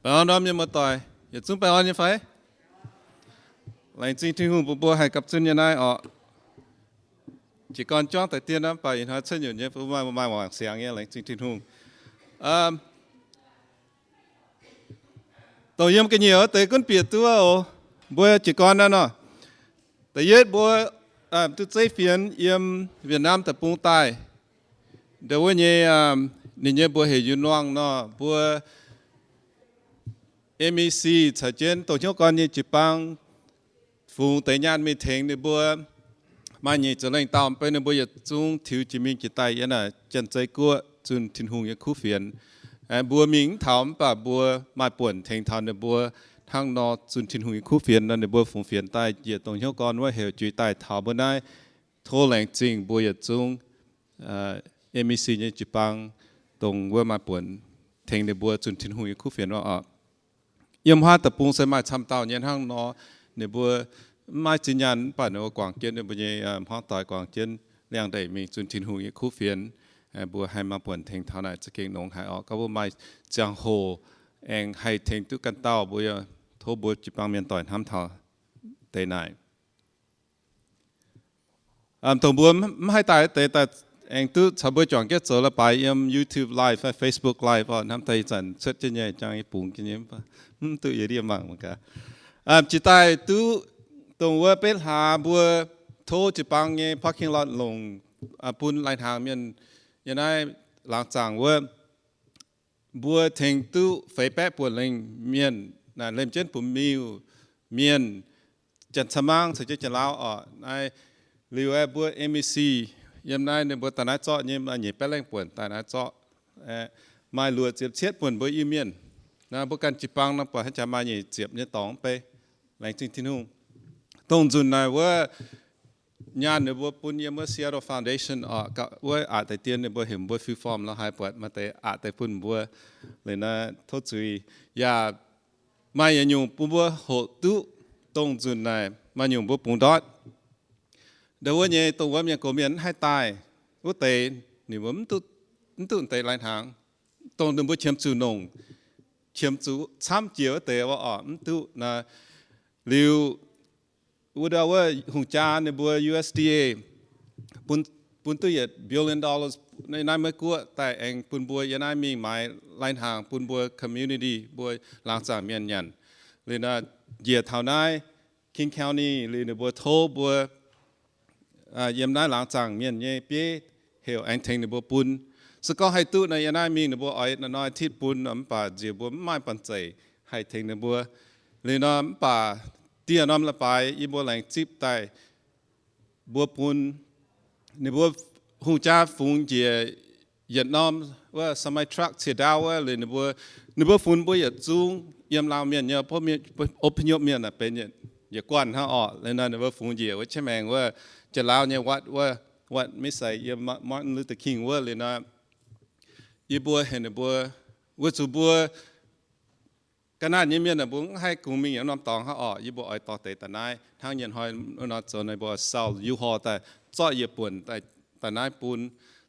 Norm mienh muoz-doic yietc zungv baengh orn nyei fai? Laengz zingh Tin-Hungh bun mbuo haih gapv zunv nyei naaiv orqc. Jiez gorn juangv daaih dien naaiv, mv baac ih hnoi cuotv nyutc nyei, mbuo maaih, maaih wangc siangx nyei, laengz zingh Tin-Hungh. Dongh yiem ga'nyiec wuov deix gunv bieqc duqv oc. Mbuo jiez gorn naaiv nor. Da'yietv mbuo duqv zeiv fienx yiem Vietnam deic-bung daaih. Ndau wuov nyei, ninh nyei mbuox heuc Yuen Luangh nor, mbuo M E C caux jienv dongh hnyouv gorn nyei jiu-baang fungx deix nyaanh mingh tengx ninh mbuo. Maaih nyic ziepc lengh dauh, mv baac ninh mbuo yietc zungv tiux jiex mingh jiex daaih yiem naaic Janx-Zei Guoqv zunh Tin-Hungh nyei kuv fienx. Mbuo mingh mv taux, mv baac mbuo maaih buonc tengx taux ninh mbuo hnangv nor zunh Tin-Hungh nyei kuv fienx nor, ninh mbuo fungx fienx daaih njiec dongh hnyouv gorn wuov heuc juix daaih taux mbuo naaiv. Tov laengz zingh mbuo yietc zungv M E C nyei jiu-baang, dongh wuov maaih buonc tengx ninh mbuo zunh Tin-Hungh nyei kuv fienx wuov oc. Yiem haav deic-bung se maaih camv dauh nyei hnangv nor, ninh mbuo mv maaih zinh nyaanh, mv baac ninh mbuo guangc jienv ninh mbuo nyei hmuangv doic, guangc jienv liangx-ndeic mingh zunh Tin-Hungh nyei kuv fienx. Mbuo haih maaih buonc tengx taux naaic za'gengh longx haic orqc. Gorngv mbuo maaih ziangh hoc aengx haih tengx duqv ganh dauh, mbuo tov mbuo jiu-baang mienh doic hnamv taux deix naaic. Dongh mbuo mv haih daaih deix, daaih aengx duqv caux mbuo juangc jienv zoux leiz-baaix yiem YouTube Live fai Facebook Live oc. Hnamv daaih ih zanc cuotv jienv nyei, jangx yie bungx jienv nyei, mv duqv yie ndiev mangc mangc gaax. Jiex daaih duqv dongh wuov beiv hlaax mbuo tov jiu-baang nyei parking lot longc bun lai-hnaangx mienh yiem naaiv laangz zaangc wuov. Mbuo tengx duqv feix baeqv buonc lengh mienh, naaic lemh jienv bun miuc mienh, Janx-Caa-Maang caux jienv Janx-Lauv oc. Naaiv liuz aeqv, mbuo M E C yiem naaiv ninh mbuo daaih naaiv zorqv nyei, maaih nyic baeqv lengh buonc daaih naaiv zorqv. Maaih luoqc ziepc cietv buonc mbuo Iu-Mienh. Naaiv mbuo ganh jiu-baang nor buatc haaix jaax maaih nyic ziepc nyei dorngx mv bei. Laengz zingh Tin-Hungh. Dongh nzunc naaic wuov nyaanh ninh mbuo bun yiem wuov Seattle Foundation oc, wuov aqc deix dien ninh mbuo heuc mbuo fill form lorz haaix buatc maaih deix aqc deix bun mbuo. Liuz naaiv tov zuiz yaac maaih yietc nyungc bun mbuo hoqc duqv. Dongh nzunc naaic maaih nyungc mbuo bungx ndortv. Ndau wuov nyei dongh wuov mienh gox mienh mv haih daaih wuov deix, ninh mbuo mv duqv deix lai-hnaangx. Dongh ninh mbuo qiemx zuqc nongc, qiemx zuqc camv jiex wuov deix wuov oc, mv duqv naaiv. Liuz wuov ndau wuov hungh jaa ninh mbuo U S D A bun duqv yietc billion dollars naaiv Meiv Guoqv daaih aengx bun mbuo yiem naaiv mingh maaiz lai-hnaangx bun mbuo community, mbuo laangz zaangc mienh nyanc. Liuz naaiv njiec taux naaiv King County, liuz ninh mbuo tov mbuo yiem naaiv laangz zaangc mienh nyei bieiv heuc aengx tengx ninh mbuo bun. Se gorngv haih duqv naaiv, yiem naaiv mingh ninh mbuo oix anointed bun, mv baac nziex mbuo mv maaih banh zeic haih tengx ninh mbuo. Liuz nor mv baac dieh norm leiz-baaix yie mbuo laengz zipv daaih mbuo bun ninh mbuo hungh jaa fungx njiec yietc norm wuov semi truck ciex ndaauv wuov, liuz ninh mbuo, ninh mbuo funx mbuo yietc zungv yiem Laauv Mienh nyei อพยพ mienh aah, benx yietc guanh hnangv orqc. Liuz nor ninh mbuo fungx njiec wuov qiex maengx wuov Janx-Lauv nyei วัด wuov, วัด maiv sai yiem Martin Luther King wuov. Liuz nor yie mbuo heuc ninh mbuo, weic zuqc mbuo ga'naanh nyei mienh aah, mbuo mv haih kungx mingh yiem norm dorngx hnangv orqc. Yie mbuo oix dorh deix daaih naaiv hnangv nyei hnoi nor zoux, ninh mbuo sau U-Haul daaih zorqv yietc buonc daaih naaiv bun.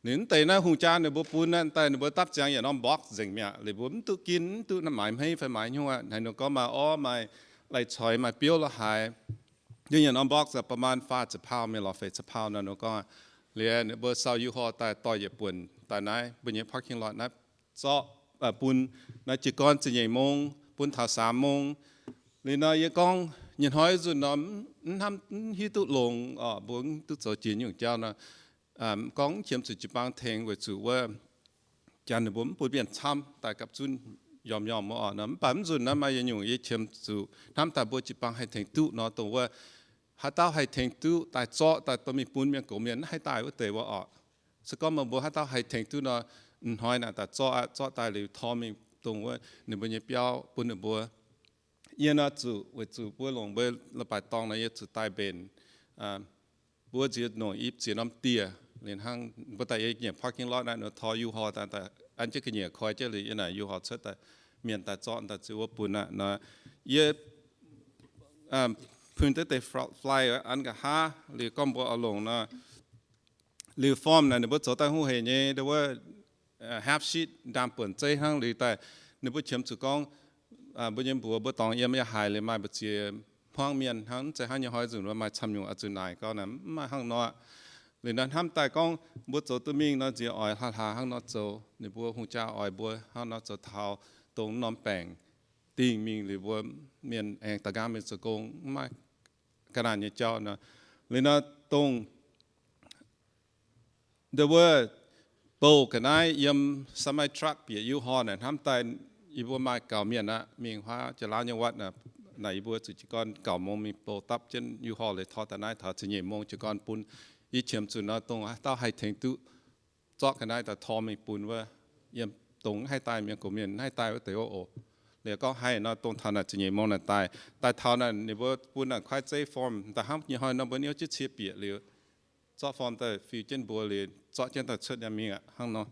Liuz mv deix naaiv hungh jaa ninh mbuo bun naaiv daaih ninh mbuo dapv ziangx yietc norm box nzengc mi'aqv. Liuz mbuo mv duqv ginv, mv duqv maaih hmeiv fai maaih hnyouv aqv. Haaix nor gorngv maaih orv, maaih lai-coix, maaih biouv la'haaix, yiem yietc norm box ประมาณ faah ziepc pauv mingh lorz feix ziepc pauv nor, ninh gorngv. Liuz ninh mbuo sau U-Haul daaih dorh yietc buonc daaih naaiv mbuo nyei parking lot naaiv zorqv bun naaiv jiez gorn ziepc nyeic mong bun taux สาม mong. Liuz nor yie gorngv nyei hnoi nzunc nor mv hnamv, mv hiuv duqv longx orqc, mbuo mv duqv zoux jiex nyungc jauv nor. Gorngv mv qiemx zuqc jiu-baang tengx weic zuqc wuov janx ninh mbuo mv bun mienh camv daaih gapv zunv yiem yiem wuov orqc. Mv baac mv nzunc naaiv maaih yietc nyungc yie qiemx zuqc hnamv daaih mbuo jiu-baang haih tengx duqv nor, dongh wuov haaix dauh haih tengx duqv daaih zorqv daaih dorh mingh bun mienh gox mienh mv haih daaih wuov deix wuov orqc. Se gorngv meih mbuo haaix dauh haih tengx duqv nor, ih hnoi naaic daaih zorqv aqv, zorqv daaih liuz tor mingh dongh wuov ninh mbuo nyei biauv bun ninh mbuo. Yie nor zuqc, weic zuqc mbuo longc mbuo leiz-baaix dorngh nor yie zuqc daaih mbenc. Mbuo nziex nongc i ziex norm dieh liuz hnangv mbuo daaih yie nyiemc parking lot naaiv nor tor U-Haul daaih, an jienv ga'nyiec koi jienv liuz yie naaic U-Haul cuotv daaih, mienh daaih zorqv daaih ziouc wuov bun aqv nor. Yie print deix flyer an nqa'haav liuz gorngv mbuo oix longc nor, liuz form naaic ninh mbuo zoux daaih hungh heic nyei, wuov half sheet ndaamv-buonc zeiv hnangv. Liuz daaih ninh mbuo qiemx zuqc gorngv mbuo nyei mbuox mbuo dorngx yiem yaac haiz liuz maaih mbu'ziex hmuangv mienh hnangv, mv zeiz hnangv nyei hnoi nzunc mbuo maaih camv nyungc oix zuqc naaic gau naaic, mv maaih hnangv nor. Liuz naaiv hnamv daaih gorngv mbuo zoux duqv mingh nor nziex oix hlaax hlaax hnangv nor zoux, ninh mbuo hungh jaa oix mbuo hnangv nor zoux taux dongh norm baengc dingh mingh liuz mbuo mienh aengx da'nqaang mingh zoux gong, mv maaih ga'naaiv nyei jauv nor. Liuz nor dongh ndau wuov bouh ga'naaiv yiem semi truck bieqc U-Haul naaic hnamv daaih yie mbuo maaih gauh mienh aqv, mingh huaav Jaax Laauv nyei วัด naaic, naaic yie mbuo zuqc jiez gorn gauh mungz mingh bouh dapv jienv U-Haul liuz tov daaih naaiv taux ziepc nyeic mungz jiez gorn bun. Yie qiemx zuqc nor dongh dauh haih tengx duqv zorqv ga'naaiv daaih tor mingh bun wuov, yiem dongh mv haih daaih mienh, gox mienh mv haih daaih wuov deix wuov oc. Liuz gorngv haih nor dongh taux naaic ziepc nyeic mungz naaic daaih. Daaih taux naaic ninh mbuo bun naaic kuaaiv zeiv form, daaih hnamv nyei hnoi nor mbuo niouv jienv cie bieqc liuz, zorqv form daaih fiu jienv mbuox liuz zorqv jienv daaih cuotv nyanc mingh aqv hnangv nor.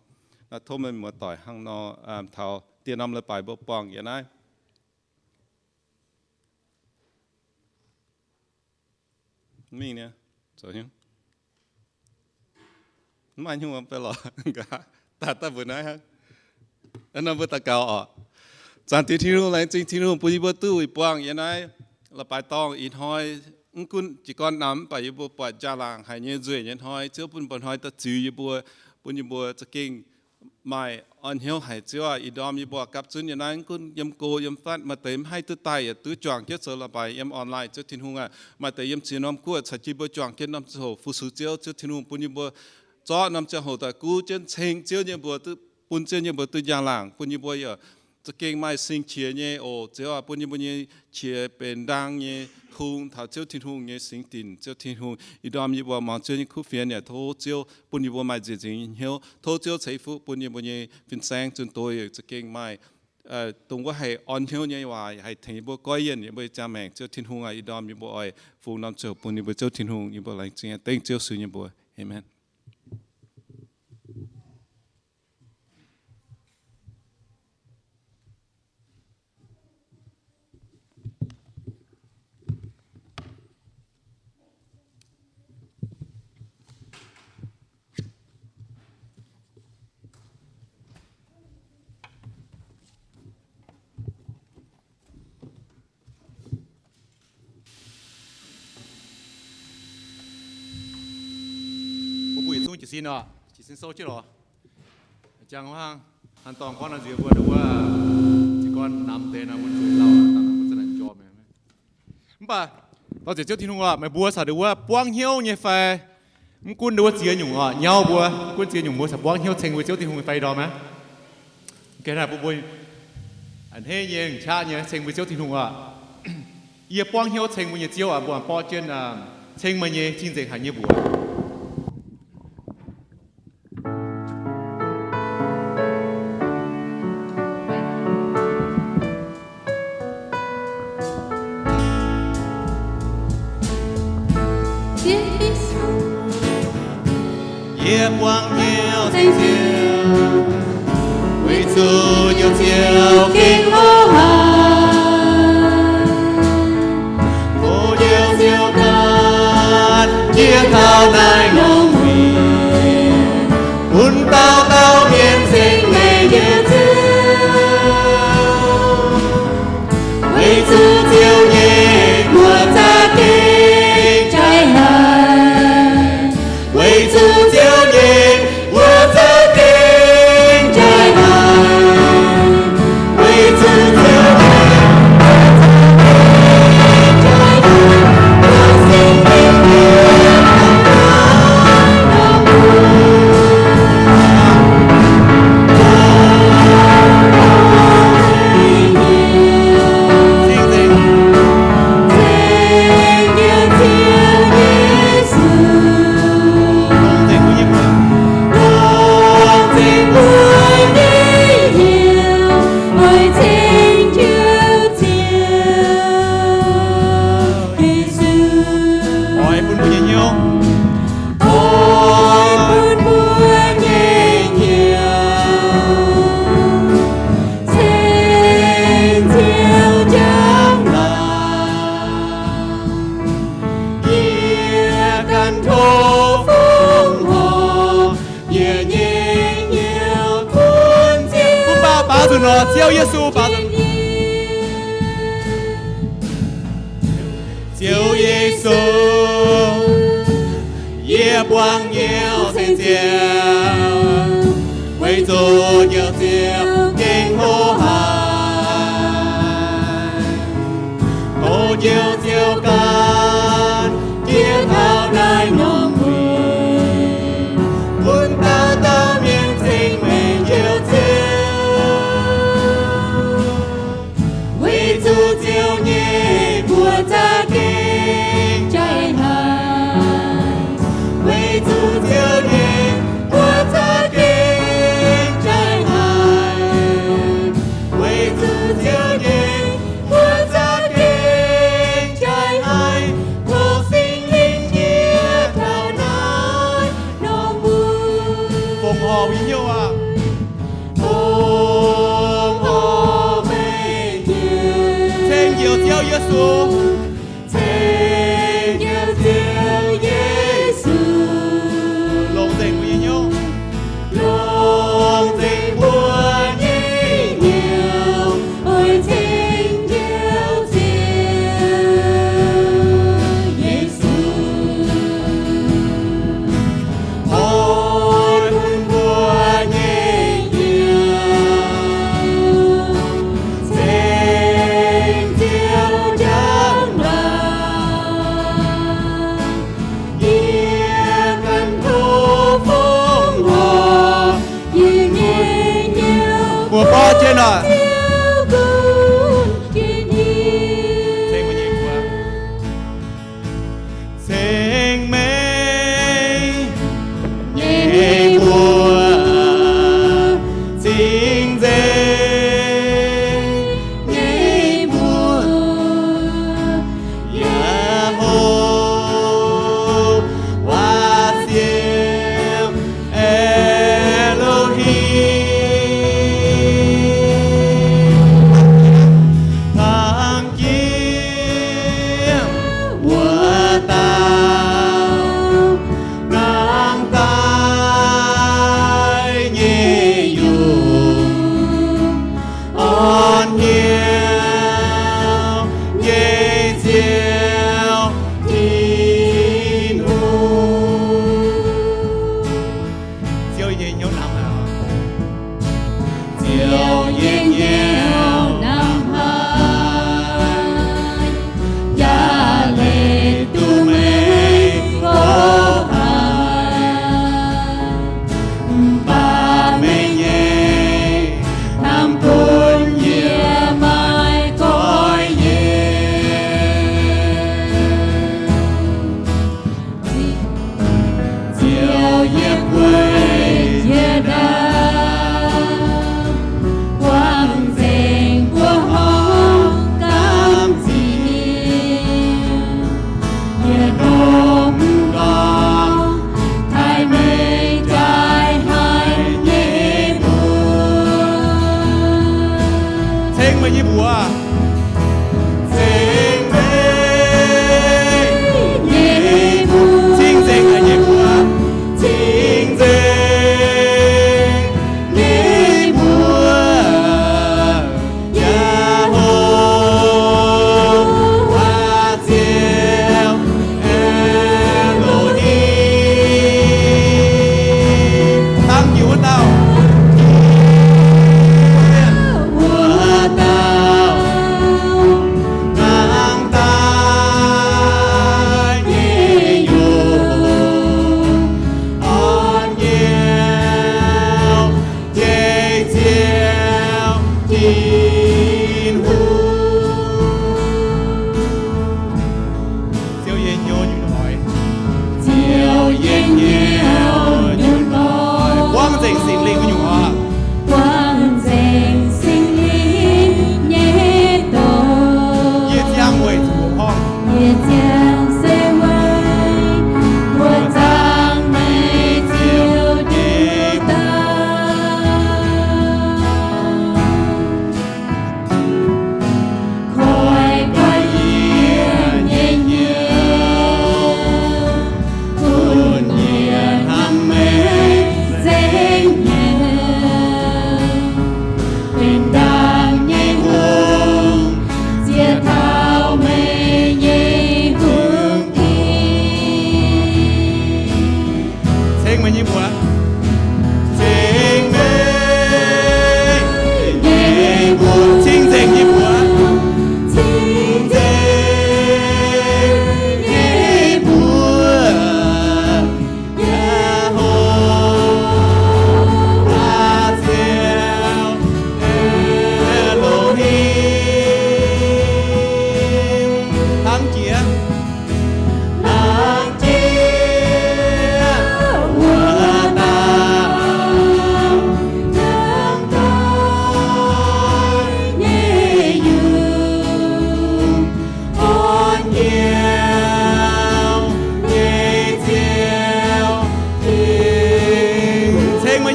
Naaiv tov meih muoz-doic hnangv nor taux dieh norm leiz-baaix mbuo buangh yie naaiv. Mingh niaa, zoux hnyouv. Mv maaih hnyouv fai lorz nqa'haav daaih daaih mbuo naaiv hnangv. Nor mbuo daux gaux oc. Zaangc Diex Tin-Hungh, laengz zingh Tin-Hungh bun yie mbuo duqv buangh yie naaiv la'baaix dorngh ih hnoi. Mv gunv jiez gorn namx mv baac yie mbuo buatc njang-laangc haic nyei nzueic nyei hnoi, Ziouv bun mbuo hnoi daaih ziux yie mbuo, bun yie mbuo za'gengh maaih orn hnyouv haic. Ziouv aac, ih ndorm yie mbuo gapv zunv yie naaiv mv gunv yiem go yiem fatv, maaih deix mv haih duqv daaih yaac duqv juangc jienv zoux la'baaix yiem online. Ziouv Tin-Hungh aac, maaih deix yiem ziex norm guoqv caux jienv mbuo juangc jienv norm ziangh hoc fu-sux Ziouv. Ziouv Tin-Hungh bun yie mbuo zorqv norm ziangh hoc daaih guv jienv ceng Ziouv nyei mbuox, duqv bun Ziouv nyei mbuox duqv njang-laangc, bun yie mbuo yaac za'gengh maaih sing qiex nyei oc. Ziouv aac, bun yie mbuo nyei qiex benx ndaang nyei hung taux Ziouv Tin-Hungh nyei singx dinc. Ziouv Tin-Hungh, ih ndorm yie mbuo muangx Ziouv nyei kuv fienx yaac tov Ziouv bun yie mbuo maaih nziex nzingx nyei hnyouv. Tov Ziouv ceix fuqv bun yie mbuo nyei fin-saeng zunh doz yaac za'gengh maaih dongh wuov haih orn hnyouv nyei waac haih tengx yie mbuo goiv yienh yie mbuo nyei ziangh maengc. Ziouv Tin-Hungh aac, ih ndorm yie mbuo oix fungx norm ziouc bun yie mbuo Ziouv Tin-Hungh, yie mbuo laengz zingh dengv Ziouv Yesu nyei mbuox. Aamen. Mbuo yietc zungv jiez sin oc. Jiez sin sou jienv lorz. Jangx hnangv, hnangv dorngh gorngv nor nziex mbuo ndau wuov, jiez gorn namx deix nor mbuo zuqc lauh dangh mbuo za'naaic jorm. Mv baac dorh nziex Ziouv Tin-Hungh oc, meih mbuo caux ndau wuov buangv hnyouv nyei fai? Mv gunv ndau wuov ziex nyungc oc, nyauv mbuo, mv gunv ziex nyungc mbuo caux buangv hnyouv ceng mbuo Ziouv Tin-Hungh nyei fai, ndorm aqv. Mv gaengh naaiv bun mbuo a'hneiv nyei, qaqv nyei ceng mbuo Ziouv Tin-Hungh oc. Yie buangv hnyouv ceng mbuo nyei Ziouv aac, mbuo borqv jienv ceng meih nyei cing-nzengc haic nyei mbuox. Yie buangv hnyouv ceng Ziouv, weic zuqc Ziouv gengh louc haic. Tov Ziouv, Ziouv ganh jiex taux naaiv lungh ndiev, bun dauh dauh mienh ceng meih nyei Ziouv. Weic zuqc Ziouv nyei mbuox za'gengh jai haic. Weic zuqc Ziouv nyei mbuox za'gengh jai haic. Weic zuqc Ziouv nyei mbuox za'gengh jai haic. Oix bun mbuo nyei hnyouv, oix bun mbuo nyei hnyouv ceng Ziouv njang-laangc. Yie ganh tov fongc horc yie nyei hnyouv bun Ziouv. Bun baaux, baaux nzunc oc, Ziouv Yesu, baaux nzunc. Ziouv Yesu, yie buangh nyei ceng-ziouv, weic zuqc Njoux Ziouv gengh hlo haic. O Njoux Ziouv, gan jienv taux naaiv norm wuic, bun dauh dauh mienh ceng meih Njoux Ziouv. Weic zuqc Ziouv nyei buoz za'gengh jaiv haic. Weic zuqc Ziouv nyei buoz za'gengh jaiv haic. Weic zuqc Ziouv nyei buoz za'gengh jaiv haic. Tov Singx Lingh jiez taux naaiv norm wuic. Fongc horc nyei hnyouv aac. Fongc horc meih nyei. Ceng Njoux Ziouv Yesu. Ceng Njoux Ziouv Yesu. Longc nzengc mbuo nyei hnyouv. Longc nzengc mbuo nyei hnyouv, oix ceng Njoux Ziouv Yesu. Oix bun mbuo nyei hnyouv ceng Ziouv njang laangc. Yie ganh tov fongc horc yie nyei hnyouv. Mbuo borqv jienv oc. Ceng meih nyei buoz. Ceng meih nyei buoz, cing-nzengc nyei buoz, Yehovaa Ziouv Aa^lo^hitv. Tang jiex wuov dauh nangh daaih nyei yungh, orn hnyouv nyei Ziouv Tin-Hungh. Ziouv nyei hnyouv namx haic. Ziouv nyei hnyouv namx haic, yaac leih duqv meih gox haic. Mv baac meih nyei hnamv bun yie maiv goiv nyei. Ziouv, yie gueic jiex ndaangc, wangc nzengc mbuo horngc gamh nziex. Yie ndongc ndorngc taaih meih jaiv haic nyei mbuox. Ceng meih nyei mbuox. Ceng meih nyei mbuox. Cing-nzengc haic nyei mbuox. Cing-nzengc nyei mbuox. Yehovaa Ziouv, Aa^lo^hitv, dangv jiex wuov dauh. Wuov dauh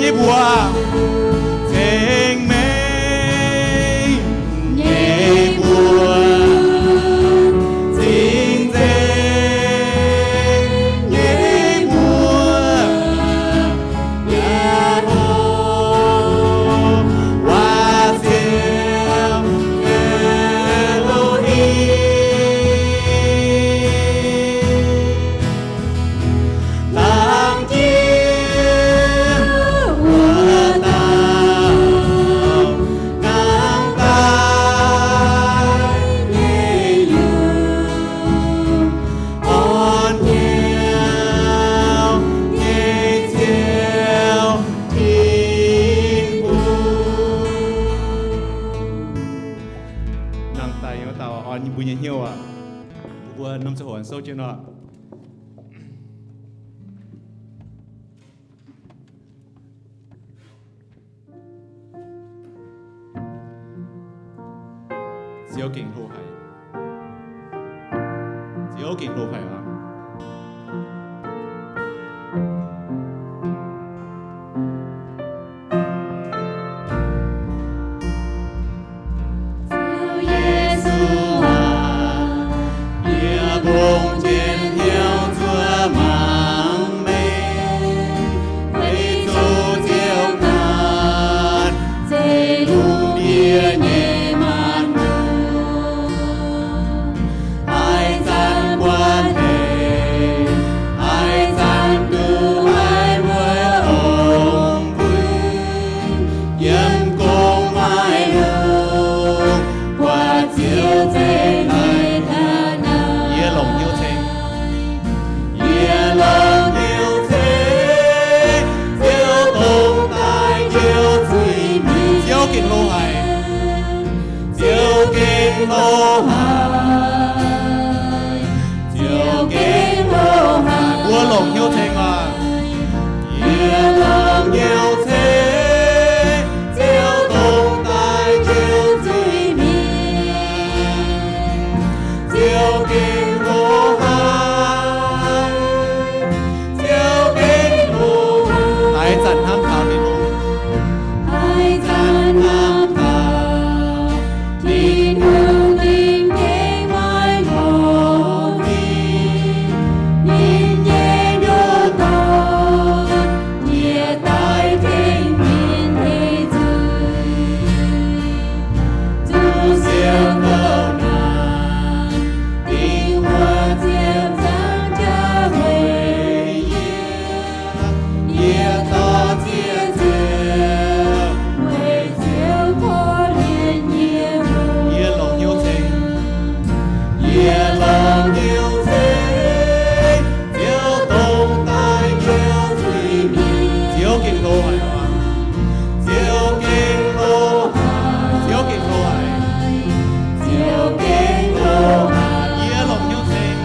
nyei mbuox, ceng-mengh nyei mbuox, cing-nzengc nyei mbuox, Yehowa Ziouv Aa^lo^hi. Laangz jiex wuov dauh hnangv daaih nyei yungh, orn hnyouv nyei Ziouv Tin-Hungh. Nangh daaih wuov dauh orn mbuo nyei hnyouv aqv. Mbuo norm ziangh hoc souv jienv nor. Ziouv gengh hlo haic. Ziouv gengh hlo haic aqv. Ziouv Yesu aac, yie mbungv jienv hnyouv zuov mangc meih, weic zuqc Ziouv ganh zeiv lungh ndiev nyei maanc muoz. Haaix zanc guanh hec, haaix zanc duqv haiz mbuo ong-bui, yiem gong maiv lungh, buatc Ziouv zeiv nyei taux naaiv. Yie longc hnyouv ceng. Yie longc hnyouv ceng, Ziouv dongh daaih njoux zuiz-mienh. Ziouv gengh hlo haic. Ziouv gengh hlo haic. Ziouv gengh hlo haic. Mbuo longc hnyouv ceng maah. Yie longc hnyouv ceng, Ziouv dongh daaih njoux zuiz-mienh. Ziouv gengh hlo haic. Ziouv gengh hlo haic. Haaix zanc hnamv taux Tin-Hungh. Haaix zanc hnamv taux Tin-Hungh, ninh gengh maiv hlo haic. Ninh nyei ndoqv dorn yaac daaih tengx ninh nyei zuiz. Zuqc sienx kouv naanc, dingc wuov ziepc nzaangc jauv weic yie. Yie dorh ziex ziepc weic Ziouv korv-lienh yie. Yie longc hnyouv ceng. Yie longc hnyouv ceng, Ziouv dongh daaih njoux zuiz-mienh. Ziouv gengh hlo haic. Ziouv gengh hlo haic. Ziouv gengh hlo haic. Ziouv gengh hlo haic. Yie longc hnyouv ceng.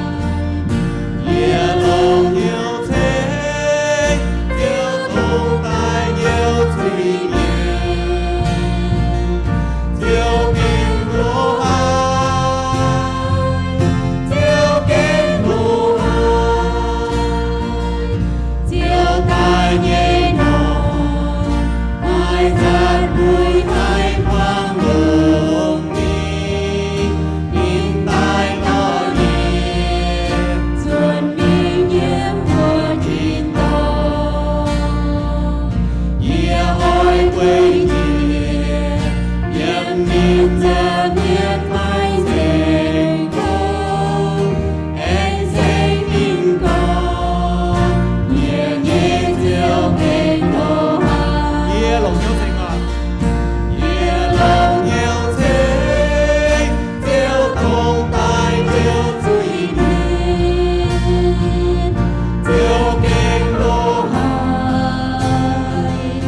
Yie longc hnyouv ceng, Ziouv dongh daaih njoux zuiz-mienh. Ziouv gengh hlo haic. Ziouv gengh hlo haic. Ziouv daaih nyei nor, haaix zanc mbuo haiz hmuangx longx mingh, ninh daaih lorz yie, zuonx mingh yiem mbuo tin-dorngh. Yie oix guei njiec yiem ninh nza'hmien maiv nzengc gong, aengx ceng ninh gorngv, Yie nyei Ziouv gengh hlo haic. Yie longc hnyouv ceng oc. Yie longc hnyouv ceng, Ziouv dongh daaih njoux zuiz-mienh. Ziouv gengh hlo haic.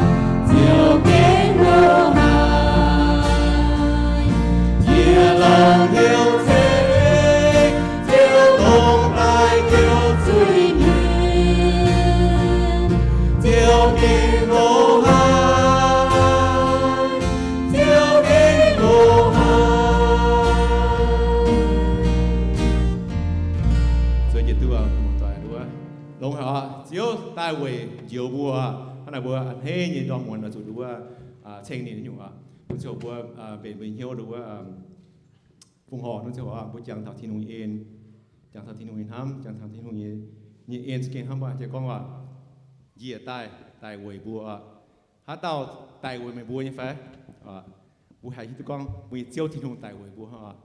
Ziouv gengh hlo haic. Yie longc hnyouv ceng, Ziouv dongh daaih njoux zuiz-mienh. Ziouv gengh hlo haic. Ziouv gengh hlo haic. Longx haic oc. Ziouv daaih weic njoux mbuo. Hnangv naaic mbuo a'hneiv nyei ndorm muonz oix zuqc nduov wuov ceng ninh nyungc oc. Bun ziangh hoc mbuo mbenc mbuo nyei hnyouv nduov wuov fongc horc nor, ziangh hoc mbuo jangx taux Tin-Hungh nyei en, jangx taux Tin-Hungh nyei hnamv, jangx taux Tin-Hungh nyei en za'gengh hnamv mbuo. Jiex gorngv waac, njiec daaih daic weic mbuo oc. Haaix dauh daic weic meih mbuo nyei fai? Mbuo haih hiuv duqv gorngv mbuo nyei Ziouv Tin-Hungh daic weic mbuo hnangv oc.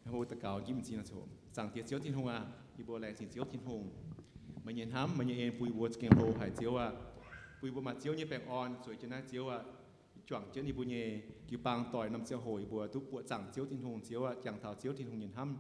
Mbuo daux gaux njimv m'zing oc. Zaangc Diex Ziouv Tin-Hungh aah, yie mbuo laengz zingh Ziouv Tin-Hungh. Meih nyei hnamv, meih nyei en bun yie mbuo za'gengh hlo haic, Ziouv aah. Bun yie mbuo maaih Ziouv nyei baengh orn zueiz jienv naaiv, Ziouv aah. Juangc jienv yie mbuo nyei jiu-baang doic norm ziangh hoc yie mbuo duqv buoqc zaangc Ziouv Tin-Hungh, Ziouv aah, jangx taux Ziouv Tin-Hungh nyei hnamv.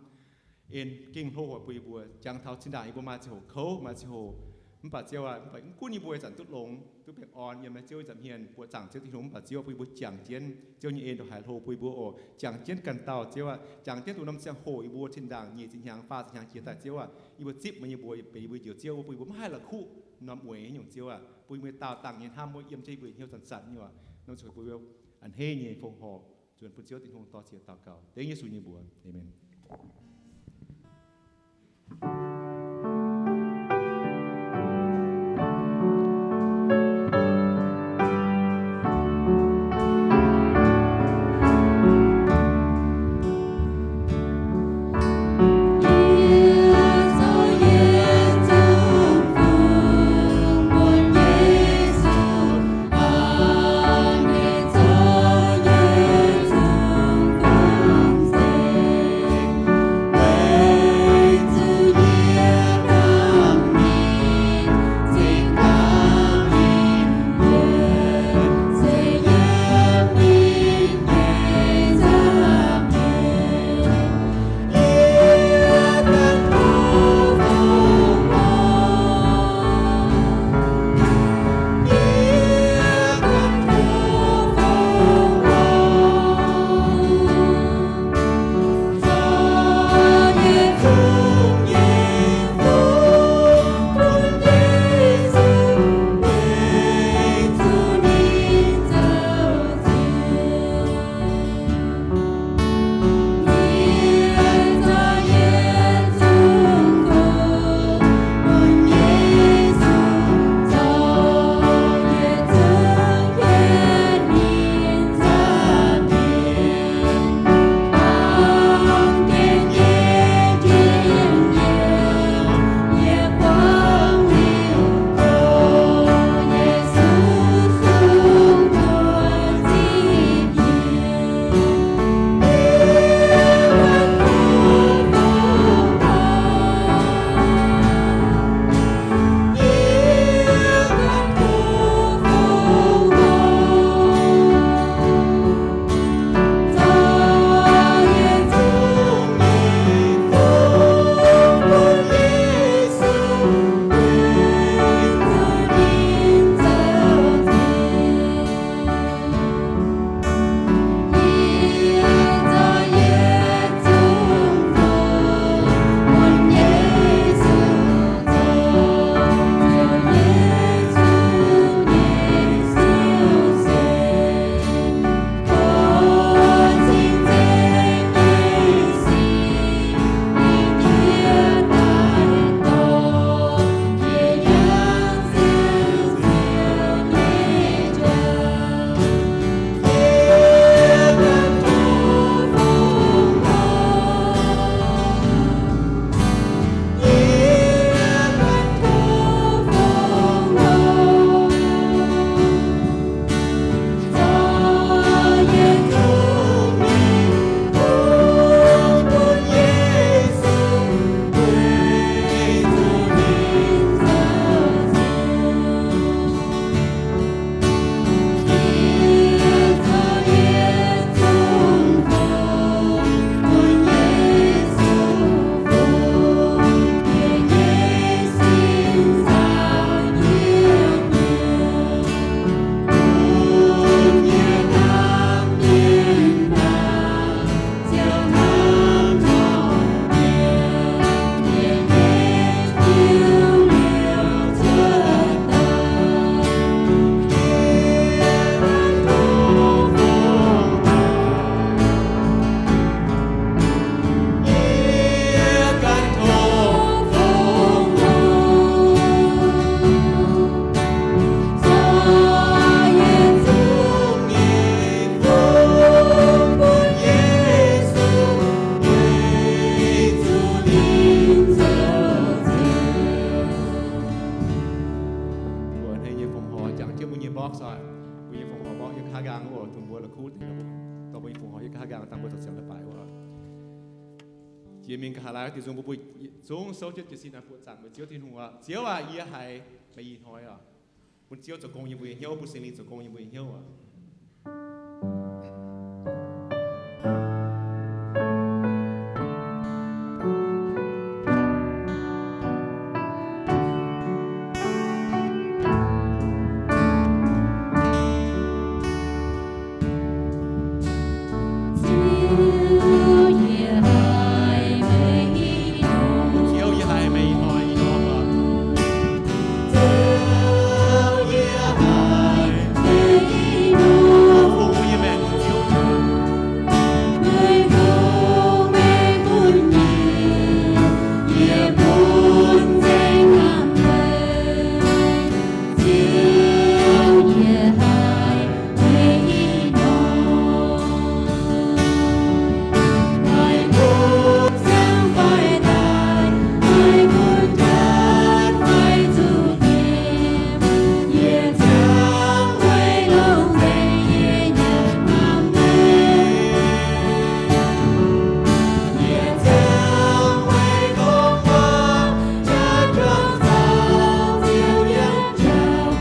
En gengh hlo haic bun yie mbuo. Jangx taux zinh ndaangc yie mbuo maaih ziangh hoc kouv, maaih ziangh hoc mv baac Ziouv aah, mv baac mv gunv yie mbuo ih zanc duqv longx, duqv baengh orn yiem naaiv Ziouv ih zanc hmien buoqc zaangc Ziouv Tin-Hungh, mv baac Ziouv bun yie mbuo jangx jienv Ziouv nyei en ndongc haaix hlo bun yie mbuo oc. Jangx jienv ganh dauh, Ziouv aah, jangx jienv duqv norm ziangh hoc yie mbuo zinh ndaangc nyic ziepc hnyangx, faah ziepc hnyangx jiex daaih, Ziouv aah, yie mbuo zipv meih nyei mbuox, benx yie mbuo Njoux Ziouv, bun yie mbuo maiv haih la'kuqv norm weic nyungc, Ziouv aah, bun yie mbuo daauh dangh nyei hnamv wuov yiem jienv yie mbuo hnyouv zanc-zanc nyei oc. Norm ziangh hoc bun yie mbuo a'hneiv nyei fongc horc nzuonx bun Ziouv Tin-Hungh. Dor ziec daux gaux dengv Yesu nyei mbuox. Aamen. nqaang oc, dongh mbuo la'kuqv deix, dorh mbuo nyei fongc horc hietv nqaang dangh mbuo zoux ziangx leiz-baaix oc. Jiex mingh nqa'haav laai wuov diuh nzung mbuo mbuo zungv souv jienv jiez sin naaiv buoqc zaangc mbuo Ziouv Tin-Hungh oc. Ziouv aac, yie haiz meih ih hnoi oc. Bun Ziouv zoux gong yiem mbuo nyei hnyouv, bun Singx Lingh zoux gong yiem mbuo nyei hnyouv oc. Ziouv, yie haiz meih ih hnoi ih hnoi oc. Ziouv, yie haiz meih ih hnoi. Meih fungx meih bun yie, yie bun nzengc hnamv meih. Ziouv, yie haiz meih ih hnoi. Meih bun ziangh fai daaih, meih bun jaax fai zuqc nqemh, yie ziangh weic longx nzengc yie nyei hnamv meih. Yie ziangh weic gorngv waac jaax juangc caux Ziouv yietc joux.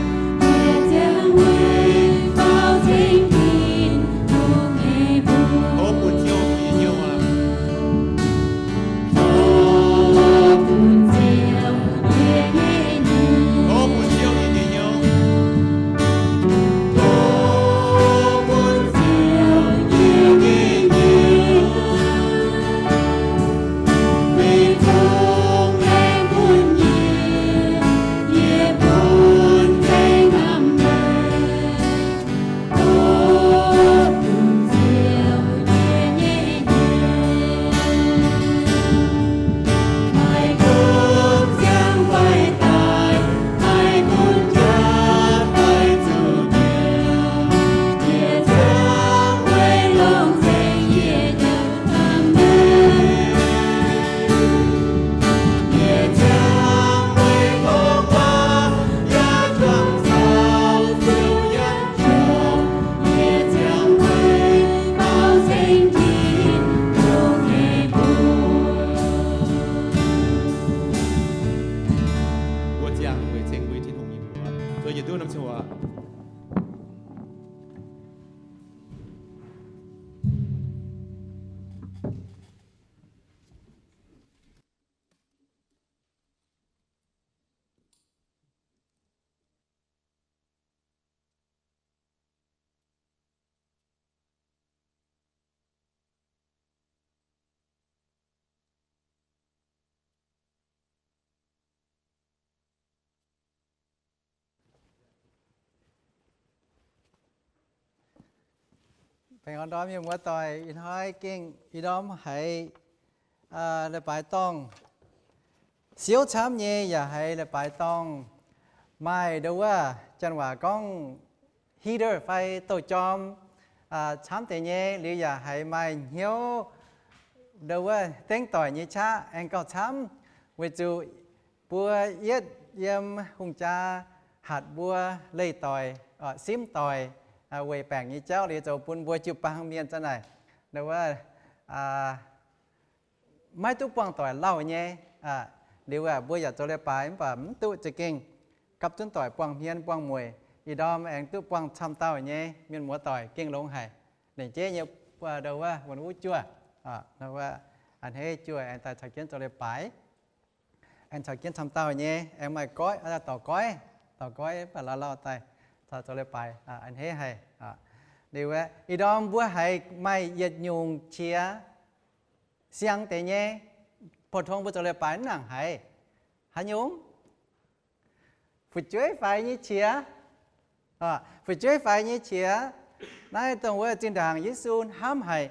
Yie ziangh weic faaux ceng Tin-Hungh nyei mbuox. Tov bun Ziouv yie nyei hnyouv aqv. Tov bun Ziouv yie nyei hnyouv. Tov bun Ziouv yie nyei hnyouv. Tov bun Ziouv yie nyei hnyouv. Meih zungv laengz bun yie, yie bun nzengc hnamv meih. Tov bun Ziouv yie nyei hnyouv. Meih bun ziangh fai daaih, meih bun jaax fai zuqc nqemh, yie ziangh weic longx nzengc yie nyei hnamv meih. Yie ziangx weic gorngv waac jaax juangc caux Ziouv yietc joux. Yie ziangx weic faaux ceng Tin-Hungh nyei mbuox. Mbuo ziangh weic ceng mbuo nyei Tin-Hungh nyei mbuox. Zuov yietc duqv norm ziangh hoc. Baengh orn ndorm mienh muoz-doic, ih hnoi gengh ih ndorm haiz leiz-baaix dorngh siouv camv nyei, yaac haiz leiz-baaix dorngh maaih ndo wuov janx waac gorngv heater fai douh jorm camv deix nyei, liuz yaac haiz maaih hnyouv ndo wuov dengv doic nyei qaqv aengx gauh camv, weic zuqc mbuo yietv yiem hungh jaa hatc mbuo leih doic, simv doic, weic baengc nyei jauv liuz zoux bun mbuo jiu-baang mienh za'naaic ndo wuov maiv duqv buangh doic lauh nyei. Liuz mbuo yaac zoux leiz-baaix mv baac mv duqv za'gengh gapv zunv doic buangh hmien buangh mueic. Ih ndorm aengx duqv buangh camv dauh nyei mienh muoz-doic gengh longx haic. Lengc jeiv nyei ndo wuov wuonh uv juoh, a'hneiv juoh aengx daaih caux jienv zoux leiz-baaix. Aengx caux jienv camv dauh nyei, aengx maaih goiv, dorc goiv, dorc goiv mv baac lauh lauh daaih caux zoux leiz-baaix, a'hneiv haic. Liuz ih ndorm mbuo haiz maaih yietc nyungc qiex siang deix nyei, pou-tong mbuo zoux leiz-baaix mv nangc haiz. Haaix nyungc? Fu'jueiv faix nyei qiex. Fu'jueiv faix nyei qiex. Naaiv dongh wuov zinh ndaangc Yesu hnamv haic.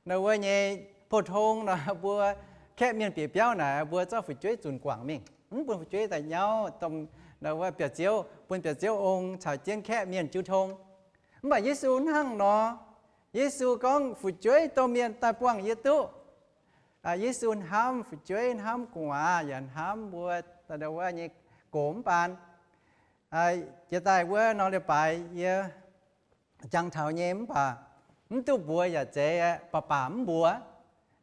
Nor wuov nyei pou-tong nor mbuo kaeqv mienh bieqc biauv naaic mbuo zorqv fu'jueiv zunc guangc mingh, mv bun fu'jueiv daaih nyauv, dongh nor wuov biauv-ziouv, bun biauv-ziouv ong caux jienv kaeqv mienh jiu tong. Mv baac Yesu hnangv nor, Yesu gorngv fu'jueiv domh mienh daaih buangh yie duqv. Yesu hnamv fu'jueiv, hnamv gu'nguaaz, yaac hnamv mbuo daaih wuov nyei gox mv baan. Jiex daaih wuov norm leiz-baaix yie jangx taux nyei mv baac mv duqv mbuox yaac zeiz aqv, baac baac mv mbuox.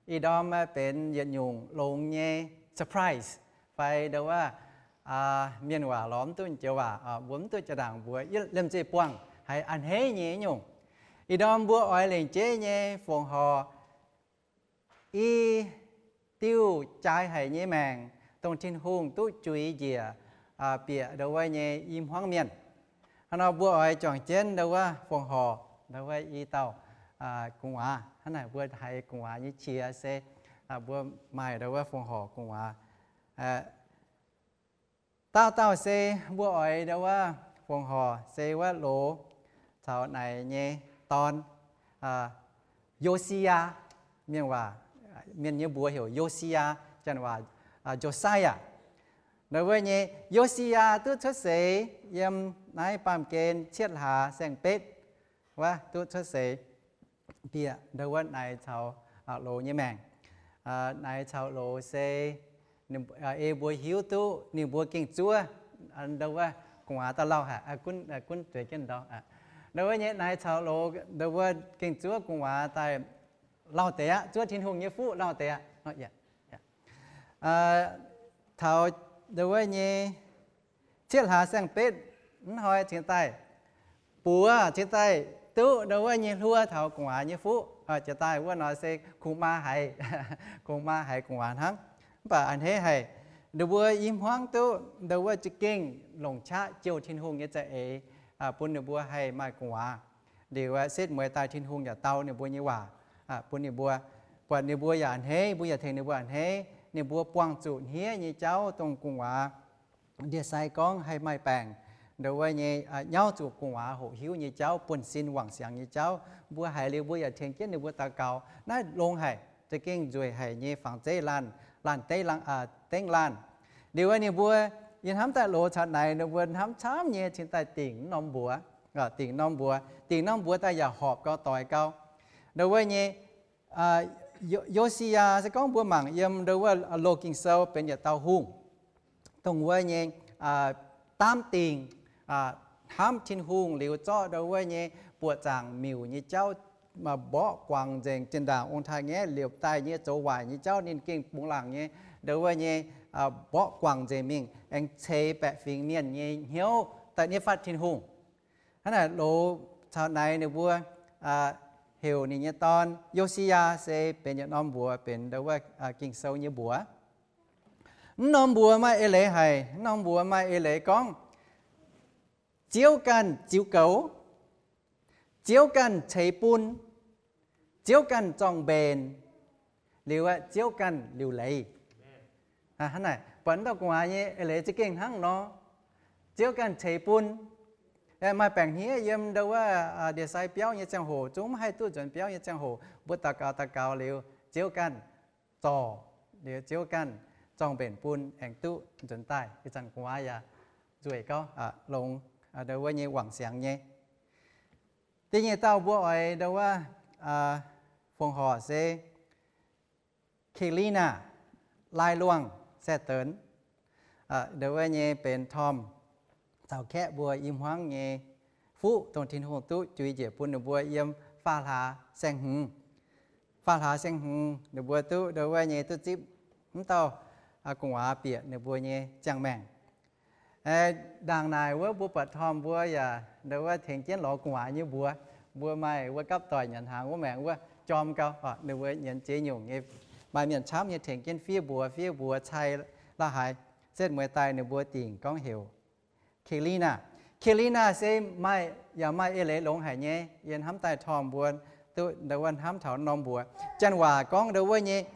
Ih ndorm benx yietc nyungc longx nyei surprise fai ndo wuov mienh waac lorz mv duqv joux waac, mbuo mv duqv jaa-ndaangc mbuox, liemh zeih buangh haiz a'hneiv nyei nyungc. Ih ndorm mbuo oix lengc jeiv nyei fongc horc i diuh jaaix haic nyei maengc, dongh Tin-Hungh duqv juix njiec bieqc ndo wuov nyei i hmuangv mienh. Hnangv nor mbuo oix juangc jienv ndo wuov fongc horc ndo wuov i dauh gu'nguaaz. Hnangv naaic mbuo haiz gu'nguaaz nyei qiex se mbuo maaih ndo wuov fongc horc gu'nguaaz. Dauh dauh se mbuo oix ndo wuov fongc horc se wuov loz caux naaic nyei dorn, Yo^si^yaa, mienh waac, mienh nyei mbuox heuc Yo^si^yaa, janx waac Josiah. Ndo wuov nyei Yo^si^yaa duqv cuotv seix yiem naaiv baamh gen cietv hlaax saeng-betv wuov duqv cuotv seix bieqc ndo wuov naaic caux loz nyei maengc. Naaic caux loz se ei mbuo hiuv duqv ninh mbuo gengh zuov ndo wuov gu'nguaaz daaih lauh haic, gunv zueiz jienv ndau. Ndo wuov nyei naaic caux loz ndo wuov gengh zuov gu'nguaaz daaih lauh deix aqv, zuov Tin-Hungh nyei fuqv lauh deix aqv. Taux ndo wuov nyei cietv hlaax saeng-betv mv hnoi cingx daaih buoz cingx daaih duqv ndo wuov nyei hluo taux gu'nguaaz nyei fuqv. Jiex daaih wuov nor se kungx maa haiz, kungx maa haiz gu'nguaaz hnangv. Mv baac a'hneiv haic, ninh mbuo i hmuangv duqv ndo wuov za'gengh longc qaqv jouh Tin-Hungh nyei za'eix bun ninh mbuo haih maaih gu'nguaaz. Liuz setv mueiz daaih Tin-Hungh yaac dau ninh mbuo nyei waac bun ninh mbuo, buatc ninh mbuo yaac a'hneiv, mbuo yaac tengx ninh mbuo a'hneiv. Ninh mbuo buangh zuqc hniev nyei jauv dongh gu'nguaaz ndie-sai gorngv haih maaih baengc, ndo wuov nyei nyauv zuqc gu'nguaaz hoqc hiuv nyei jauv, buonv-sin wangc siangx nyei jauv. Mbuo haiz liuz mbuo yaac tengx jienv ninh mbuo daux gaux. Naaiv longx haic, za'gengh nzueic haic nyei fangx zeiv laanh, laanh dengv laanh. Liuz ninh mbuo yie hnamv daaih loz caux naaic ninh mbuo hnamv camv nyei cingx daaih dingc norm mbuox, dingc norm mbuox, dingc norm mbuox daaih yaac horpc gau doix gau. Ndo wuov nyei Yo^si^yaa se gorngv mbuo mangc yiem ndo wuov Loz-Ging-Sou benx yietc dauh hungh, dongh wuov nyei daamv dingh hnamv Tin-Hungh liuz zorqv ndo wuov nyei buoqc zaangc miuc nyei jauv mborqv guangc nzengc, zinh ndaangc ong-taaix-ngaeqv liepc daaih nyei zoux waaic nyei jauv ninh gengh bungx laangc nyei, ndo wuov nyei mborqv guangc nzengc mingh, aengx ceix baeqc fingx mienh nyei hnyouv daaih nyei fatv Tin-Hungh. Hnangv naaic loz caux naaic ninh mbuo heuc ninh nyei dorn Yo^si^yaa se benx yietc norm mbuox, benx ndo wuov Ging-Sou nyei mbuox. Mv norm mbuox maaih eix leiz haic. Mv norm mbuox maaih eix leiz gorngv, Ziouv ganh ziux goux, Ziouv ganh ceix bun, Ziouv ganh zorng-mbenc, liuz Ziouv ganh liuc leiz. Hnangv naaic, buatc mv dauh gu'nguaaz nyei eix leiz za'gengh hnangv nor. Ziouv ganh ceix bun. Maaih baengc hniev yiem ndo wuov ndie-sai biauv nyei ziangh hoc, zungv mv haih duqv nzuonx biauv nyei ziangh hoc, mbuo daux gaux daux gaux liuz, Ziouv ganh zorc, liuz Ziouv ganh zorng-mbenc bun aengx duqv nzuonx daaih. Ih zanc gu'nguaaz yaac nzueic gauh longx ndo wuov nyei wangc siangx nyei. Da'nyeic dauh mbuo oix ndo wuov fongc horc se Kelina, Lai Luangh Saeh Deix. Ndo wuov nyei benx Tom caux kaeqv mbuo i hmuangv nyei fuqv dongh Tin-Hungh duqv juix njiec bun ninh mbuo yiem faam hlaax saeng-hmz. Faam hlaax saeng-hmz ninh mbuo duqv ndo wuov nyei duqv zipv mv dauh gu'nguaaz bieqc ninh mbuo nyei ziangh maengc. Ndaangc naaic wuov mbuo buatc Tom mbuo yaac ndo wuov tengx jienv lorz gu'nguaaz nyei mbuox. Mbuo maaih wuov gapv doic nyanc hnaangx wuov maengx wuov jorm gau, ninh mbuo nyienz ziex nyungc nyei. Maaih mienh camv nyei tengx jienv fiev mbuox, fiev mbuox cai la'haaix. Setv mueiz daaih ninh mbuo dingc gorngv heuc Kelina. Kelina se maaih, yaac maaih eix leiz longx haic nyei. Yie hnamv daaih Tom mbuo duqv ndo wuov hnamv taux norm mbuox. Janx waac gorngv ndo wuov nyei,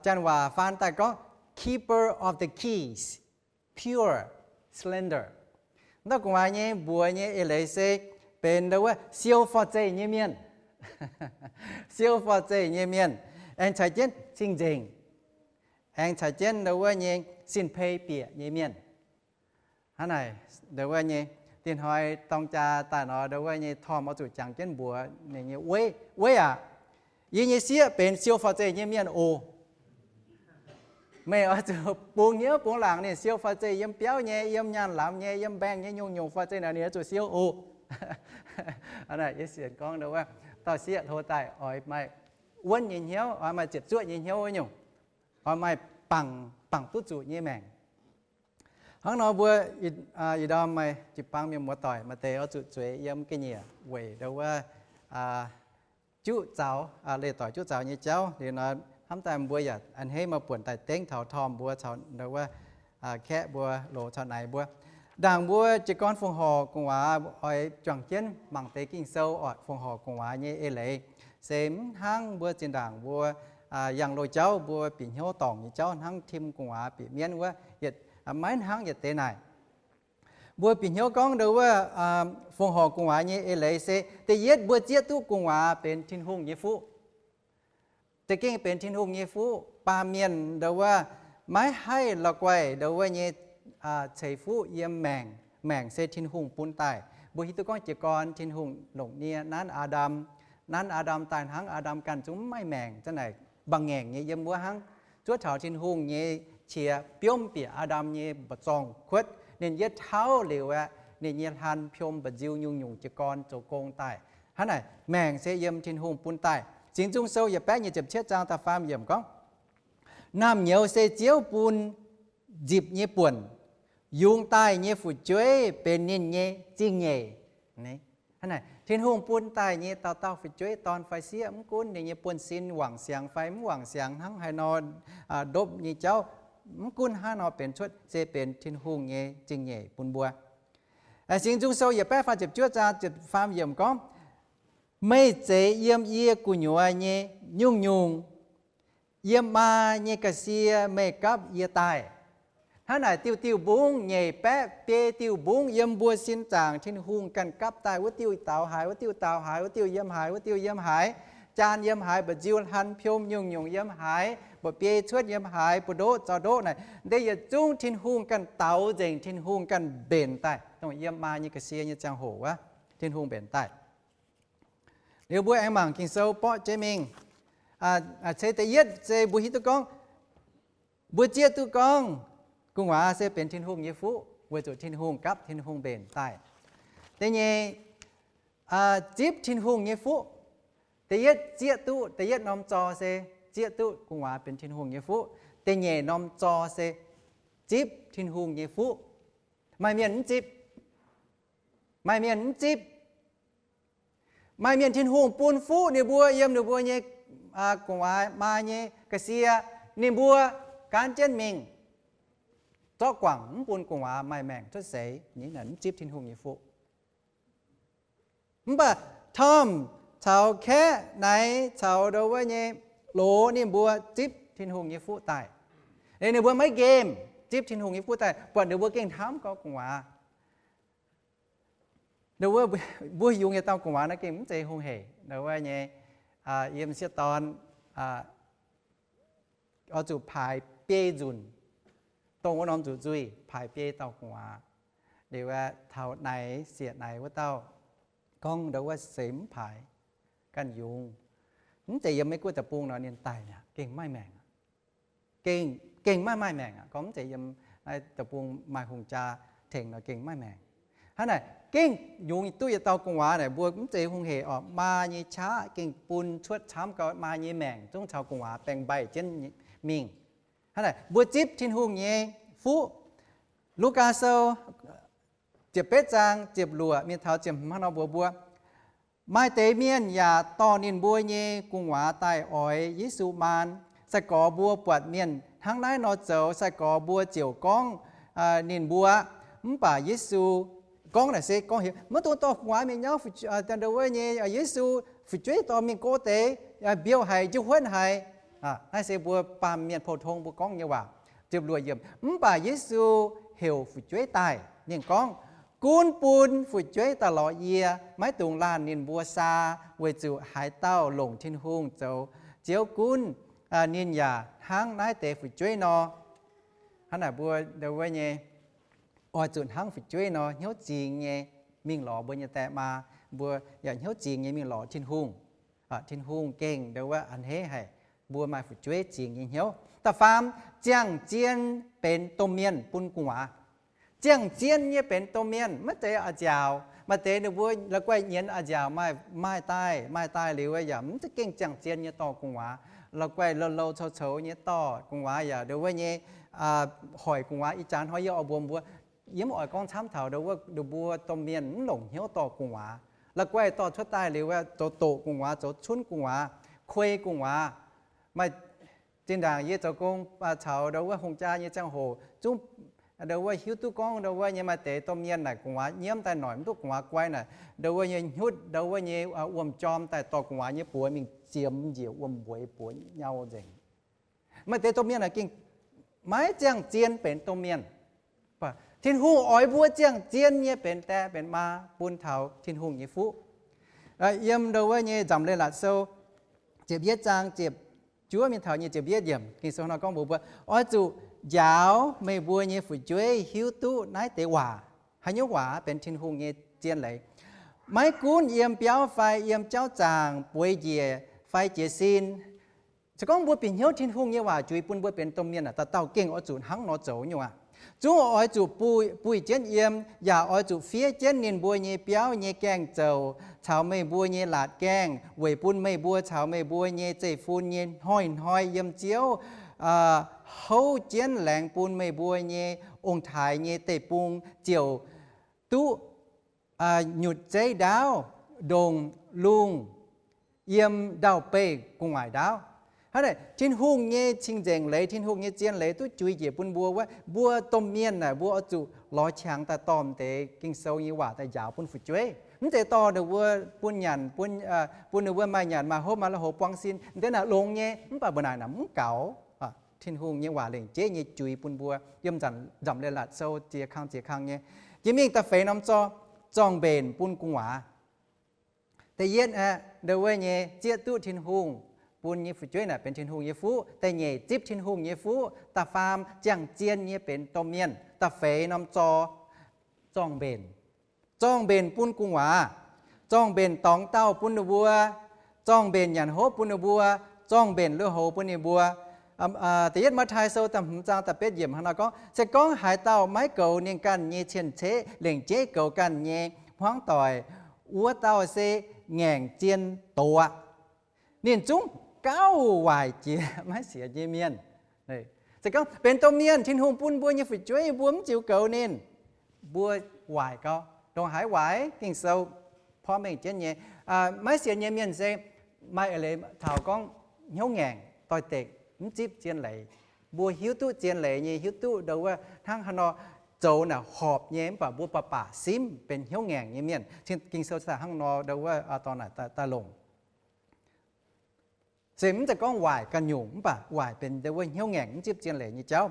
janx waac faan daaih gorngv keeper of the keys, pure, slender. Mv dauh gu'nguaaz nyei mbuox nyei eix leiz se benx ndo wuov siou forv-zeih nyei mienh. Siou forv-zeih nyei mienh, aengx caux jienv cing-nzengc, aengx caux jienv ndo wuov nyei sin-pei bieqc nyei mienh. Hnangv naaic, ndo wuov nyei, dinh hnoi dorng jaa daaih nor, ndo wuov nyei Tom oix zuqc jangx jienv mbuox ninh nyei, Weiv, weiv aac, yie nyei sieqv benx siou forv-zeih nyei mienh oc. Meih oix zuqc bungx hnyouv bungx laangc ninh siou forv-zeih yiem biauv nyei, yiem nyaanh lamz nyei, yiem mbaengx nyei, nyungc-nyungc forv-zeih naaic ninh oix zuqc siou oc. Aa, yie sienx gorngv ndo wuov, dauh sieqv hlo daaih oix maaih wuonv nyei hnyouv, oix maaih ziepc zuoqv nyei hnyouv wuov nyungc, oix maaih bangc, bangc duqv zuqc nyei maengc. Hnangv nor mbuo ih ndorm maaih jiu-baang mienh muoz-doic maaih deix oix zuqc zueiz yiem ga'nyiec weic ndo wuov juqv zaux, leih doic juqv zaux nyei jauv. Liuz nor hnamv daaih mbuo yaac a'hneiv maaih buonc daaih dengv taux tormh mbuo caux ndo wuov kaeqv mbuo, loz caux naaic mbuo. Ndaangc mbuo jiez gorn fongc horc gu'nguaaz oix juangc jienv mangc deix Ging-Sou oc, fongc horc gu'nguaaz nyei eix leiz. Se mv hnangv mbuo zinh ndaangc mbuo yangh loz jauv mbuo bieqc hnyouv dorngc nyei jauv hnangv tim gu'nguaaz bieqc mienv wuov, yietc maiv hnangv yietc deix naaic. Mbuo bieqc hnyouv gorngv ndo wuov fongc horc gu'nguaaz nyei eix leiz se da'yietv mbuo zieqv duqv gu'nguaaz benx Tin-Hungh nyei fuqv. Za'gengh benx Tin-Hungh nyei fuqv. Baamh mienh ndo wuov maiv haih la'guaih ndo wuov nyei ceix fuqv yiem maengc. Maengc se Tin-Hungh bun daaih. Mbuo hiuv duqv gorngv jiez gorn Tin-Hungh longc nie nanv Aa^ndam. Nanv Aa^ndam daaih hnangv Aa^ndam ganh zungv mv maaih maengc, zanc naaic mbaengx-ngaengc nyei yiem wuov hnangv. Zuov taux Tin-Hungh nyei qiex biomv bieqc Aa^ndam nyei mba'zorng kuotv, ninh yietv tauv liuz aeqv, ninh nyei hlan piom mba'nziu nyungc-nyungc jiez gorn zoux gong daaih. Hnangv naaic maengc se yiem Tin-Hungh bun daaih. Singx Nzung Sou yietc baeqv nyic ziepc cietv zaang da'faam yiemc gorngv, Naamh nyouz se Ziouv bun nzipc nyei buonc, yungz daaih nyei fu'jueiv benx ninh nyei zingh nyeic. Hnangv naaic Tin-Hungh bun daaih nyei dauh dauh fu'jueiv dorn fai sieqv, mv gunv ninh nyei buonv-sin wangc siangx fai mv wangc siangx hnangv haaix nor, ndopv nyei jauv, mv gunv hnangv nor benx cuotv se benx Tin-Hungh nyei zingh nyeic bun mbuo. Singx Nzung Sou yietc baeqv faah ziepc juov zaang ziepc faam yiemc gorngv, Meih zeix yiem yie gu'nyuoz nyei nyungc-nyungc, yiem maa nyei ga'sie meih gapv yie daaih. Hnangv naaic diuh diuh mbungv nyeic baeqv biei diuh mbungv yiem mbuo sin zaangc Tin-Hungh ganh gapv daaih. Wuov diuh daaux haaix, wuov diuh daaux haaix, wuov diuh yiem haaix, wuov diuh yiem haaix, jaan yiem haaix, mba'nziu hlan piom nyungc-nyungc yiem haaix, mba'biei cuotv yiem haaix, buoz-ndoqv zaux ndoqv naaic, deix yietc zungv Tin-Hungh ganh daaux nzengc, Tin-Hungh ganh mbenc daaih. Dongh yiem maa nyei ga'sie nyei ziangh hoc wuov, Tin-Hungh mbenc daaih. Liuz mbuo aengx mangc Ging-Sou borqv jienv mingh, se da'yietv se mbuo hiuv duqv gorngv, mbuo zieqv duqv gorngv gu'nguaaz se benx Tin-Hungh nyei fuqv weic zuqc Tin-Hungh gapv, Tin-Hungh mbenc daaih. Da'nyeic, zipv Tin-Hungh nyei fuqv. Da'yietv zieqv duqv, da'yietv norm zor se zieqv duqv gu'nguaaz benx Tin-Hungh nyei fuqv. Da'nyeic norm zor se zipv Tin-Hungh nyei fuqv. Maaih mienh mv zipv. Maaih mienh mv zipv. Maaih mienh Tin-Hungh bun fuqv ninh mbuo yiem ninh mbuo nyei gu'nguaaz, maa nyei ga'sie, ninh mbuo gaanv jienv mingh zorqv guangc, mv bun gu'nguaaz maaih maengc cuotv seix, ninh mv zipv Tin-Hungh nyei fuqv. Mv baac tormh caux kaeqv naaic caux ndo wuov nyei loz ninh mbuo zipv Tin-Hungh nyei fuqv daaih. Ninh mbuo maiv nqemh zipv Tin-Hungh nyei fuqv daaih, buatc ninh mbuo gengh hnamv gorngv gu'nguaaz. Ndo wuov mbuo yungz yietc dauh gu'nguaaz naaiv gengh mv zeiz hungh heic. Ndo wuov nyei, yiem sieqv dorn oix zuqc paaix biei nzunc, dongh wuov norm nzuqc nzuih paaix biei dauh gu'nguaaz. Liuz taux naaic siec naaic wuov dauh gorngv ndo wuov se mv paaix, ganh yungz. Mv zeiz yiem Meiv Guoqv deic-bung nor ninh daic mi'aqv, gengh maiv maengc. Gengh, gengh maiv maaih maengc aqv. Gorngv mv zeiz yiem naaiv deic-bung maaih hungh jaa tengx nor gengh maiv maengc. Hnangv naaic gengh yungz duqv yietc dauh gu'nguaaz naaic mbuo mv zeiz hungh heic oc. Maa nyei qaqv gengh bun cuotv camv gau, maa nyei maengc zungv caux gu'nguaaz baeng mbaih jienv mingh. Hnangv naaic mbuo zipv Tin-Hungh nyei fuqv. Lugaa Sou ziepc betv zaang ziepc luoqc mingh taux ziepc hmz hnangv nor mbuox mbuo, maaih deix mienh yaac dorh ninh mbuo nyei gu'nguaaz daaih oix Yesu maan. Sai-gorx mbuo buatc mienh hnangv naaiv nor zoux, sai-gorx mbuo ziouc gorngv ninh mbuo. Mv baac Yesu gorngv naaic se gorngv heuc maiv dungx dorh gu'nguaaz mingh nyauv, ndo wuov nyei Yesu fu'jueiv dorh mingh go deix, mbiouh haic, njiu huotv haic. Naaiv se mbuo baamh mienh pou-tong mbuo gorngv nyei waac. Ziepc luoqc yiemc, mv baac Yesu heuc fu'jueiv daaih. Ninh gorngv, gunv bun fu'jueiv daaih lorz yie, maiv dungx laanh ninh mbuo saa, weic zuqc haaix dauh longc Tin-Hungh zoux Ziouv gunv, ninh yaac hnangv naaiv deix fu'jueiv nor. Hnangv naaic mbuo ndo wuov nyei oix zuqc hnangv fu'jueiv nor hnyouv zingx nyei mingh lorz mbuo nyei die maa. Mbuo yaac hnyouv zingx nyei mingh lorz Tin-Hungh. Tin-Hungh gengh ndo wuov a'hneiv haic mbuo maaih fu'jueiv zingx nyei hnyouv. Da'faam, ziangh zien benx domh mienh bun gu'nguaaz. Ziangh zien nyei benx domh mienh, maiv zeiz a'nziaauc. Maaih deix ninh mbuo la'guaih nyienz a'nziaauc maaih, maaih daaih, maaih daaih liuz yaac mv za'gengh ziangh zien nyei dorh gu'nguaaz. La'guaih lou lou coux coux nyei dorh gu'nguaaz yaac ndo wuov nyei hoic gu'nguaaz. Ih jaax hnoi yie oix mbuox mbuo, yie mv oix gorngv camv taux ndo wuov ninh mbuo domh mienh mv longc hnyouv dorh gu'nguaaz. La'guaih dorh cuotv daaih liuz zoux doqc gu'nguaaz, zoux cunv gu'nguaaz, kuei gu'nguaaz. Maaih zinh ndaangc yie zoux gong caux ndo wuov hungh jaa nyei ziangh hoc zungv ndo wuov hiuv duqv gorngv ndo wuov nyei maaih deix domh mienh naaic gu'nguaaz nyiemv daaih noic mv duqv gu'nguaaz guai naaic, ndo wuov nyei hnyutv ndo wuov nyei wuom-jorm daaih dorh gu'nguaaz nyei buoz mingh ziemx njiec wuom-mbueix buoz nyau nzengc. Maaih deix domh mienh naaic gengh maiv ziangh zien benx domh mienh. Tin-Hungh oix mbuo ziangh zien nyei benx die benx maa bun taux Tin-Hungh nyei fuqv. Yiem ndo wuov nyei Nzamc Leiz-Latc Sou ziepc yietv zaang ziepc juov mingh taux nyei ziepc yietv yiemc, Ging-Sou nor gorngv mbuox mbuo, oix zuqc njaaux meih mbuo nyei fu'jueiv hiuv duqv naaiv deix waac. Haaix nyungc waac benx Tin-Hungh nyei zien leiz? Maiv gunv yiem biauv fai yiem jauv zaangc, bueix njiec fai jiez sin. Se gorngv mbuo bieqc hnyouv Tin-Hungh nyei waac juix bun mbuo benx domh mienh aah, dauh dauh gengh oix zuqc hnangv nor zoux nyei waac. Zungv oix zuqc buih, buih jienv yiem, yaac oix zuqc fiev jienv ninh mbuo nyei biauv nyei gaengh zoux caux meih mbuo nyei laatc gaengh, weic bun meih mbuo caux meih mbuo nyei zeiv-fun nyei hnoi-hnoi yiem Ziouv houv jienv laengz bun meih mbuo nyei ong-taaix nyei deic-bung ziouc duqv nyutc zeiv ndaauv, ndongc lungh, yiem ndau-beih gu'nguaaic ndaauv. Hnangv naaic, Tin-Hungh nyei cing-nzengc leiz, Tin-Hungh nyei zien leiz duqv juix njiec bun mbuo wuov, mbuo domh mienh naaic mbuo oix zuqc lorz qangx daaih dorh deix Ging-Sou nyei waac daaih njaaux bun fu'jueiv. Mv zeiz dorh ninh mbuo bun nyanc, bun ninh mbuo maaih nyanc maaih hopv maaih lui-houx buang sin, deix naaic longx nyei, mv baac mbuo naaic mv gaux. Tin-Hungh nyei waac lengc jeiv nyei juix bun mbuo yiem Nzamc Leiz-Latc Sou ziex kang ziex kang nyei. Jiex mingh da'feix norm zorng, zorng-mbenc bun gu'nguaaz. Da'yietv aeqv, ndo wuov nyei zieqv duqv Tin-Hungh bun nyei fu'jueiv naaic benx Tin-Hungh nyei fuqv. Da'nyeic, zipv Tin-Hungh nyei fuqv. Da'faam, ziangh zien nyei benx domh mienh. Da'feix norm zorng, zorng-mbenc. Zorng-mbenc bun gu'nguaaz. Zorng-mbenc dorngx dauh bun ninh mbuo. Zorng-mbenc nyanc hopv bun ninh mbuo. Zorng-mbenc lui-houx bun ninh mbuo. Da'yietv Matv^taai Sou da'hmz zaang da'betv yiemc hnangv nor gorngv, se gorngv haaix dauh maiv goux ninh ganh nyei cien-ceqv, lengc jeiv goux ganh nyei hmuangv doic, wuov dauh se ngaengc zien doz aqv. Ninh zungv gauh waaic jiex maiv sienx nyei mienh. Se gorngv benx domh mienh, Tin-Hungh bun mbuo nyei fu'jueiv, mbuo mv ziux goux ninh, mbuo waaic gau. Ndongc haaix waaic? Ging-Sou porv mengh jienv nyei. Maiv sienx nyei mienh se maaih eix leiz taux gorngv hnyouv ngaengc, doix-dekc, mv zipv zien leiz. Mbuo hiuv duqv zien leiz nyei, hiuv duqv ndo wuov hnangv haaix nor zoux naaic horpc nyei, mv baac mbuo baac baac simv benx hnyouv ngaengc nyei mienh. Ging-Sou hnangv nor ndo wuov dorh naaic daaih longc. Se mv zeiz gorngv waaic ganh nyungc, mv baac waaic benx ndo wuov hnyouv ngaengc, mv zipv zien leiz nyei jauv.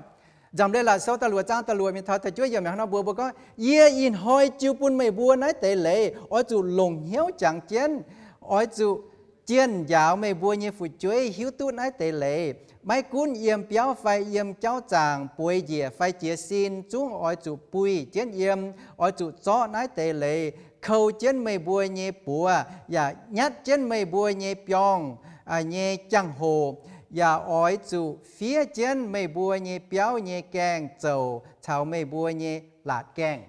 Nzamc Leiz-Latc Sou da'luoqc zaang da'luoqc mingh taux da'juov yiemc hnangv nor mbuox mbuo gorngv, yie ih hnoi jiu bun meih mbuo naaiv deix leiz, oix zuqc longc hnyouv jangx jienv, oix zuqc jienh njaaux meih mbuo nyei fu'jueiv hiuv duqv naaiv deix leiz. Maiv gunv yiem biauv fai yiem jauv zaangc, bueix njiec fai jiez sin, zungv oix zuqc buih jienv yiem. Oix zuqc zorqv naaiv deix leiz kou jienv meih mbuo nyei buoz, yaac nyatv jienv meih mbuo nyei biorngh nyei jangx-hoc, yaac oix zuqc fiev jienv meih mbuo nyei biauv nyei gaengh zouc caux meih mbuo nyei laatc gaengh.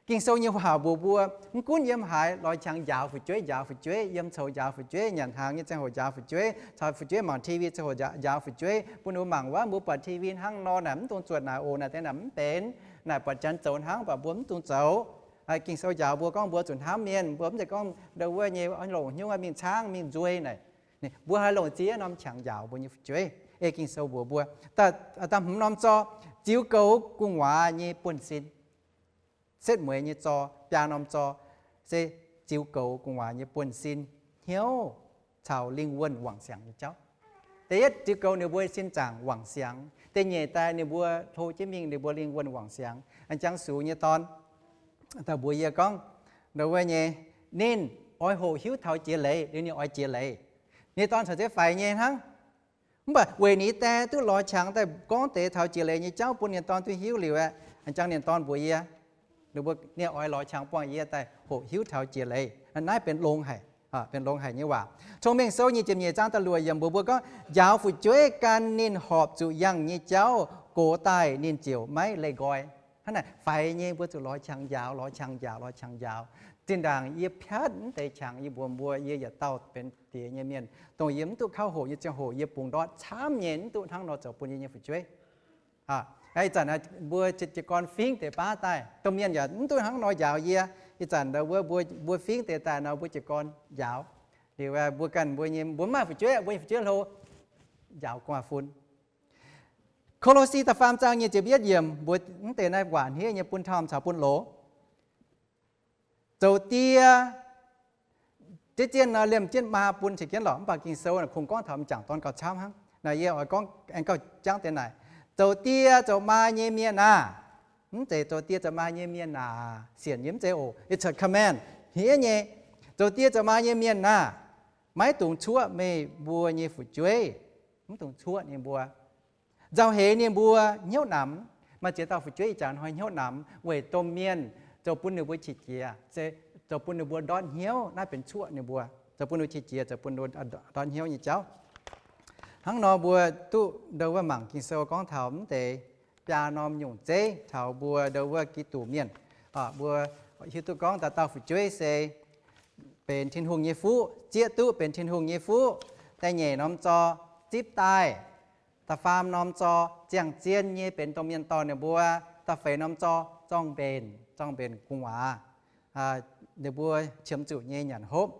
Ging-Sou nyei waac mbuox mbuo, mv gunv yiem haaix, lorz qangx njaaux fu'jueiv, njaaux fu'jueiv yiem coux, njaaux fu'jueiv nyanc hnaangx nyei ziangh hoc, njaaux fu'jueiv caux fu'jueiv mangc TV ziangh hoc, njaaux fu'jueiv bun ninh mbuo mangc wuov, mbuo buatc TV hnangv nor naaic mv dungx zuotc naaic oc, naaic deix naaic mv benx, naaic buatc janx zoux hnangv, mv baac mbuo mv dungx zoux. Ging-Sou njaaux mbuo gorngv mbuo zuqc hnamv mienh, mbuo mv zeiz gorngv ndo wuov nyei longc hnyouv mingh caangv mingh nzuih naaic. Mbuo haih longc ziex norm qangx njaaux mbuo nyei fu'jueiv. Ei Ging-Sou mbuox mbuo, da'hmz norm zorng, ziux goux gu'nguaaz nyei buonv-sin. Setv mueiz nyei zorng, biaa norm zorng se ziux goux gu'nguaaz nyei buonv-sin, hnyouv caux lingh wuonh wangc siangx nyei jauv. Da'yietv, ziux goux ninh mbuo sin zaangc wangc siangx. Da'nyeic daaih ninh mbuo hlo jienv mingh ninh mbuo lingh wuonh wangc siangx. An jangx sux nyei dorn daaih mbuox yie gorngv, ndo wuov nyei, ninh oix hoqc hiuv taux jiex leiz, ninh oix jiex leiz. Ninh dorn caux zeiv faix nyei hnangv. Mv baac weic ninh die duqv lorz qangx daaih gorngv deix taux jiex leiz nyei jauv bun ninh dorn duqv hiuv liuz aeqv, an jangx ninh dorn mbuox yie, ninh oix lorz qangx buangh yie daaih hoqc hiuv taux jiex leiz. Naaiv benx longx haic, benx longx haic nyei waac. Cong-Mengh Sou nyic ziepc nyeic zaang da'luoqc yiemc mbuox mbuo gorngv, njaaux fu'jueiv gan ninh horpc zuqc yangh nyei jauv, gox daaih ninh ziouc maiv leih nqoi. Hnangv naaic faix nyei mbuo zuqc lorz qangx njaaux, lorz qangx njaaux, lorz qangx njaaux. Zinh ndaangc yie piatv mv deix qangx yie mbuox mbuo, yie yietc dauh benx diex nyei mienh, dongh yie mv duqv kauv hoqc nyei ziangh hoc yie bungx ndortv camv nyei, mv duqv hnangv nor zoux bun yie nyei fu'jueiv. Ih zanc mbuo jiez gorn fingv deix baav daaih, domh mienh yaac mv duqv hnangv nor njaaux yie. Ih zanc mbuo, mbuo fingv deix daaih nor mbuo jiez gorn njaaux. Liuz mbuo ganh mbuo nyei, mbuo mv maaih fu'jueiv, mbuo nyei fu'jueiv hlo, njaaux gu'nguaaz-fun. Ko^lo^si da'faam zaang nyic ziepc yietv yiemc mbuox mv deix naaiv waac hniev nyei bun Tom caux bun Loz. Zoux die, deix zien nor liemh jienv maa bun ceix jienv lorqc, mv baac Ging-Sou kungx gorngv taux m'jangc dorn gauh camv hnangv. Naaic yie oix gorngv aengx gauh jangv deix naaic. Zoux die zoux maa nyei mienh aah! Mv zeiz zoux die zoux maa nyei mienh aah! Sienx yie mv zeiz oc. It's a command. Hniev nyei. Zoux die zoux maa nyei mienh aah! Maiv dungx cuoqv meih mbuo nyei fu'jueiv. Mv dungx cuoqv ninh mbuo. Nzauh heix ninh mbuo hnyouv namx. Maaih ziex dauh fu'jueiv ih jaax hnoi hnyouv namx weic domh mienh zoux bun ninh mbuo qiex jiez, zoux bun ninh mbuo ndortv hnyouv, naaiv benx cuoqv ninh mbuo, zoux bun ninh mbuo qiex jiez, zoux bun ninh mbuo ndortv hnyouv nyei jauv. Hnangv nor mbuo duqv ndo wuov mangc Ging-Sou gorngv taux mv deix biaa norm nyungc zeiv taux mbuo ndo wuov Giduc mienh. Mbuo hiuv duqv gorngv dauh dauh fu'jueiv se benx Tin-Hungh nyei fuqv, zieqv duqv benx Tin-Hungh nyei fuqv. Da'nyeic norm zor zipv daaih. Da'faam norm zor ziangh zien nyei benx domh mienh dorh ninh mbuo. Da'feix norm zor zorng-mbenc, zorng-mbenc gu'nguaaz, ninh mbuo qiemx zuqc nyei nyanc hopv.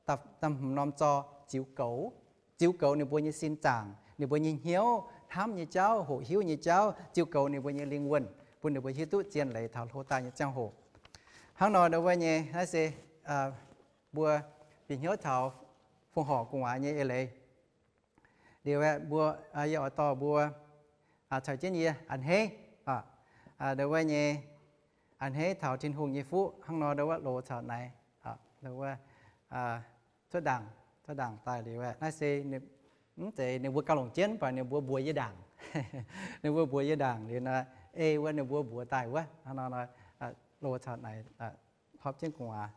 Da'hmz norm zor ziux goux, ziux goux ninh mbuo nyei sin zaangc, ninh mbuo nyei hnyouv, hnamv nyei jauv, hoqc hiuv nyei jauv, ziux goux ninh mbuo nyei lingh wuonh, bun ninh mbuo hiuv duqv zien leiz taux hlo daaih nyei ziangh hoc. Hnangv nor ndo wuov nyei naaiv se mbuo bieqc hnyouv taux fongc horc gu'nguaaz nyei eix leiz. Liuz aeqv, mbuo, yie oix dorh mbuo caux jienv yie a'hneiv, ndo wuov nyei, a'hneiv taux Tin-Hungh nyei fuqv. Hnangv nor ndo wuov loz caux naaic, ndo wuov cuotv ndaangc, cuotv ndaangc daaih liuz aeqv, naaiv se mv zeiz ninh mbuo gauh longc jienv, mv baac ninh mbuo mbuox yie ndaangc. Ninh mbuo mbuox yie ndaangc liuz nor, ei wuov ninh mbuo mbuox daaih wuov. Hnangv nor loz caux naaic horpc jienv gu'nguaaz.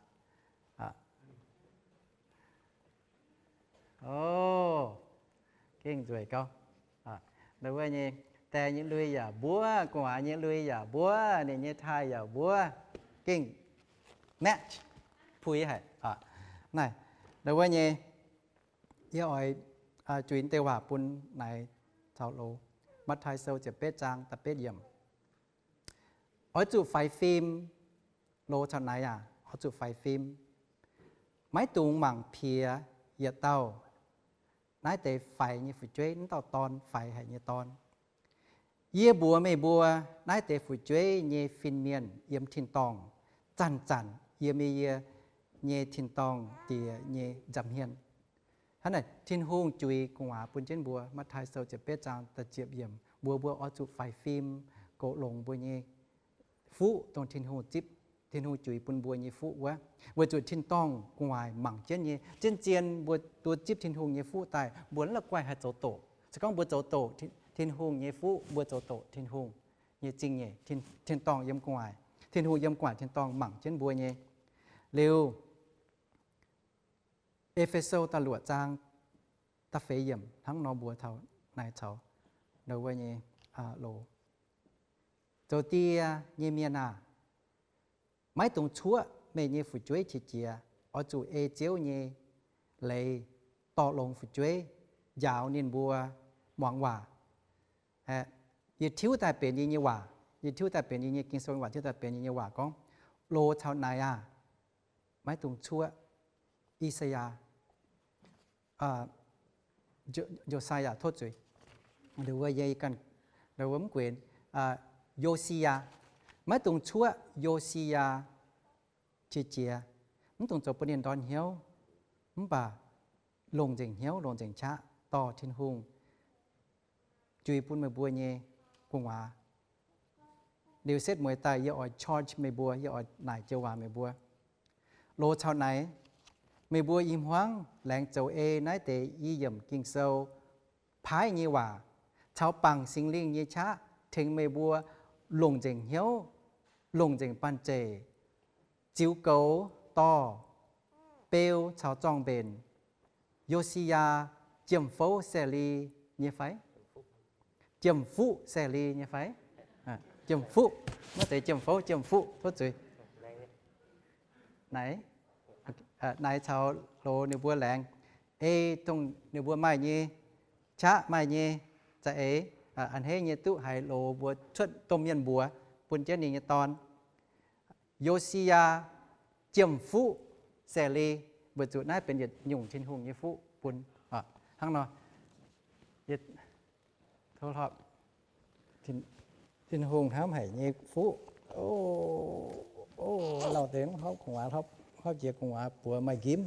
O, gengh nzueic gauh. Ndo wuov nyei, die nyei lui yaac mbuov, gu'nguaaz nyei lui yaac mbuov, ninh nyei taaih yaac mbuov, gengh match, puix haic. Naaiv, ndo wuov nyei, yie oix zuiz deix waac bun naaic caux loz. Matv^taai Sou ziepc betv zaang da'betv yiemc. Oix zuqc faix fim. Loz caux naaic aac, oix zuqc faix fim. Maiv dungx mangc piex yietc dauh naaiv deix faix nyei fu'jueiv, wuov dauh dorn, faix haic nyei dorn. Yie mbuox meih mbuo, naaiv deix fu'jueiv nyei fin-mienh yiem tin-dorngh zanc-zanc yiem yie nyei tin-dorngh Diex nyei nza'hmien. Hnangv naaic Tin-Hungh juix gu'nguaaz bun jienv mbuo. Matv^taai Sou ziepc betv zaang da'ziepc yiemc mbuox mbuo oix zuqc faix fim, goux longx mbuo nyei fuqv, dongh Tin-Hungh zipv, Tin-Hungh juix bun mbuo nyei fuqv wuov, weic zuqc tin-dorngh gu'nguaaic mangc jienv nyei. Zien-zien mbuo duqv zipv Tin-Hungh nyei fuqv daaih, mbuo mv la'guaih haih zoux doqc. Se gorngv mbuo zoux doqc Tin-Hungh nyei fuqv, mbuo zoux doqc Tin-Hungh nyei zingh nyeic. Tin-dorngh yiem gu'nguaaic, Tin-Hungh yiem gu'nguaaic tin-dorngh mangc jienv mbuo nyei. Liuz, E^fe^so da'luoqc zaang da'feix yiemc hnangv nor mbuox taux naaic caux ndo wuov nyei loz. Zoux die nyei mienh aah! Maiv dungx cuoqv meih nyei fu'jueiv qiex jiez. Oix zuqc ei Ziouv nyei leiz dorh longx fu'jueiv, njaaux ninh mbuo muangx waac. Yie tiuv daaih benx yie nyei waac. Yie tiuv daaih benx yie nyei Ging-Sou waac, tiuv daaih benx yie nyei waac gorngv, loz caux naaic aah! Maiv dungx cuoqv. I^saa^yaa, Josaiah tov zuiz, ndo wuov mv guenx, Yo^si^yaa. Maiv dungx cuoqv Yo^si^yaa qiex jiez. Mv dungx zoux bun ninh ndorn hnyouv, mv baac longc nzengc hnyouv, longc nzengc qaqv dorh Tin-Hungh juix bun meih mbuo nyei gu'nguaaz. Liuz setv mueiz daaih yie oix charge meih mbuo, yie oix naaic joux waac meih mbuo. Loz caux naaic, meih mbuo i hmuangv laengz zoux ei naaiv deix i yiemc Ging-Sou paaiv nyei waac caux bangc Singx Lingh nyei qaqv tengx meih mbuo longc nzengc hnyouv, longc nzengc banh zeic, ziux goux, dorh, beu caux zorng-mbenc Yo^si^yaa, jiem-fouv saeh-li nyei fai? Jiem-fuqv saeh-li nyei fai? Jiem-fuqv, maiv zeiz jiem-fouv, jiem-fuqv, tov zuiz. Naaiv, naaiv caux loz ninh mbuo laengz, ei dongh ninh mbuo maaih nyei qaqv, maaih nyei za'eix, a'hneiv nyei duqv haiz loz mbuo cuotv domh mienh mbuox bun jienv ninh nyei dorn. Yo^si^yaa jiem-fuqv se leiz, weic zuqc naaiv benx yietc nyungc Tin-Hungh nyei fuqv bun. Hnangv nor, Tin-Hungh hnamv haic nyei fuqv. Lauh deix hnopv gu'nguaaz, hnopv jiex gu'nguaaz buoz maaih nqimv.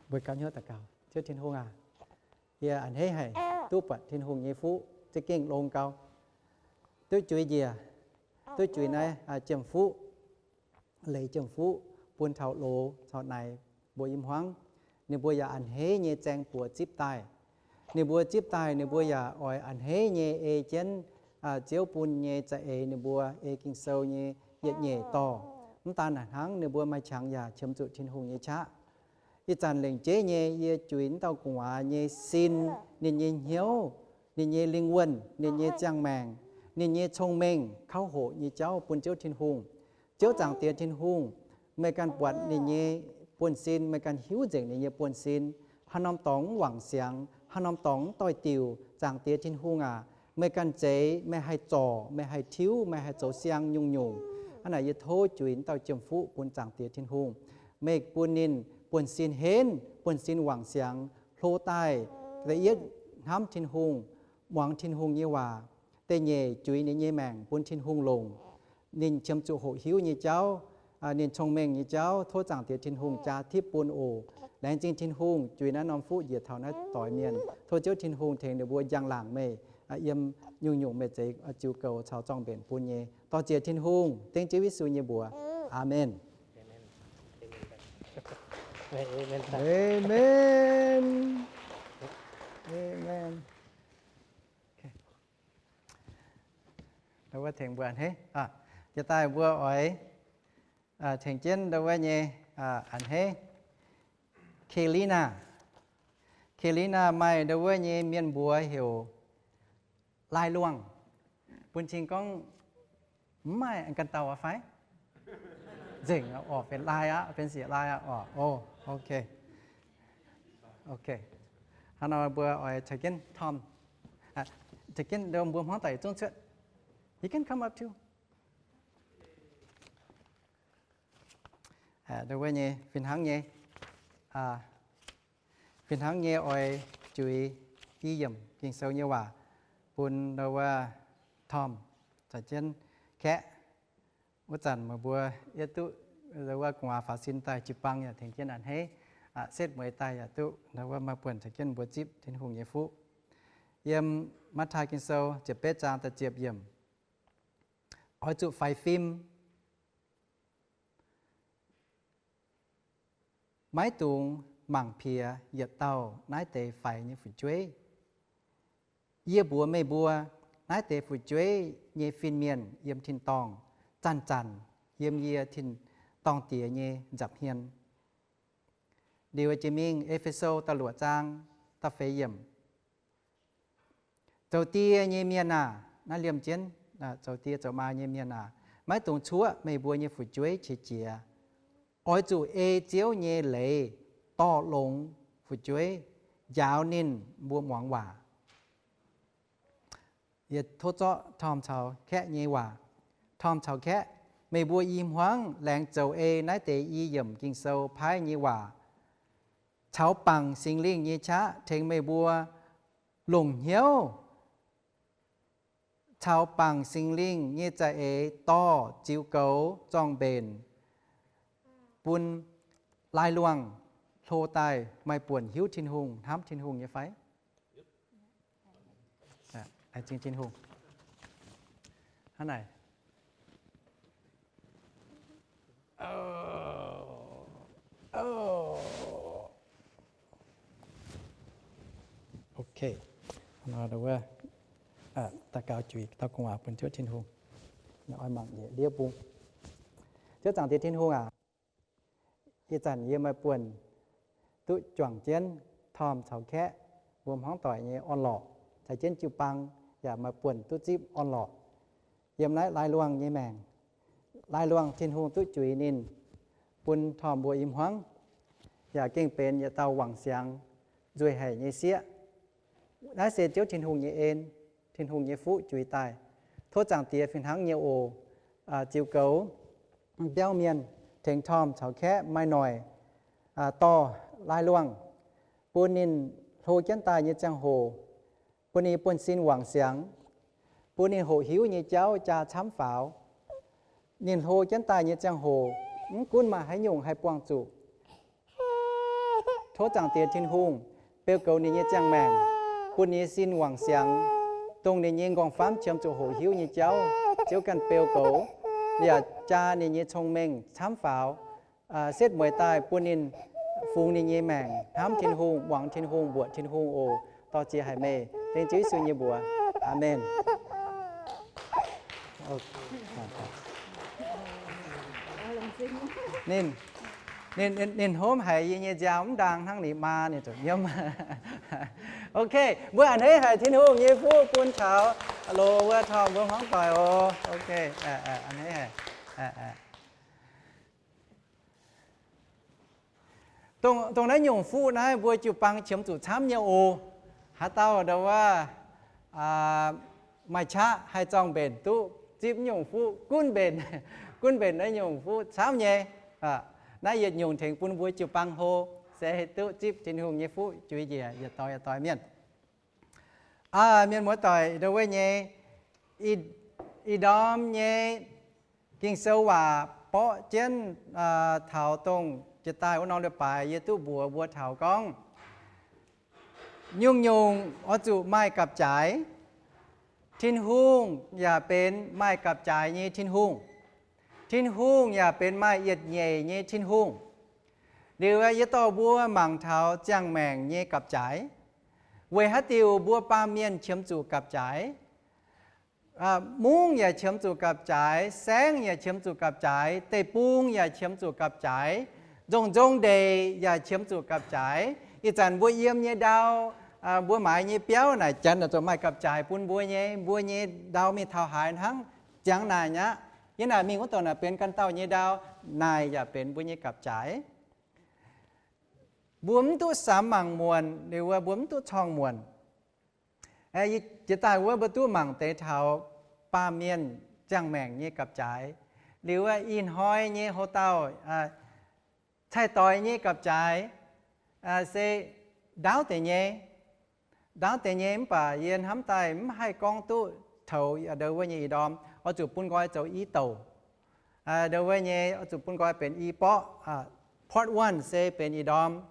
Mbuo gauh hnyouv daux gaux. Ziouv Tin-Hungh aac, yie a'hneiv haic duqv buatc Tin-Hungh nyei fuqv za'gengh longx gau. Duqv juix njiec, duqv juix naaiv jiem-fuqv, leiz jiem-fuqv bun taux loz caux naaic mbuo i hmuangv. Ninh mbuo yaac a'hneiv nyei zaeng buoz zipv daaih. Ninh mbuo zipv daaih, ninh mbuo yaac oix a'hneiv nyei ei jienv Ziouv bun nyei za'eix ninh mbuo ei Ging-Sou nyei yietc nyeic dorh. Mv daan naaic hnangv, ninh mbuo maaih qangx yaac qiemx zuqc Tin-Hungh nyei qaqv. Ih zanc lengc jeiv nyei yie juix wuov dauh gu'nguaaz nyei sin, ninh nyei hnyouv, ninh nyei lingh wuonh, ninh nyei ziangh maengc, ninh nyei cong-mengh, kauv hoqc nyei jauv bun Ziouv Tin-Hungh. Ziouv Zaangc Diex Tin-Hungh, meih ganh buatc ninh nyei buonv-sin, meih ganh hiuv nzengc ninh nyei buonv-sin, haaix norm dorngx mv wangc siangx, haaix norm dorngx mv doix-diuc. Zaangc Diex Tin-Hungh aac, meih ganh zeix, meih haih zorc, meih haih tiuv, meih haih zoux siang nyungc-nyungc. Hnangv naaic yie tov juix wuov dauh jiem-fuqv bun Zaangc Diex Tin-Hungh. Meih bun ninh buonv-sin henv, buonv-sin wangc siangx, hlo daaih da'yietv hnamv Tin-Hungh, muangx Tin-Hungh nyei waac, da'nyeic juix ninh nyei maengc bun Tin-Hungh longc. Ninh qiemx zuqc hoqc hiuv nyei jauv, ninh cong-mengh nyei jauv, tov Zaangc Diex Tin-Hungh jaa tipv bun oc. Laengz zingh Tin-Hungh juix naaiv norm fuqv njiec taux naaiv doix mienh. Tov Ziouv Tin-Hungh tengx ninh mbuo njang-laangc meih, yiem nyungc-nyungc meih zeix ziux goux caux zorng-mbenc bun nyei. Dorh ziec Tin-Hungh, dengv Ziouv Yesu nyei mbuox. Aamen. Aamen. Aamen. Ndau wuov tengx mbuo a'hneiv. Jiex daaih mbuo oix tengx jienv ndau wuov nyei a'hneiv. Kelina. Kelina maaih ndau wuov nyei mienh mbuox heuc Lai Luangh. Bun cing gorngv mv maaih ganh dauh aqv fai? Nzengc orqc, benx Lai aqv, benx siec Lai aqv orqc. O, ok. Ok. Hnangv nor mbuo oix caux jienv Tom, caux jienv mbuo hmuangv doic yietc zungv cuotv. You can come up too. Ndau wuov nyei fih hnangv nyei, fih hnangv nyei oix juix i yiemc Ging-Sou nyei waac bun ndau wuov Tom caux jienv kaeqv. Wuov zanc meih mbuo yie duqv ndau wuov gu'nguaaz faaux sin daaih jiu-baang yaac tengx jienv a'hneiv, setv mueiz daaih yaac duqv ndau wuov maaih buonc caux jienv mbuo zipv Tin-Hungh nyei fuqv. Yiem Matv^taai Ging-Sou ziepc betv zaang da'ziepc yiemc, oix zuqc faix fim. Maiv dungx mangc piex yietc dauh naaiv deix faix nyei fu'jueiv. Yie mbuox meih mbuo, naaiv deix fu'jueiv nyei fin-mienh yiem tin-dorngh zanc-zanc yiem yie tin-dorngh Diex nyei nza'hmien. Liuz jiex mingh E^fe^so da'luoqc zaang da'feix yiemc. Zoux die nyei mienh aah, naaiv liemh jienv zoux die zoux maa nyei mienh aah, maiv dungx cuoqv meih mbuo nyei fu'jueiv qiex jiez. Oix zuqc ei Ziouv nyei leiz dorh longx fu'jueiv, njaaux ninh mbuo muangx waac. Yie tov zorqv Tom caux kaeqv nyei waac. Tom caux kaeqv, meih mbuo i hmuangv laengz zoux ei naaiv deix i yiemc Ging-Sou paaiv nyei waac, caux bangc Singx Lingh nyei qaqv tengx meih mbuo longc hnyouv caux bangc Singx Lingh nyei za'eix dorh ziux goux zorng-mbenc bun Lai Luangh hlo daaih maaih buonc hiuv Tin-Hungh, hnamv Tin-Hungh nyei fai? Laengz zingh Tin-Hungh. Hnangv naaic. Ok. Daux gaux juix dauh gu'nguaaz bun Ziouv Tin-Hungh. Oix mangc njiec ndiev bung. Ziouv Zaangc Diex Tin-Hungh aac, ih zanc yie maaih buonc duqv juangc jienv Tom caux kaeqv mbuo hmuangv doic nyei orn-lorqc, caux jienv jiu-baang yaac maaih buonc duqv zipv orn-lorqc yiem naaiv laai luangh nyei maengc. Laai luangh Tin-Hungh duqv juix ninh, bun tormh mbuo i hmuangv, yaac gengh benx yietc dauh wangc siangx nzueih haic nyei sieqv. Naaiv se Ziouv Tin-Hungh nyei en, Tin-Hungh nyei fuqv juix daaih. Tov Zaangc Diex fih hnangv nyei oc, ziux goux biauv mienh, tengx tormh caux kaeqv maaih noic dorh laai luangh, bun ninh hlo jienv daaih nyei ziangh hoc, bun ninh buonv-sin wangc siangx, bun ninh hoqc hiuv nyei jauv jaa camv faaux. Ninh hlo jienv daaih nyei ziangh hoc, mv gunv maaih haaix nyungc haih buangh zuqc, tov Zaangc Diex Tin-Hungh beu goux ninh nyei ziangh maengc, bun ninh nyei sin wangc siangx, dongh ninh nyei nqorngv-famv qiemx zuqc hoqc hiuv nyei jauv, Ziouv ganh beu goux, yaac jaa ninh nyei cong-mengh camv faaux, setv mueiz daaih bun ninh fungx ninh nyei maengc hnamv Tin-Hungh, muangx Tin-Hungh, mbuoqc Tin-Hungh oc. Dorh ziex haic meih, dengv Ziouv Yesu nyei mbuox. Aamen. Ninh, ninh, ninh hopv haic yie nyei nziaaux mv ndaang hnangv ninh maa ninh zuqc nyiemv. Ok, mbuo a'hneiv haic Tin-Hungh nyei fuqv bun taux loz wuov tormh mbuo hmuangv doic oc. Ok, a'hneiv haic. Dongh, dongh naaiv nyungc fuqv naaiv mbuo jiu-baang qiemx zuqc camv nyei oc. Haaix dauh ndau wuov maaih qaqv haih zorng mbenc duqv zipv nyungc fuqv gunv mbenc, gunv mbenc naaiv nyungc fuqv camv nyei. Naaiv yietc nyungc tengx bun mbuo jiu-baang hlo, se duqv zipv Tin-Hungh nyei fuqv juix njiec yietc doix yietc doix mienh. Mienh muoz doic, ndau wuov nyei, ih ndorm nyei Ging-Sou waac borqv jienv taux dongh jiex daaih wuov norm leiz-baaix yie duqv mbuox mbuo taux gorngv, nyungc-nyungc oix zuqc maaih gapv-jaaix. Tin-Hungh yaac benx maaih gapv-jaaix nyei Tin-Hungh. Tin-Hungh yaac benx maaih yietc nyeic nyei Tin-Hungh. Liuz yie dorh mbuo mangc taux ziangh maengc nyei gapv-jaaix, weic haaix diuc mbuo baamh mienh qiemx zuqc gapv-jaaix. Mungv yaac qiemx zuqc gapv-jaaix, saengv yaac qiemx zuqc gapv-jaaix, deic-bung yaac qiemx zuqc gapv-jaaix, nzong-nzong ndeic yaac qiemx zuqc gapv-jaaix. Ih zanc mbuo yiem nyei ndau, mbuo maaiz nyei biauv naaic janx naaic zoux maaih gapv-jaaix bun mbuo nyei, mbuo nyei ndau mingh taux haaix hnangv ziangx naaic aqv. Yie naaic mingh wuov douc naaic benx ganh dauh nyei ndau, naaic yaac benx mbuo nyei gapv-jaaix. Mbuo mv duqv samx mangc muonc, liuz wuov mbuo mv duqv corng muonc. Jiex daaih wuov mbuo duqv mangc deix taux baamh mienh ziangh maengc nyei gapv-jaaix. Liuz wuov ih hnoi nyei houx-dauh, cai-doix nyei gapv-jaaix se ndaauv deix nyei, ndaauv deix nyei. Mv baac yie hnamv daaih mv haih gorngv duqv toux ndau wuov nyei ih ndorm, oix zuqc bun nqoi zoux i douc. Ndau wuov nyei oix zuqc bun nqoi benx i borqv. Part one se benx ih ndorm.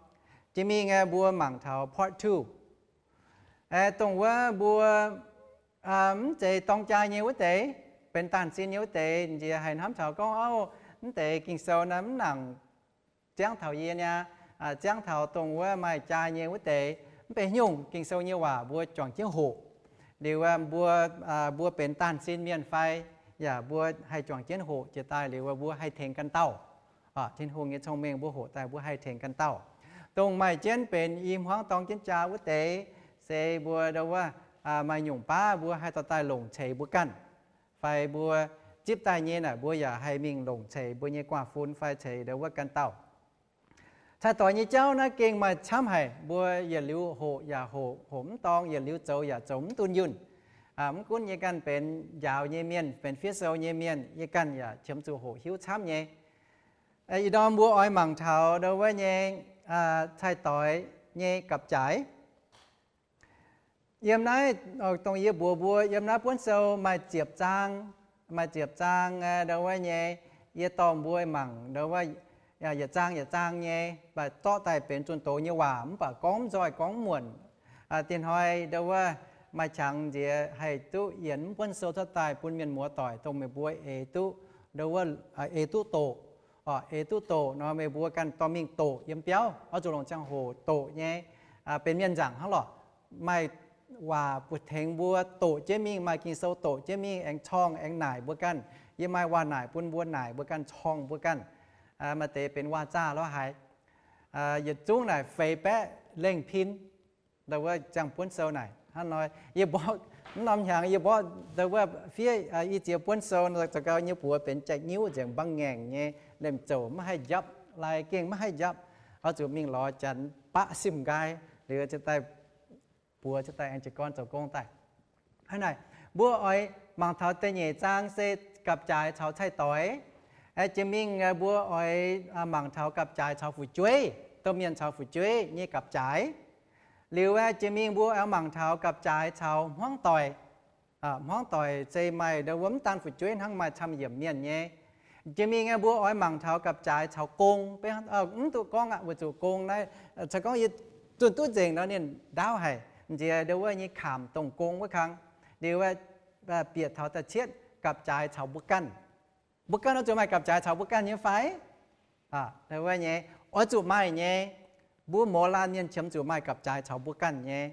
Jiex mingh mbuo mangc taux part two. Dongh wuov mbuo mv zeiz dorng jaa nyei wuov deix, benx daanh sin nyei wuov deix, nziex haih hnamv taux gorngv, Auv, mv deix Ging-Sou naaiv mv nangc ziangv taux yie niaa, ziangv taux dongh wuov maaih jaa nyei wuov deix. Mv baac nyungc Ging-Sou nyei waac mbuo juangc jienv hoqc. Liuz mbuo, mbuo benx daanh sin mienh fai, yaac mbuo haih juangc jienv hoqc jiex daaih liuz mbuo haih tengx ganh dauh. Tin-Hungh nyei cong-mengh mbuo hoqc daaih mbuo haih tengx ganh dauh. Dongh maaih jienv benx i hmuangv dorng jienv jaa wuov deix, se mbuo ndau wuov maaih nyungc baav mbuo haih dorh daaih longc ceix mbuo ganh, fai mbuo zipv daaih nyei naaic mbuo yaac haih mingh longc ceix mbuo nyei guaax fun fai ceix ndau wuov ganh dauh. Cai-doix nyei jauv naaiv gengh maaih camv haic, mbuo yietc liuz hoqc yaac hoqc, hoqc mv dorng, yietc liuz zoux yaac zoux mv dunh yunh. Mv gunv yie ganh benx njaaux nyei mienh, benx fiev sou nyei mienh, yie ganh yaac qiemx zuqc hoqc hiuv camv nyei. Ih ndorm mbuo oix mangc taux ndau wuov nyei cai-doix nyei gapv-jaaix. Yiem naaiv, dongh yie mbuox mbuo, yiem naaiv buonv sou maaih ziepc zaang, maaih ziepc zaang ndau wuov nyei. Yie dorh mbuo mangc ndau wuov yietc zaang yietc zaang nyei, mv baac zorqv daaih benx zunh doz nyei waac, mv baac gorngv mv nzoih gorngv mv muonc. Diex hnoi ndau wuov maaih qangx nziex haih duqv yienc mv buonv sou cuotv daaih bun mienh muoz doic dongh meih mbuo eix duqv ndau wuov, eix duqv doqc. Eix duqv doqc nor meih mbuo ganh dorh mingh doqc yiem biauv, oix zuqc longc ziangh hoc doqc nyei, benx mienh nzaangc hnangv lorqc. Maaih waac bun tengx mbuo doqc jienv mingh, maaih Ging-Sou doqc jienv mingh, aengx corng aengx naaic mbuo ganh. Yie maaih waac naaic bun mbuo naaic mbuo ganh, corng mbuo ganh. Maaih deix benx waac-zaah lorz haic. Yietc zungv naaic feix baeqv lengh pin. Ndau wuov ziangh buonv sou naaic hnangv nor, yie mborqv mv norm hnyangx yie mborqv ndau wuov fiev i ziex buonv sou, zoux gau nyei buoz benx jai-nyiuv nzengc, mbang ngaengc nyei, liemh zouc maiv haih njapv, lai gengh maiv haih njapv, oix zuqc mingh lorz janx baqv simv nqaai liuz cingx daaih buoz cingx daaih aengx jiez gorn zoux gong daaih. Hnangv naaic, mbuo oix mangc taux da'nyeic zaang se gapv-jaaix caux cai-doix. Jiex mingh mbuo oix mangc taux gapv-jaaix caux fu'jueiv, domh mienh caux fu'jueiv nyei gapv-jaaix. Liuz jiex mingh mbuo oix mangc taux gapv-jaaix caux hmuangv doic. Hmuangv doic se maaih ndau wuov mv daan fu'jueiv hnangv, maaih camv-yiemc mienh nyei. Jiex mingh mbuo oix mangc taux gapv-jaaix caux gong. Mv duqv gorngv aqv, weic zuqc gong naaiv, caux gorngv yie zunh duqv nzengc nor ninh ndaauv haic. Nziex ndau wuov nyei kamc dongh gong wuov kang. Liuz bieqc taux da'cietv gapv-jaaix caux mbuo ganh. Mbuo ganh oix zuqc maaih gapv-jaaix caux mbuo ganh nyei fai? Ndau wuov nyei, oix zuqc maaih nyei. Mbuo mouz laanh mienh qiemx zuqc maaih gapv-jaaix caux mbuo ganh nyei.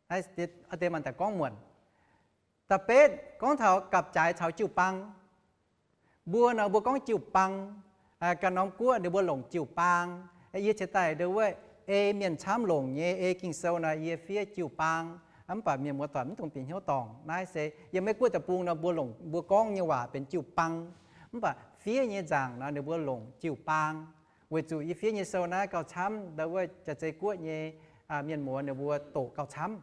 Deix maaih daaih gorngv muonc. Da'betv gorngv taux gapv-jaaix caux jiu-baang. Mbuo nor mbuo gorngv jiu-baang, ganh norm guoqv ninh mbuo longc jiu-baang. Yie cingx daaih ndau wuov ei mienh camv longc nyei, ei Ging-Sou nor yie fiev jiu-baang. Mv baac mienh muoz-doic mv dungx bieqc hnyouv dorngc. Naaiv se yiem Meiv Guoqv deic-bung nor mbuo longc, mbuo gorngv nyei waac benx jiu-baang. Mv baac fiev nyei nzaangc nor ninh mbuo longc jiu-baang. Weic zuqc yie fiev nyei sou naaiv gauh camv ndau wuov Jaa-Zei Guoqv nyei mienh muoz ninh mbuo doqc gauh camv.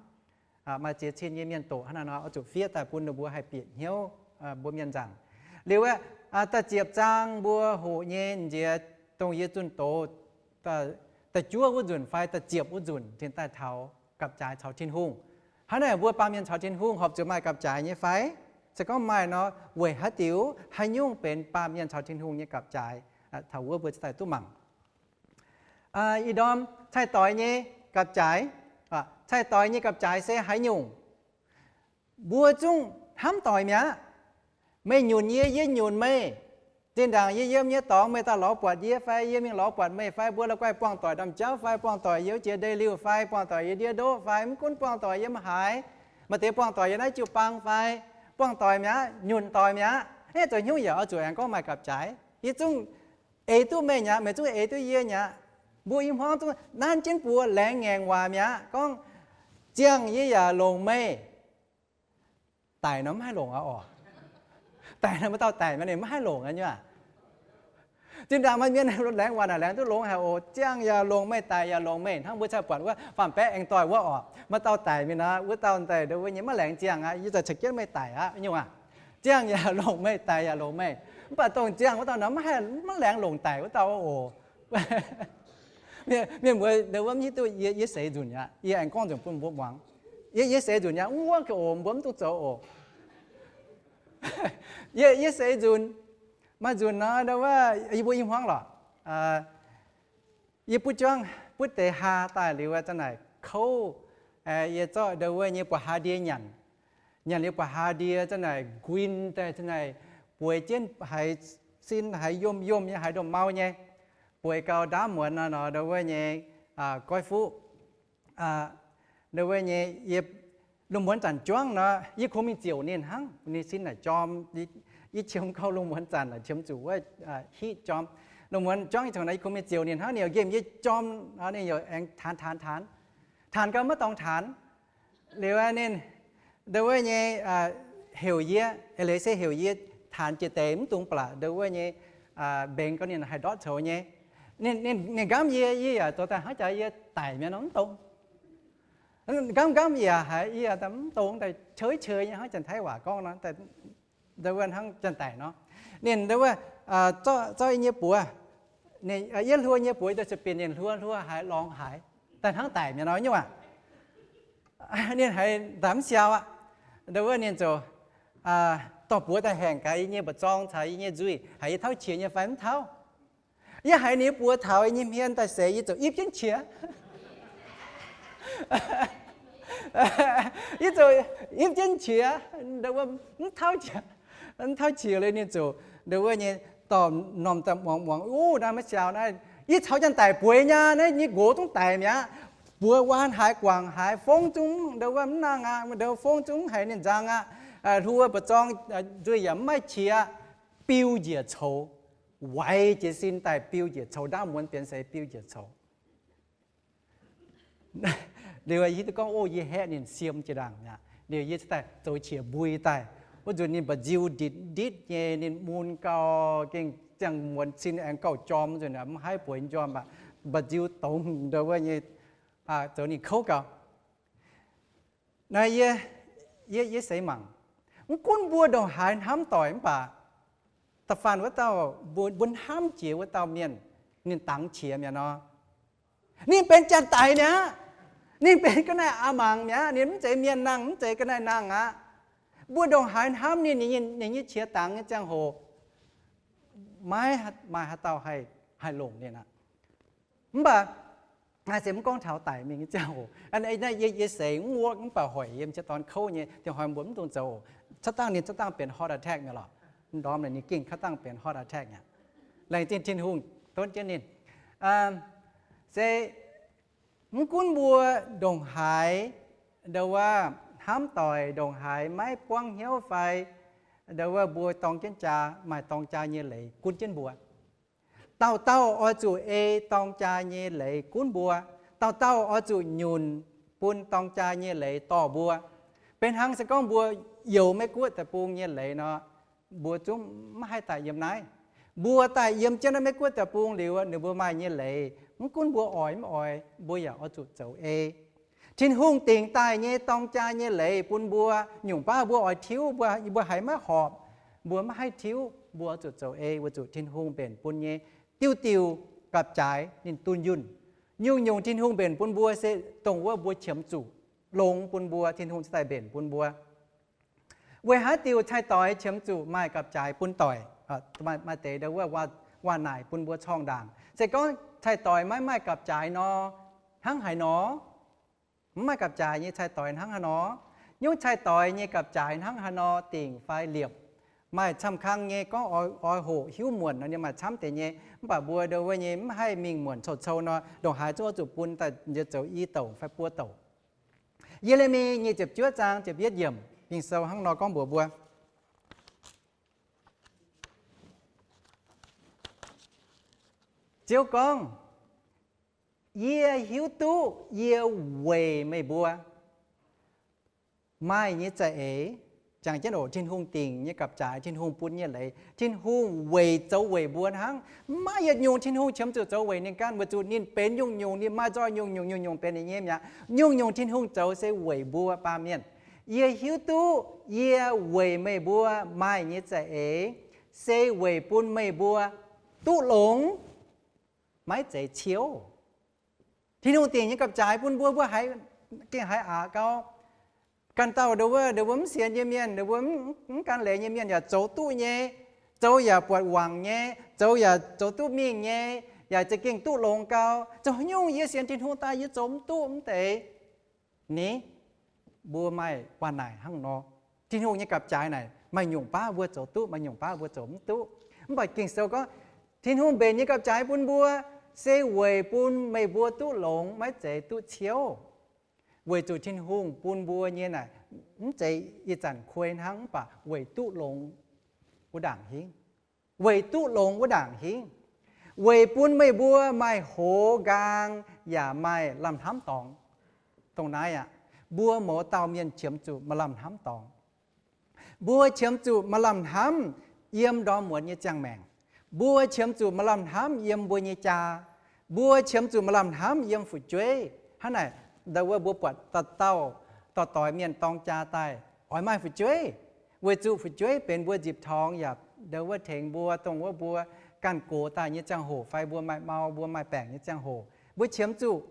Maaih ziex cin nyei mienh doqc hnangv naaiv nor, oix zuqc fiev daaih bun ninh mbuo haih bieqc hnyouv mbuo mienh nzaangc. Liuz aeqv, da'ziepc zaang mbuo hoqc nyei nziex, dongh yie zunh doz da'juov wuov nzunc fai da'ziepc wuov nzunc cingx daaih taux gapv-jaaix caux Tin-Hungh. Hnangv naaic mbuo baamh mienh caux Tin-Hungh horpc zuqc maaih gapv-jaaix nyei fai? Se gorngv maaih nor, weic haaix diuc, haaix nyungc benx baamh mienh caux Tin-Hungh nyei gapv-jaaix? Taux wuov mbuo cingx daaih duqv mangc. Ih ndorm cai-doix nyei gapv-jaaix, cai-doix nyei gapv-jaaix se haaix nyungc? Mbuo zungv hnamv doic mi'aqv. Meih nyunc yie, yie nyunc meih. Zinh ndaangc yie yiem nyei dorngx meih daaih lorz buatc yie fai yie mingh lorz buatc meih fai mbuo la'guaih buangh doic ndaamv-jauv fai buangh doic yiem jiex ndeic-liuh fai buangh doic yiem ndiev ndoqv fai mv gunv buangh doic yiem haaix, maaih deix buangh doic yiem naaiv jiu-baang fai buangh doic mi'aqv, nyunc doic mi'aqv. Naaiv zoux hnyouv yaac oix zuqc aengx gorngv maaih gapv-jaaix. Yie zungv eix duqv meih mi'aqv, meih zungv eix duqv yie mi'aqv. Mbuo i hmuangv zungv nanv jienv buoz laengz ngaengc waac mi'aqv. Gorngv, ziangh yie yaac longc meih. Daic nor maiv haih longc aqv oc. Daic nor maaih dauh daic mi'aqv, ninh maiv haih longc aqv nyei. Zinh ndaangc maaih mienh laengz waac naaic laengz duqv longx haic oc. Ziangh yaac longc meih, daic yaac longc meih. Hnangv mbuo cai buatc wuov faam-baeqv aengx doic wuov oc, maaih dauh daic mingh nor, wuov dauh daic ndau wuov nyei maiv laengz ziangh aqv, yie za'gengh maiv daic aqv nyungc aqv. Ziangh yaac longc meih, daic yaac longc meih. Mv baac dongh ziangh wuov dauh nor maiv haih, maiv laengz longc daic wuov dauh oc. Mienh, mienh muoz, ndau wuov mv hiuv duqv yie, yie seix nzunc aqv. Yie aengx gorngv nzunc bun mbuo muangx. Yie, yie seix nzunc aqv, wuov ga'oc mbuo mv dungx zoux oc. Yie, yie seix nzunc, maaih nzunc nor, ndau wuov yie mbuo i hmuangv lorqc, yie butv juangv, butv deix haa daaih liuz, zanc naaic kouv, yie zorqv ndau wuov nyei buoz-haa ndie nyanc. Nyanc liuz buoz-haa ndie zanc naaic nquin daaih, zanc naaic bueix jienv haiz sin haiz yomh yomh nyei, haiz ndomh mau nyei. Bueix gau ndaamv muonz nor, ndau wuov nyei goiv fuqv, ndau wuov nyei, yie lungh muonz zanc juangv nor, yie kungx mingh ziouc ninh hnangv. Ninh sin naaic jorm, yie qiemx gau lungh muonz zanc naaic qiemx zuqc wuov hitv jorm. Lungh muonz juangv nyei ziangh nor, yie kungx mingh ziouc ninh hnangv, ninh yaac nqemh yie jorm, ninh yaac aengx taanx taanx taanx. Taanx gau maiv dorngx taanx. Liuz ninh, ndau wuov nyei, heuc yie, eix leiz se heuc yie taanx jiex deix mv dungx blatc ndau wuov nyei, mbengx gau ninh haih ndortv coux nyei. Ninh, ninh nqamv yie, yie yaac zoux daaih hnangv jaax yie daic mi'aqv nor mv dongz. Nqamv nqamv yaac haiz yie mv dongz daaih qheuv qheuv nyei hnangv Janx-Taiv waac gorngv nor, ndau wuov hnangv janx-daic nor. Ninh ndau wuov zorqv yie nyei buoz, yie hluo nyei buoz daaih zuqc binc ninh hluo, hluo haiz lorngx haiz daaih hnangv daic mi'aqv nor nyungc aqv. Ninh haiz daaih mv siau aqv. Ndau wuov ninh ziouc dorh buoz daaih haengh gaax yie nyei mba'zorng caux yie nyei nzuih, haiz yie tauv qiex nyei fai mv tauv. Yie haiz ninh buoz taux yie nyei hmien daaih seix, yie ziouc ipv jienv qiex. Yie ziouc ipv jienv qiex, ndau wuov mv tauv qiex, mv tauv qiex liuz ninh ziouc ndau wuov nyei dorh m'normh daaih muangx muangx, uv, naaiv maiv siau naaiv. Yie caux janx-daic bueix nyei, naaiv nyei nqox zungv daic mi'aqv. Buoz waan haiz guangc haiz, fong zungv ndau wuov mv nangh aqv, ndau fong zungv haiz ninh nzang aqv. Hluo mba'zorng nzuih yaac mv maaih qiex aqv. Biu njiec coux, waix jiez sin daaih biu njiec coux, ndaamv muonz bienx seix biu njiec coux. Liuz yie hiuv duqv gorngv, o, yie haeqv ninh siem jiex ndaangc mi'aqv. Liuz yie daaih zoux qiex mbui daaih. Wuov nzunc ninh mba'nziu nditv-nditv nyei, ninh mun gau, gengh ziangh muonz sin aengx gauh jorm nzunc, mv haih bueix njormh aqv, mba'nziu dongz ndau wuov nyei, zoux ninh kouv gau. Naaiv yie, yie, yie seix mangc, mv gunv mbuo ndongc haaix hnamv doic mv baac, da'faanh wuov dauh mbuo, mbuo hnamv jiex wuov dauh mienh, ninh dangx qiex mi'aqv nor, ninh benx janx-daic mi'aqv. Ninh benx ga'naaiv a'mangc mi'aqv. Ninh mv zeiz mienh nangh, mv zeiz ga'naaiv nangh aqv. Mbuo ndongc haaix hnamv ninh, ninh nyei qiex dangx nyei ziangh hoc, maiv maaih haaix dauh haih longc ninh aqv. Mv baac naaiv se mv gorngv taux daic mingh nyei ziangh hoc. Yie, yie seix mv wuov mv baac hoic yiem qiex dorn kouv nyei, dingc hnoi mbuo mv dungx zoux oc. Cuotv dangh ninh cuotv dangh benx heart attack mi'aqv lorqc. Ndorm naaic ninh gengh cuotv dangh benx heart attack mi'aqv. Laengz zingh Tin-Hungh tov jienv ninh. Se mv gunv mbuo ndongc haaix, ndau wuov hnamv doic ndongc haaix maiv buangv hnyouv fai, ndau wuov mbuo dorng jienv jaa, maaih dorng jaa nyei leiz gunv jienv mbuo. Dauh dauh oix zuqc ei dorng jaa nyei leiz gunv mbuo. Dauh dauh oix zuqc nyunc bun dorng jaa nyei leiz dorh mbuo. Benx hnangv se gorngv mbuo youx Meiv Guoqv deic-bung nyei leiz nor, mbuo zungv mv haih daaih yiem naaiv. Mbuo daaih yiem jienv naaiv Meiv Guoqv deic-bung liuz, ninh mbuo maaih nyei leiz, mv gunv mbuo oix mv oix, mbuo yaac oix zuqc zoux ei. Tin-Hungh dingc daaih nyei dorng jaa nyei leiz bun mbuo, nyungc baav mbuo oix tiuv, mbuo, mbuo haiz maiv horpc, mbuo mv haih tiuv, mbuo oix zuqc zoux ei weic zuqc Tin-Hungh mbenc bun nyei diuh diuh gapv-jaaix ninh dunh yunh. Nyungc-nyungc Tin-Hungh mbenc bun mbuo se dongh wuov mbuo qiemx zuqc longx bun mbuo, Tin-Hungh cingx daaih mbenc bun mbuo. Weic haaix diuc cai-doix qiemx zuqc maaih gapv-jaaix bun doic? Maaih deix ndau wuov waac naaic bun mbuo corngh ndaangc. Se gorngv cai-doix maiv maaih gapv-jaaix nor, hnangv haaix nor? Mv maaih gapv-jaaix nyei cai-doix hnangv haaix nor? Nyungc cai-doix nyei gapv-jaaix hnangv haaix nor dingc fai liepc? Maaih camv kang nyei gorngv oix hoqc hiuv muonc nor, ninh maaih camv deix nyei. Mv baac mbuo ndau wuov nyei mv haih mingh muonc cou-cou nor, ndongc haaix zungv oix zuqc bun daaih nziex zoux i douc fai buo douc. Ye^le^mi nyic ziepc juov zaang ziepc yietv yiemc, Ging-Sou hnangv nor gorngv mbuox mbuo, Ziouv gorngv, Yie hiuv duqv yie weic meih mbuo maaih nyei za'eix. Jangx jienv oc, Tin-Hungh dingc nyei gapv-jaaix, Tin-Hungh bun nyei leiz, Tin-Hungh weic zoux weic mbuo hnangv. Maiv yietc nyungc Tin-Hungh qiemx zuqc zoux weic ninh ganh, weic zuqc ninh benx nyungc-nyungc, ninh maaih nzoih nyungc-nyungc, nyungc-nyungc benx ninh nyei mi'aqv. Nyungc-nyungc Tin-Hungh zoux se weic mbuo baamh mienh. Yie hiuv duqv yie weic meih mbuo maaih nyei za'eix se weic bun meih mbuo duqv longx, maiv zeiz ciouv. Tin-Hungh dingc nyei gapv-jaaix bun mbuo, mbuo haiz gengh haiz aqc gau. Ganh dauh ndau wuov, ndau wuov mv sienx nyei mienh, ndau wuov mv gan leiz nyei mienh yaac zoux duqv nyei, zoux yaac buatc wangc nyei, zoux yaac zoux duqv mingh nyei, yaac za'gengh duqv longx gau. Zoux haaix nyungc yie sienx Tin-Hungh daaih yie zoux mv duqv mv deix? Ni, mbuo maaih waac naaic hnangv nor. Tin-Hungh nyei gapv-jaaix naaic maaih nyungc baav mbuo zoux duqv, maaih nyungc baav mbuo zoux mv duqv. Mv baac Ging-Sou gorngv, Tin-Hungh mbenc nyei gapv-jaaix bun mbuo se weic bun meih mbuo duqv longx, maiv zeiz duqv ciouv. Weic zuqc Tin-Hungh bun mbuo nyei naaic mv zeiz ih zanc kuei hnangv, mv baac weic duqv longx wuov ndaangc hingv. Weic duqv longx wuov ndaangc hingv. Weic bun meih mbuo maaih hoz nqaang yaac maaih lamh hnamv dorngx. Dongh naaiv aqv, mbuo mouz dauh mienh qiemx zuqc maaih lamh hnamv dorngx. Mbuo qiemx zuqc maaih lamh hnamv yiem ndorm muonz nyei ziangh maengc. Mbuo qiemx zuqc maaih lamh hnamv yiem mbuo nyei jaa. Mbuo qiemx zuqc maaih lamh hnamv yiem fu'jueiv. Hnangv naaic, ndau wuov mbuo buatc dauh dauh, dorh doix mienh dorng jaa daaih oix maaih fu'jueiv, weic zuqc fu'jueiv benx mbuo nzipc torngx yaac ndau wuov tengx mbuo, dongh wuov mbuo ganh gox daaih nyei ziangh hoc fai mbuo maaih mau, mbuo maaih baengc nyei ziangh hoc, mbuo qiemx zuqc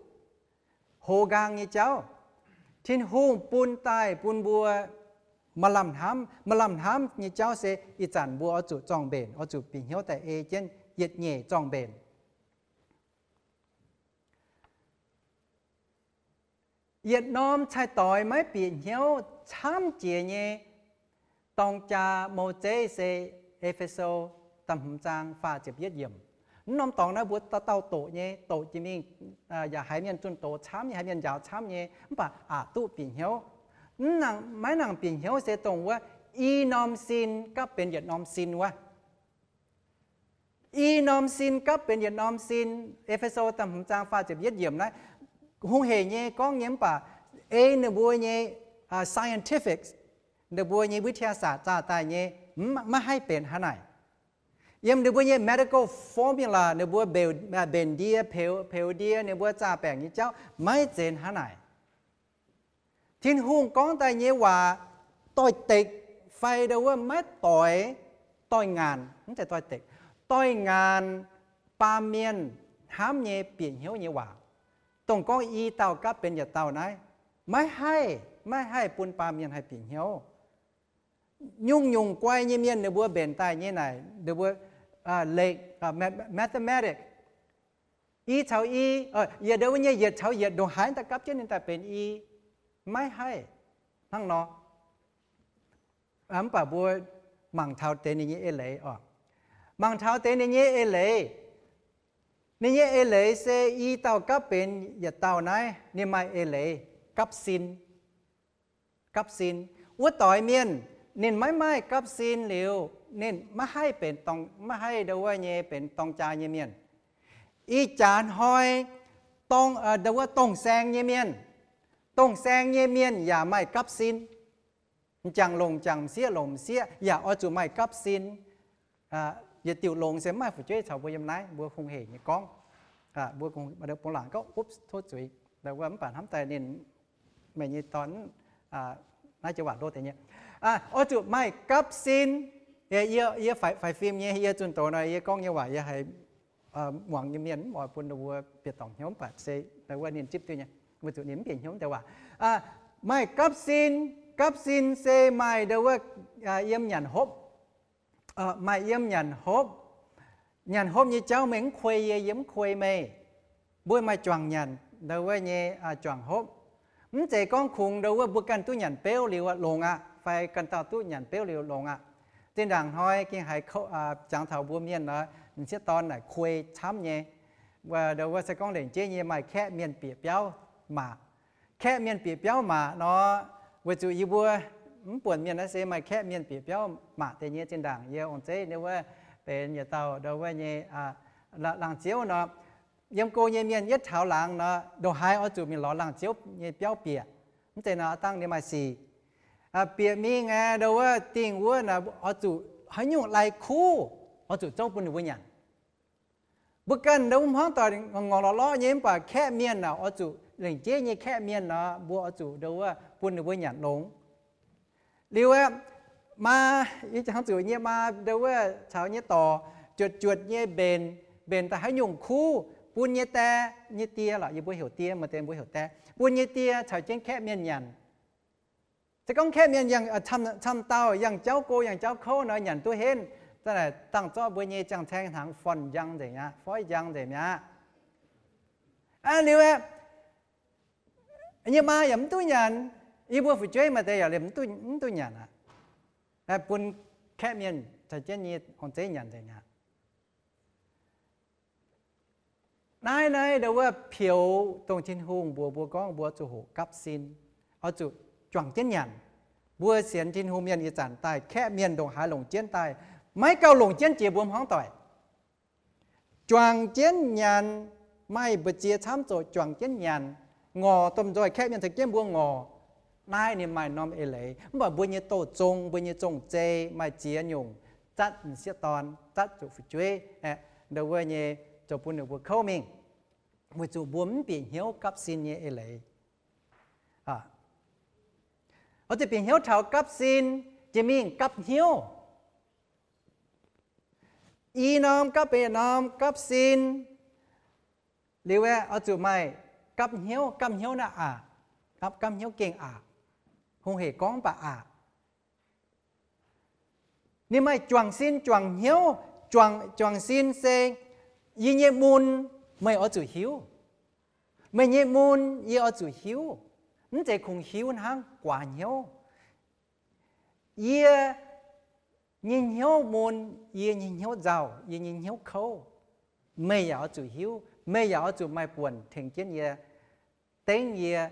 hoz nqaang nyei jauv. Tin-Hungh bun daaih bun mbuo maaih lamh hnamv. Maaih lamh hnamv nyei jauv se ih zanc mbuo oix zuqc zorng-mbenc, oix zuqc bieqc hnyouv daaih ei jienv yietc nyeic zorng-mbenc. Yietc norm cai-doix maiv bieqc hnyouv camv jiex nyei dorng jaa mouc zeiv se E^fe^so da'hmz zaang faah ziepc yietv yiemc. Mv norm dorngx naaiv mbuo dauh dauh doqc nyei, doqc jiex mingh yaac haiz mienh zunh doz camv nyei, haiz mienh njaaux camv nyei, mv baac aqc duqv bieqc hnyouv. Mv nangc, maiv nangc bieqc hnyouv se dongh wuov i norm sin gapv benx yietc norm sin wuov. I norm sin gapv benx yietc norm sin. E^fe^so da'hmz zaang faah ziepc yietv yiemc naaiv, hungh heic nyei gorngv nyei mv baac ei ninh mbuo nyei scientific, ninh mbuo nyei วิทยาศาสตร์ zaah daaih nyei maiv haih benx hnangv naaic. Yiem ninh mbuo nyei medical formula, ninh mbuo mbenc ndie, peux ndie, ninh mbuo zaah baengc nyei jauv maiv zenx hnangv naaic. Tin-Hungh gorngv daaih nyei waac doix-dekc fai ndo wuov maiv doix, doix-ngaanc, mv zeiz doix-dekc, doix-ngaanc baamh mienh hnamv nyei bieqc hnyouv nyei waac, dongh gorngv i dauh gapv benx yietc dauh naaiv, maiv haih, maiv haih bun baamh mienh haih bieqc hnyouv. Nyungc-nyungc guai nyei mienh ninh mbuo mbenc daaih nyei naaic, ninh mbuo lekc, mathematics, i caux i, yie ndo wuov nyei yietc caux yietc ndongc haaix daaih gapv jienv ninh daaih benx i, maiv haih hnangv nor. Mv baac mbuo mangc taux deix ninh nyei eix leiz oc. Mangc taux deix ninh nyei eix leiz. Ninh nyei eix leiz se i dauh gapv benx yietc dauh naaiv, ninh maaih eix leiz gapv sin. Gapv sin. Wuov doix mienh ninh maiv maaih gapv sin liuz, ninh maiv haih benx, maiv haih ndo wuov nyei benx dorng jaa nyei mienh. Ih jaax hnoi, ndo wuov dongh saeng nyei mienh, dongh saeng nyei mienh yaac maaih gapv sin. M'jangc longc m'jangc, m'sieqv longc m'sieqv, yaac oix zuqc maaih gapv sin. Yietc diuc longx se mv maaih fu'jueiv caux mbuo yiem naaiv, mbuo hungh heic nyei gorngv. Mbuo bungx laangc gorngv, tov zuiz, mv baac hnamv daaih ninh, meih nyei dorn, naaiv joux waac ndo deix nyei. Oix zuqc maaih gapv sin. Yie faix fim nyei, yie zunh doz nor, yie gorngv nyei waac yie haiz muangx nyei mienh mv oix bun ninh mbuo bieqc dorngc hnyouv, mv baac se wuov ninh zipv duqv nyei, weic zuqc ninh mv bieqc hnyouv deix waac. Maaih gapv sin. Gapv sin se maaih ndo wuov yiem nyanc hopv. Maaih yiem nyanc hopv. Nyanc hopv nyei jauv meih mv kuei yie, yie mv kuei meih. Mbuo maaih juangc nyanc, ndo wuov nyei juangc hopv. Mv zeiz gorngv kungx ndo wuov mbuo ganh duqv nyanc beuv liuz longx aqv, fai ganh dauh duqv nyanc beuv liuz longx aqv. Zinh ndaangc hnoi gengh haiz jangx taux mbuo mienh nor, m'sieqv dorn naaic kuei camv nyei. Ndo wuov se gorngv lengc jeiv nyei maaih kaeqv mienh bieqc biauv maac. Kaeqv mienh bieqc biauv maac nor, weic zuqc yie mbuo mv buonc mienh naaiv se maaih kaeqv mienh bieqc biauv maac deix nyei. Zinh ndaangc yie ong-zeiv ndo wuov benx yietc dauh ndo wuov nyei laangz ziouv nor, yiem go nyei mienh yietv taux laangz nor, ndongc haaix oix zuqc mingh lorz laangz ziouv nyei biauv bieqc. Mv zeiz nor, dangh ninh maaih sic bieqc mingh aqv, ndo wuov dingh wuov naaic oix zuqc haaix nyungc lai kuv oix zuqc zouv bun ninh mbuo nyanc. Mbuo ganh ndo wuov hmuangv doic ngorc ngorc lorqc lorqc nyei, mv baac kaeqv mienh naaic oix zuqc lengc jeiv nyei kaeqv mienh nor, mbuo oix zuqc ndo wuov bun ninh mbuo nyanc longx. Liuz aqv, maa, yie jangx zuqc nyei maa ndo wuov caux nyei dorc juotc juotc nyei mbenc, mbenc daaih haaix nyungc kuv bun nyei die, nyei die lorqc, yie mbuo heuc die, maaih deix mbuo heuc die, bun nyei die caux jienv kaeqv mienh nyanc. Se gorngv kaeqv mienh yangh camv dauh yangh jauv go yangh jauv kouv nor, nyanc duqv henv, dangh zorqv mbuo nyei ziangh caeng hnaangx forn njang nzengc mi'aqv, foiv njang nzengc mi'aqv. Aa, liuz aqv, nyei maa yaac mv duqv nyanc. Yie mbuo fu'jueiv maaih deix yaac liemh mv duqv nyanc aqv, bun kaeqv mienh caux jienv nyei ong-zeiv nyanc nzengc mi'aqv. Naaiv, naaiv ndo wuov peux dongh Tin-Hungh mbuox mbuo gorngv mbuo zuqc hoqc gapv sin, oix zuqc juangc jienv nyanc. Mbuo sienx Tin-Hungh mienh ih zanc daaih, kaeqv mienh ndongc haaix longc jienv daaih, maiv gauh longc jienv jiex mbuo hmuangv doic. Juangc jienv nyanc, maaih mbu'ziex camv zoqc juangc jienv nyanc, ngorc domh nzoih kaeqv mienh caux jienv mbuo ngorc. Naaiv ninh maaih norm eix leiz, mv baac mbuo nyei douz-zong, mbuo nyei zong-zei maaih ziex nyungc, zatv m'sieqv dorn, zatv zuqc fu'jueiv, ndo wuov nyei zoux bun ninh mbuo kouv mingh, weic zuqc mbuo mv bieqc hnyouv gapv sin nyei eix leiz. Oix zuqc bieqc hnyouv taux gapv sin, jiex mingh gapv hnyouv. I norm gapv benx norm gapv sin. Liuz aeqv, oix zuqc maaih gapv hnyouv. Gapv hnyouv naaiv aqc, gapv hnyouv gengh aqc. Hungh hec gorngv mv baac aqc. Ninh maaih juangc sin juangc hnyouv. Juangc sin se yie nyei mun meih oix zuqc hiuv. Meih nyei mun yie oix zuqc hiuv. Mv zeiz kungx hiuv hnangv, guaax hnyouv. Yie nyei hnyouv mun, yie nyei hnyouv nzauh, yie nyei hnyouv kouv. Meih yaac oix zuqc hiuv, meih yaac oix zuqc maaih buonc tengx jienv yie, dengv yie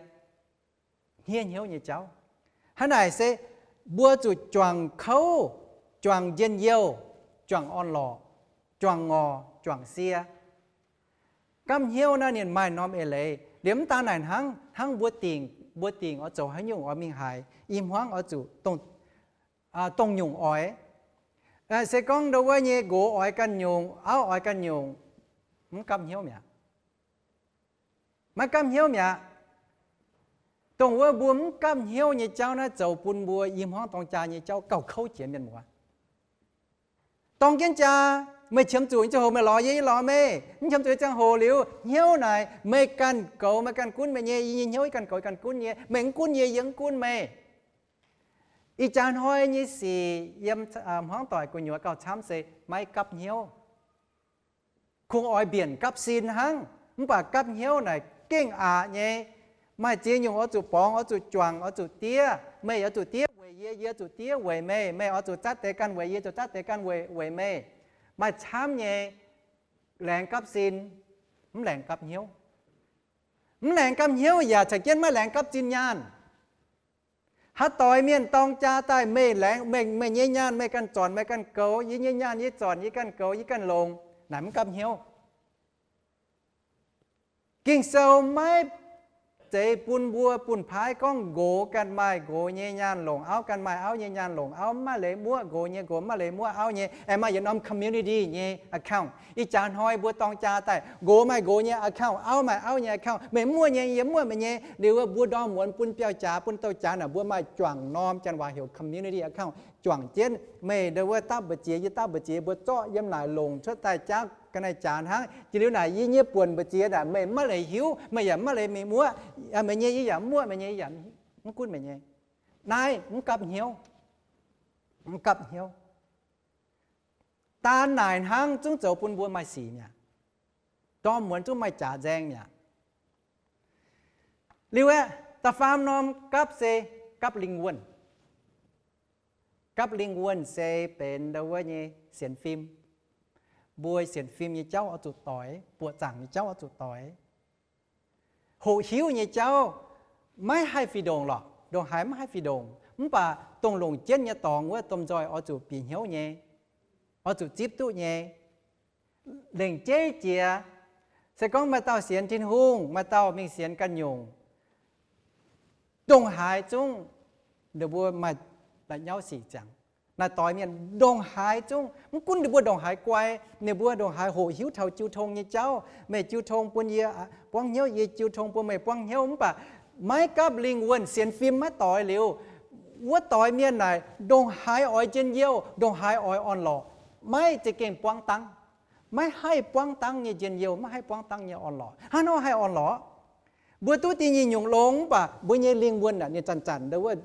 hniev hnyouv nyei jauv. Hnangv naaic se mbuo zuqc juangc kouv, juangc njien-youh, juangc orn-lorqc, juangc ngorc, juangc sie. Gapv hnyouv naaiv ninh maaih norm eix leiz. Liemh mv daan naaic hnangv, hnangv mbuo dingc, mbuo dingc oix zoux haaix nyungc oix mingh haaix, i hmuangv oix zuqc dongh nyungc oix. Se gorngv ndo wuov nyei nqox oix ganh nyungc, auv oix ganh nyungc, mv gapv hnyouv mi'aqv. Maiv gapv hnyouv mi'aqv. Dongh wuov mbuo mv gapv hnyouv nyei jauv naaiv zoux bun mbuo i hmuangv dorng jaa nyei jauv gauh kouv jiex mienh muoz. Dorng jienv jaa, meih qiemx zuqc nyei ziangh hoc meih lorz yie, yie lorz meih. Mv qiemx zuqc nyei ziangh hoc liuz, hnyouv naaic meih ganh goux meih ganh gunv meih nyei, yie nyei hnyouv yie ganh goux yie ganh gunv nyei, meih mv gunv yie, yie mv gunv meih. Ih jaax hnoi nyei sic yiem hmuangv doic gu'nyuoz gauh camv se maiv gapv hnyouv. Kungx oix mbienc gapv sin hnangv, mv baac gapv hnyouv naaic gengh aqc nyei. Maaih ziex nyungc oix zuqc borngz, oix zuqc juangc, oix zuqc diev. Meih oix zuqc diev weic yie, yie zuqc diev weic meih. Meih oix zuqc zatv deix ganh weic yie, zuqc zatv deix ganh weic, weic meih. Maaih camv nyei laengz gapv sin, mv laengz gapv hnyouv. Mv laengz gapv hnyouv yaac caux jienv maiv laengz gapv zinh nyaanh. Haaix doix mienh dorng jaa daaih, meih laengz, meih, meih nyei nyaanh meih ganh zornc meih ganh goux, yie nyei nyaanh yie zornc yie ganh goux yie ganh longc, naaic mv gapv hnyouv. Ging-Sou maiv zeiz bun mbuo bun paaiv gorngv nqox ganh maaih nqox nyei nyaanh longc, auv ganh maaih auv nyei nyaanh longc, auv maiv maaih leiz muoqv nqox nyei, nqox maiv maaih leiz muoqv auv nyei, aengx maaih yietc norm community nyei account. Ih jaax hnoi mbuo dorng jaa daaih, nqox maaih nqox nyei account, auv maaih auv nyei account, meih muoqv nyei yie muoqv meih nyei, liuz mbuo ndorm muonz bun biauv-jaax bun douh-jaax naaic mbuo maaih juangc norm, janx waac heuc community account, juangc jienv meih ndo wuov dapv mbu'ziex yie dapv mbu'ziex, mbuo zorqv yiem naaic longc cuotv daaih jaav ga'naaiv jaax hnangv. Jiex liuz naaic yie nyei buonc mbu'ziex naaic meih maiv leiz hiuv, meih yaac maiv leiz mingh muoqv meih nyei, yie yaac mv muoqv meih nyei, yie yaac mv gunv meih nyei. Naaiv mv gapv hnyouv. Mv gapv hnyouv. Daan naaic hnangv zungv zoux bun mbuo maaih sic mi'aqv. Ndorm muonz zungv maaih jaax nzaeng mi'aqv. Liuz aeqv, da'faam norm gapv se gapv lingh wuonh. Gapv lingh wuonh se benx ndo wuov nyei sienx fim. Mbuo sienx fim nyei jauv oix zuqc doix, buoqc zaangc nyei jauv oix zuqc doix. Hoqc hiuv nyei jauv maiv haih fih ndongc lorqc, ndongc haaix maiv haih fih ndongc, mv baac dongh longc jienv nyei dorngx wuov domh nzoih oix zuqc bieqc hnyouv nyei, oix zuqc zipv duqv nyei. Lengc jeiv jiex, se gorngv maaih dauh sienx Tin-Hungh, maaih dauh mingh sienx ganh nyungc, ndongc haaix zungv ninh mbuo maaih la'nyauv sic ziangx. Naaiv doix mienh ndongc haaix zungv, mv gunv ninh mbuo ndongc haaix guai, ninh mbuo ndongc haaix hoqc hiuv taux jiu tong nyei jauv, meih jiu tong bun yie buangv hnyouv, yie jiu tong bun meih buangv hnyouv, mv baac maiv gapv lingh wuonh, sienx fim maiv doix liuz, wuov doix mienh naaic ndongc haaix oix njien-youh, ndongc haaix oix orn-lorqc, maiv za'gengh buangv dangv. Maiv haih buangv dangv nyei njien-youh, maiv haih buangv dangv nyei orn-lorqc. Hnangv nor haih orn-lorqc? Mbuo duqv dingh nyungc longx, mv baac mbuo nyei lingh wuonh aeqv, ninh zanc-zanc ndo wuov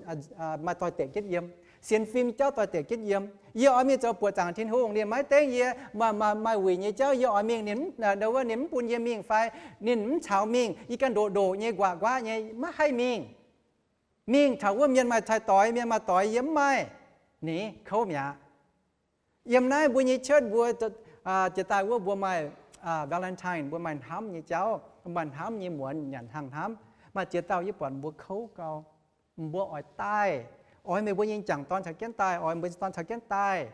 maaih doix-dekc jienv yiem. Sienx fim jauv doix-dekc jienv yiem. Yie oix mingh zoux buoqc zaangc Tin-Hungh, ninh maiv dengv yie, maaih, maaih, maaih wuic nyei jauv yie oix mingh, ninh ndo wuov ninh mv bun yie mingh fai ninh mv caux mingh, yie ganh ndoqc ndoqc nyei, nquaqc nquaqc nyei, maiv haih mingh. Mingh taux wuov mienh maaih cai-doix, mienh maaih doix, yie mv maaih. Ninh kouv mi'aqv. Yiem naaiv mbuo nyei church mbuo jiex daaih wuov mbuo maaih Valentine, mbuo maaih hnamv nyei jauv, maaih hnamv nyei muonz nyanc hnaangx hnamv. Maaih ziex dauh yie buatc mbuo kouv gau. Mbuo oix daaih, oix meih mbuo nyei m'jangc dorn caux jienv daaih, oix mbuo dorn caux jienv daaih.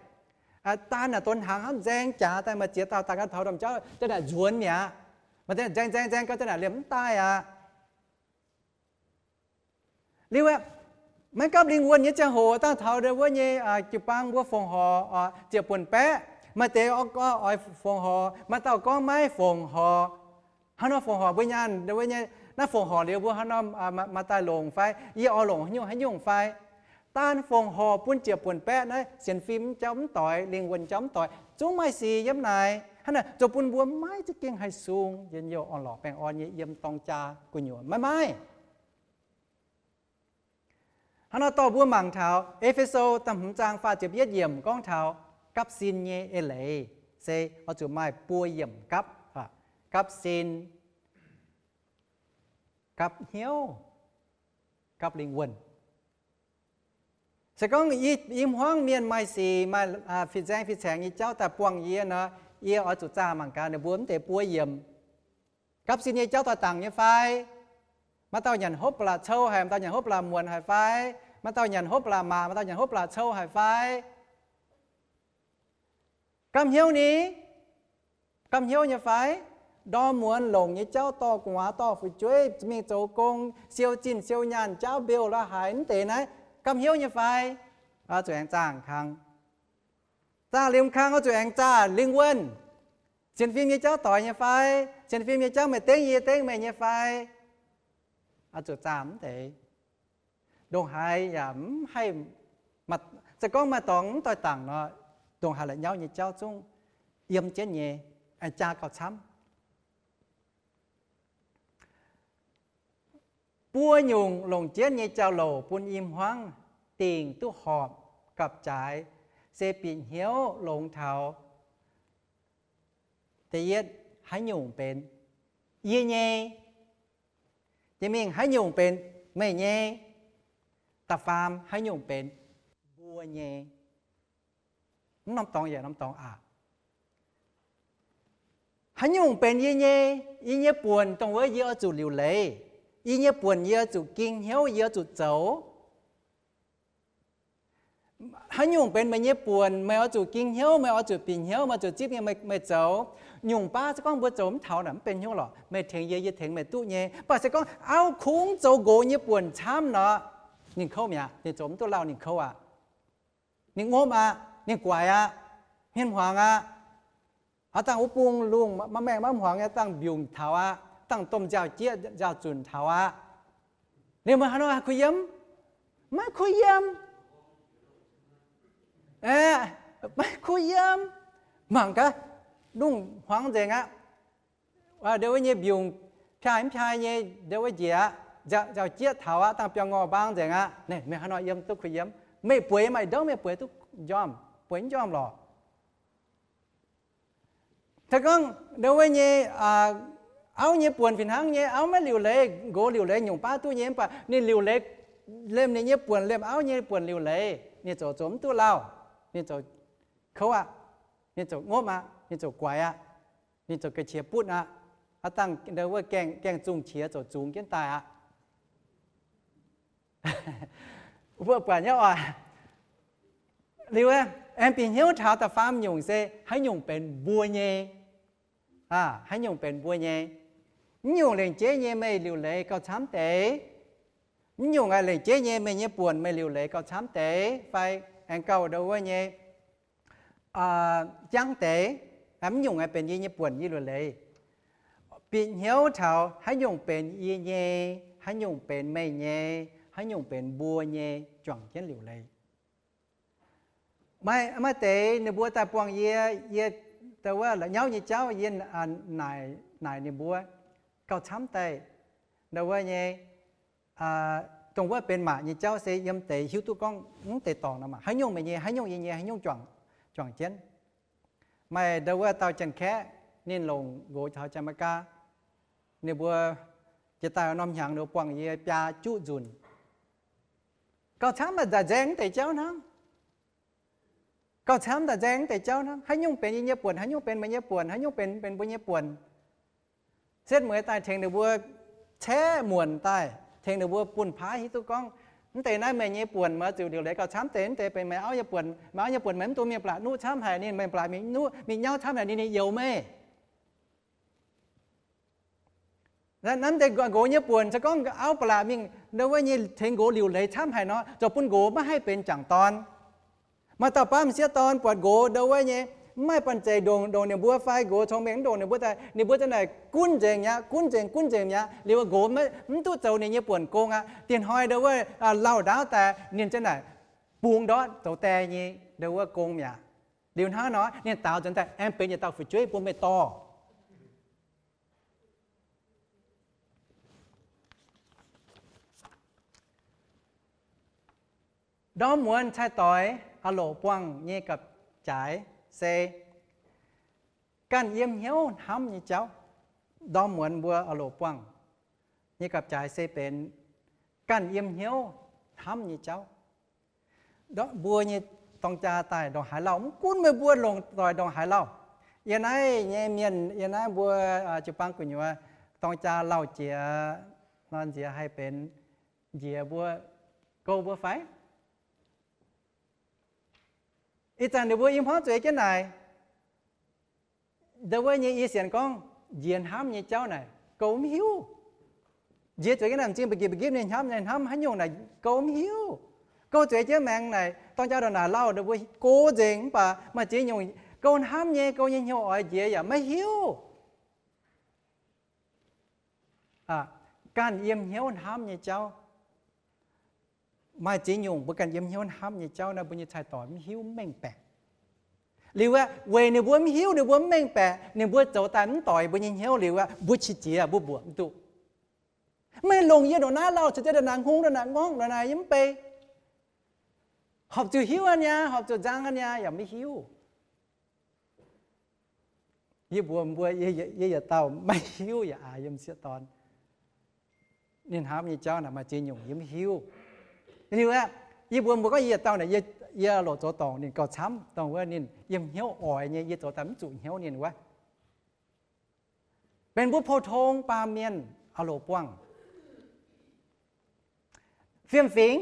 Daaih naaic donx hnaangx hnamv nzaeng jaax daaih, maaih ziex dauh daaih ganh taux domh jauv daaih naaic nzuonx mi'aqv. Maaih deix nzaeng nzaeng nzaeng gau daaih naaic liemh mv daaih aqv. Liuz aeqv, maiv gapv lingh wuonh nyei ziangh hoc dangh taux ndo wuov nyei jiu-baang mbuo fongc horc ziepc buonc baeqv. Maaih deix oix fongc horc, maaih dauh gorngv maiv fongc horc. Hnangv nor fongc horc mbuo nyaanh, naaiv fongc horc liuz mbuo hnangv nor maaih daaih longc fai, yie oix longc haaix nyungc haaix nyungc fai. Daan fongc horc bun ziepc buonc baeqv naaiv sienx fim jauv mv doix, lingh wuonh jauv mv doix, zungv maaih sic yiem naaic. Hnangv naaic zoux bun mbuo maiv za'gengh haih sung njien-youh orn-lorqc baengh orn nyei yiem dorng jaa gu'nyuoz maiv maaih. Hnangv nor dorh mbuo mangc taux E^fe^so da'hmz zaang faah ziepc yietv yiemc gorngv taux gapv sin nyei eix leiz se oix zuqc maaih buo yiemc gapv, gapv sin, gapv hnyouv, gapv lingh wuonh. Se gorngv i hmuangv mienh maaih sic, maaih fin-saeng fin-saeng nyei jauv daaih buangh yie nor, yie oix zuqc zaah mangc gaax ninh mbuo mv deix buo yiemc. Gapv sin nyei jauv doix dangc nyei fai? Maaih dauh nyanc hopv ba'laqc cou haic, maaih dauh nyanc hopv ba'laqc muonc haic fai? Maaih dauh nyanc hopv ba'laqc maac, maaih dauh nyanc hopv ba'laqc cou haic fai? Gapv hnyouv ni? Gapv hnyouv nyei fai? Ndorm muonz longc nyei jauv dorh gu'nguaaz dorh fu'jueiv mingh zoux gong, siou zinh siou nyaanh, jaauv mbeu la'haaix, mv deix naaiv gamh hnyouv nyei fai? Oix zuqc aengx zaah kang. Zaah liemh kang oix zuqc aengx zaah lingh wuonh. Sienx fim nyei jauv doix nyei fai? Sienx fim nyei jauv meih dengv yie, yie dengv meih nyei fai? Oix zuqc zaah mv deix. Ndongc haaix yaac mv haih, se gorngv maaih dorngx mv doix dangc nor, ndongc haaix la'nyauv nyei jauv zungv yiem jienv nyei, jaa gauh camv. Buo nyungc longc jienv nyei jauv-louc bun i hmuangv dingc duqv horpc gapv-jaaix se bieqc hnyouv longx taux da'yietv, haaix nyungc benx yie nyei? Jiex mingh, haaix nyungc benx meih nyei? Da'faam, haaix nyungc benx mbuo nyei? Mv norm dorngx yaac norm dorngx aqv. Haaix nyungc benx yie nyei? Yie nyei buonc dongh wuov yie oix zuqc liuc leiz. Yie nyei buonc yie oix zuqc ging hnyouv, yie oix zuqc zoux. Haaix nyungc benx meih nyei buonc? Meih oix zuqc ging hnyouv, meih oix zuqc bieqc hnyouv, meih zuqc zipv mingh meih zoux. Nyungc baav se gorngv mbuo zoux mv taux naaic, mv benx hnyouv lorqc. Meih tengx yie, yie tengx meih duqv nyei. Mv baac se gorngv auv kungx zoux nqox nyei buonc camv nor, ninh kouv mi'aqv. Ninh zoux mv duqv lauh, ninh kouv aqv. Ninh ngopv aqv. Ninh guaix aqv. Hmien hmuangx aqv. Aav dangh wuov bung lungh maiv maengh maiv hmuangx, aav dangh mbiungc taux aqv. Dangh domh nziaaux-jieqv nziaaux-zunc taux aqv. Liuz meih haaix nor kuh yiem? Maiv kuh yiem. Aeqv, maiv kuh yiem. Mangc gaax, lungh hmuangx nzengc aqv. Ndau wuov nyei mbiungc piaaih mv piaaih nyei, ndau wuov njiec aqv, nziaaux-jieqv taux aqv, dangh biauv-ngorh mbaang nzengc aqv. Meih haaix nor yiem duqv kuh yiem? Meih bueix maaih ndouv, meih bueix duqv njormh, bueix njormh lorqc. Se gorngv ndau wuov nyei auv nyei buonc fih hnangv nyei, auv maiv liuc leiz, nqox liuc leiz nyungc baav duqv nyei, mv baac ninh liuc leiz, liemh ninh nyei buonc, liemh auv nyei buonc liuc leiz, ninh zoux zoux mv duqv lauh, ninh zoux kouv aqv, ninh zoux ngopv aqv, ninh zoux guaix aqv, ninh zoux ga'qiex butv aqv. Aav dangh ndau wuov gaengh, gaengh zungh qiex zoux zungx jienv daaih aqv. Mbuo buatc nyei oc. Liuz aengx bieqc hnyouv taux da'faam nyungc se haaix nyungc benx mbuo nyei? Haaix nyungc benx mbuo nyei? Mv nyungc lengc jeiv nyei meih liuc leiz gauh camv deix. Mv nyungc aac lengc jeiv nyei meih nyei buonc meih liuc leiz gauh camv deix fai aengx gauh ndau wuov nyei jangv deix. Mv nyungc aac benx yie nyei buonc yie liuc leiz. Bieqc hnyouv taux haaix nyungc benx yie nyei, haaix nyungc benx meih nyei, haaix nyungc benx mbuo nyei, juangc jienv liuc leiz. Maaih, maaih deix ninh mbuo daaih buangh yie, yie ndau wuov la'nyauv nyei jauv yie naaic, naaic ninh mbuo gauh camv daaih. Ndau wuov nyei, dongh wuov benx maac nyei jauv se yiem deix hiuv duqv gorngv mv deix dorngc nor maah, haaix nyungc meih nyei, haaix nyungc yie nyei, haaix nyungc juangc, juangc jienv. Maaih ndau wuov dauh Janx-Kaeqv ninh longc nqox taux Janx-Meigaa, ninh mbuo jiex daaih norm hnyangx ninh mbuo buangh yie biaa juqv nzunc. Gauh camv daaih nzaeng mv deix jauv hnangv. Gauh camv daaih nzaeng mv deix jauv hnangv. Haaix nyungc benx yie nyei buonc, haaix nyungc benx meih nyei buonc, haaix nyungc benx, benx mbuo nyei buonc. Setv mueiz daaih tengx ninh mbuo caeqv muonc daaih, tengx ninh mbuo bun paaiv hiuv duqv gorngv, mv deix naaiv meih nyei buonc meih oix zuqc liuc leiz gauh camv deix, mv deix benx meih auv nyei buonc, meih auv nyei buonc meih mv dungx mingh blatc nuqv camv haic, ninh mingh blatc mingh nuqv mingh nyauv camv haic, ninh, ninh youx meih. Naaiv deix nqox nyei buonc se gorngv auv ba'laqc mingh ndau wuov nyei tengx nqox liuc leiz camv haic nor, zoux bun nqox maiv haih benx jangc dorn. Maaih dauh baav m'sieqv dorn buatc nqox ndau wuov nyei mv maaih banh zeic ndongc, ndongc ninh mbuo fai nqox cong-mengh mv ndongc ninh mbuo daaih, ninh mbuo za'naaic gunv nzengc mi'aqv, gunv nzengc, gunv nzengc mi'aqv. Liuz nqox mv duqv zoux ninh nyei buonc gong aqv. Diex hnoi ndau wuov lauh ndaauv daaih ninh za'naaic bungx ndortv zoux die nyei ndau wuov gong mi'aqv. Liuz hnangv nor ninh daaux nzuonx daaih aengx benx yietc dauh fu'jueiv bun meih dorh. Ndorm muonz cai-doix aah loc buangh nyei gapv-jaaix se ganh yiem hnyouv hnamv nyei jauv. Ndorm muonz mbuo aah loc buangh nyei gapv-jaaix se benx ganh yiem hnyouv hnamv nyei jauv. Mbuo nyei dorng jaa daaih ndongc haaix lauh, mv gunv meih mbuo longc doic ndongc haaix lauh. Yie naaiv nyei mienh, yie naaiv mbuo jiu-baang gu'nyuoz dorng jaa lauh jiex nor, nziex haih benx njiec mbuo, gouv mbuo fai? Ih zanc ninh mbuo i hmuangv zueiz jienv naaic, ndau wuov nyei yie sienx gorngv, njiec hnamv nyei jauv naaic gouv mv hiuv. Njiec zueiz jienv naaic m'zing ba'gi ba'gi ninh hnamv, ninh hnamv haaix nyungc naaic gouv mv hiuv. Gouv zueiz jienv maengx naaic dorng jaa ndongc naaic lauh, ninh mbuo go nzengc mv baac maaih ziex nyungc gouv hnamv nyei, gouv nyei hnyouv oix njiec yaac maiv hiuv. Ganh yiem hnyouv hnamv nyei jauv. Maaih ziex nyungc mbuo ganh yiem hnyouv hnamv nyei jauv naaiv, mbuo nyei cai-doic mv hiuv mv mengh baeqc. Liuz aeqv, weic ninh mbuo mv hiuv, ninh mbuo mv mengh baeqc, ninh mbuo zoux daaih mv doix mbuo nyei hnyouv liuz aeqv, mbuo qiex jiez, mbuo mbuoqc mv duqv. Meih longc yie ndongc naaiv lauh, caux jienv ndongc naaic hngongx, ndongc naaic ngorngv, ndongc naaic yie mv bei. Horpc zuqc hiuv aqv niaa, horpc zuqc nzang aqv niaa, yaac maiv hiuv. Yie mbuox mbuo, yie yietc dauh maiv hiuv yaac aax yiem sieqv dorn. Ninh hnamv nyei jauv naaic maaih ziex nyungc yie mv hiuv. Liuz aeqv, yie mbuox mbuo gorngv yie yietc dauh naaic, yie loc zoux dorngc ninh gauh camv, dongh wuov ninh yiem hnyouv oix nyei, yie zoux daaih mv zuqc hnyouv ninh wuov. Benx mbuo pou-tong baamh mienh aah loc buangh. Fiem-fingx.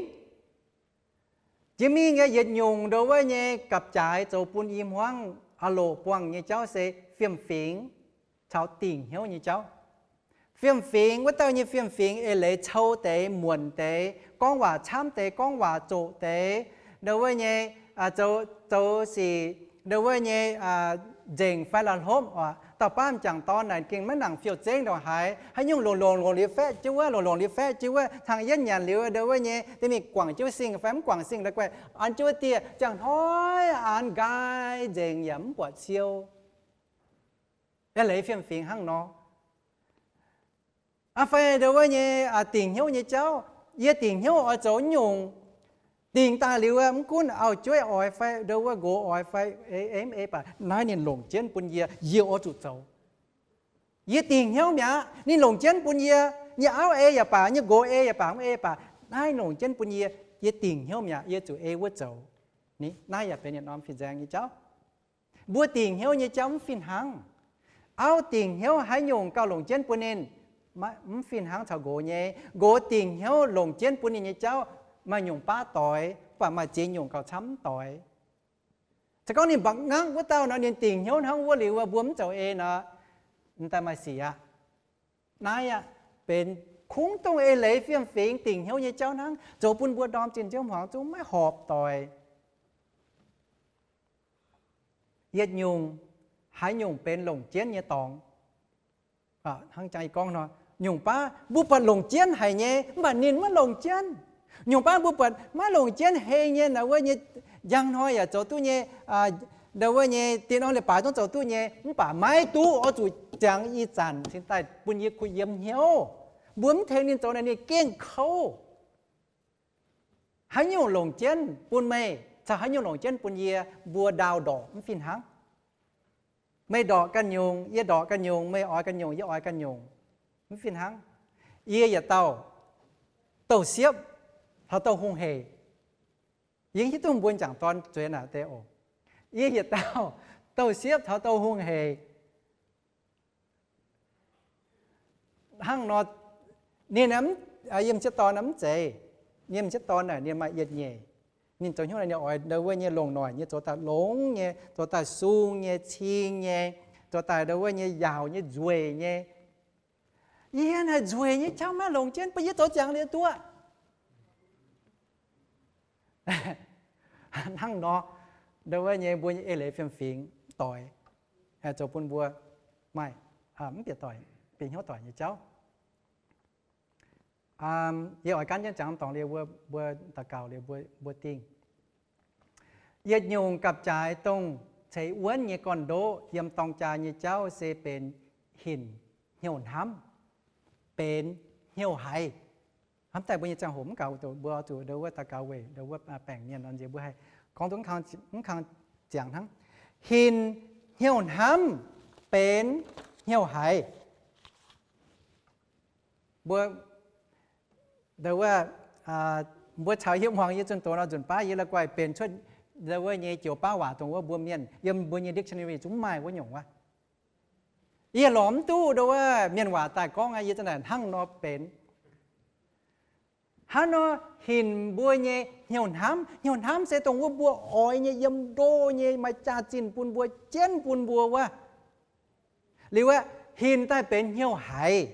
Jiex mingh nyei yietc nyungc ndo wuov nyei gapv-jaaix zoux bun i hmuangv aah loc buangh nyei jauv se fiem-fingx caux dingc hnyouv nyei jauv. Fiem-fingx, wuov dauh nyei fiem-fingx eix leiz cou deix, muonc deix, gorngv waac camv deix, gorngv waac zoqc deix, ndo wuov nyei zoux sic, ndo wuov nyei nzengc fai la'hlopv oc. Dauh baav m'jangc dorn naaic gengh maiv nangc fiou zengv ndongc haaix, haaix nyungc longc longc longc liuz faeqv jienv wuov, longc longc liuz faeqv jienv wuov, hnangv yietv nyanc liuz ndo wuov nyei, da'mingh guangc jienv singh fai mv guangc singh, la'guaih an jienv wuov dieh, ziangh hnoi an nqaai nzengc yaac mv buatc siou. Eix leiz fiem-fingx hnangv nor. Aa fai ndo wuov nyei dingc hnyouv nyei jauv, yie dingc hnyouv oix zoux nyungc, dingc daaih liuz mv gunv auv-jueiv oix fai ndo wuov nqox oix fai ei mv ei baac naaiv ninh longc jienv bun yie, yie oix zuqc zoux. Yie dingc hnyouv mi'aqv, ninh longc jienv bun yie, nyei auv ei yaac baac, nyei nqox ei yaac baac, mv ei baac, naaiv longc jienv bun yie, yie dingc hnyouv mi'aqv, yie zuqc ei wuov zoux. Naaiv yaac benx yietc norm fin-saeng nyei jauv. Mbuo dingc hnyouv nyei jauv mv fih hnangv. Auv dingc hnyouv haaix nyungc gauh longc jienv bun ninh, mv fih hnangv caux nqox nyei. Nqox dingc hnyouv longc jienv bun ninh nyei jauv maaih nyungc baav doix, mv baac maaih ziex nyungc gauh camv mv doix. Se gorngv ninh mba'nqangv wuov dauh nor, ninh dingc hnyouv hnangv wuov liuz mbuo mv zoux ei nor, m'daaih maaih sic aqv. Naaiv aqv, benx kungx dongh eix leiz fiem-fingx dingc hnyouv nyei jauv hnangv, zoux bun mbuo ndorm zinh nziouv hmuangx zungv maiv horpc doic. Yietc nyungc, haaix nyungc benx longc jienv nyei dorngx. Hnangv jang yie gorngv nor, nyungc baav mbuo buatc longc jienv haic nyei, mv baac ninh maiv longc jienv. Nyungc baav mbuo buatc maiv longc jienv hei nyei, naaiv wuov nyei njang hnoi yaac zoux duqv nyei, ndo wuov nyei dien orn leiz-baaix zungv zoux duqv nyei, mv baac maiv duqv, oix zuqc ziangx ih zanc cingx daaih bun yie kuh yiem hnyouv. Mbuo mv tengx ninh zoux naaic ninh gengh kouv. Haaix nyungc longc jienv bun meih, caux haaix nyungc longc jienv bun yie, mbuo ndaauh ndorqc mv fih hnangv. Meih ndorqc ganh nyungc, yie ndorqc ganh nyungc, meih oix ganh nyungc, yie oix ganh nyungc, mv fih hnangv. Yie yietc dauh douh siepv taux douh hungh heic. Yie hiuv duqv mbuo m'jangc dorn zueiz naaic deix oc. Yie yietc dauh douh siepv taux douh hungh heic. Hnangv nor, ninh yiem sieqv dorn mv zeiz. Yiem sieqv dorn naaic ninh maaih yietc nyeic. Ninh zoux hnyouv naaic ninh oix ndo wuov nyei longc noic nyei, zoux daaih longx nyei, zoux daaih sung nyei, cing nyei, zoux daaih ndo wuov nyei yaauc nyei, nzueic nyei. Yie naaic nzueic nyei qaqv maiv longc jienv, bun yie zoux ziangx liuz duqv. Hnangv nor, ndo wuov nyei mbuo nyei eix leiz fiem-fingx doix, zoux bun mbuo maaih, mv bieqc doic, bieqc hnyouv doic nyei jauv. Yie oix gaanv jienv ziangx dorngx liuz mbuo daux gaux liuz mbuo dingh. Yietc nyungc gapv-jaaix dongh ceix wuonv nyei gorn-ndoqv yiem dorng jaa nyei jauv se benx hinc hnyouv hnamv, benx hnyouv haiz. Hnamv daaih mbuo nyei ziangh hoc mv gaux, mbuo oix zuqc ndo wuov daux gaux weic ndo wuov baengc mienh nor nziex mbuo haih gorngv duqv mv kang ziangx hnangv. Hinc hnyouv hnamv benx hnyouv haiz. Mbuo, ndo wuov, mbuo caux yie muangx yie zunh doz nor nzunc baav yie la'guaih benx cuotv ndo wuov nyei joux baav waac dongh wuov mbuo mienh yiem mbuo nyei dictionary zungv mv maaih wuov nyungc wuov. Yie lorz mv duqv ndo wuov mienh waac daaih gorngv aqv, yie za'naaic hnangv nor benx. Hnangv nor hinc mbuo nyei hnyouv hnamv. Hnyouv hnamv se dongh wuov mbuo oix nyei, yiem ndo nyei, maaih jaax-zinh bun mbuo, jienv bun mbuo wuov. Liuz aeqv, hinc daaih benx hnyouv haiz.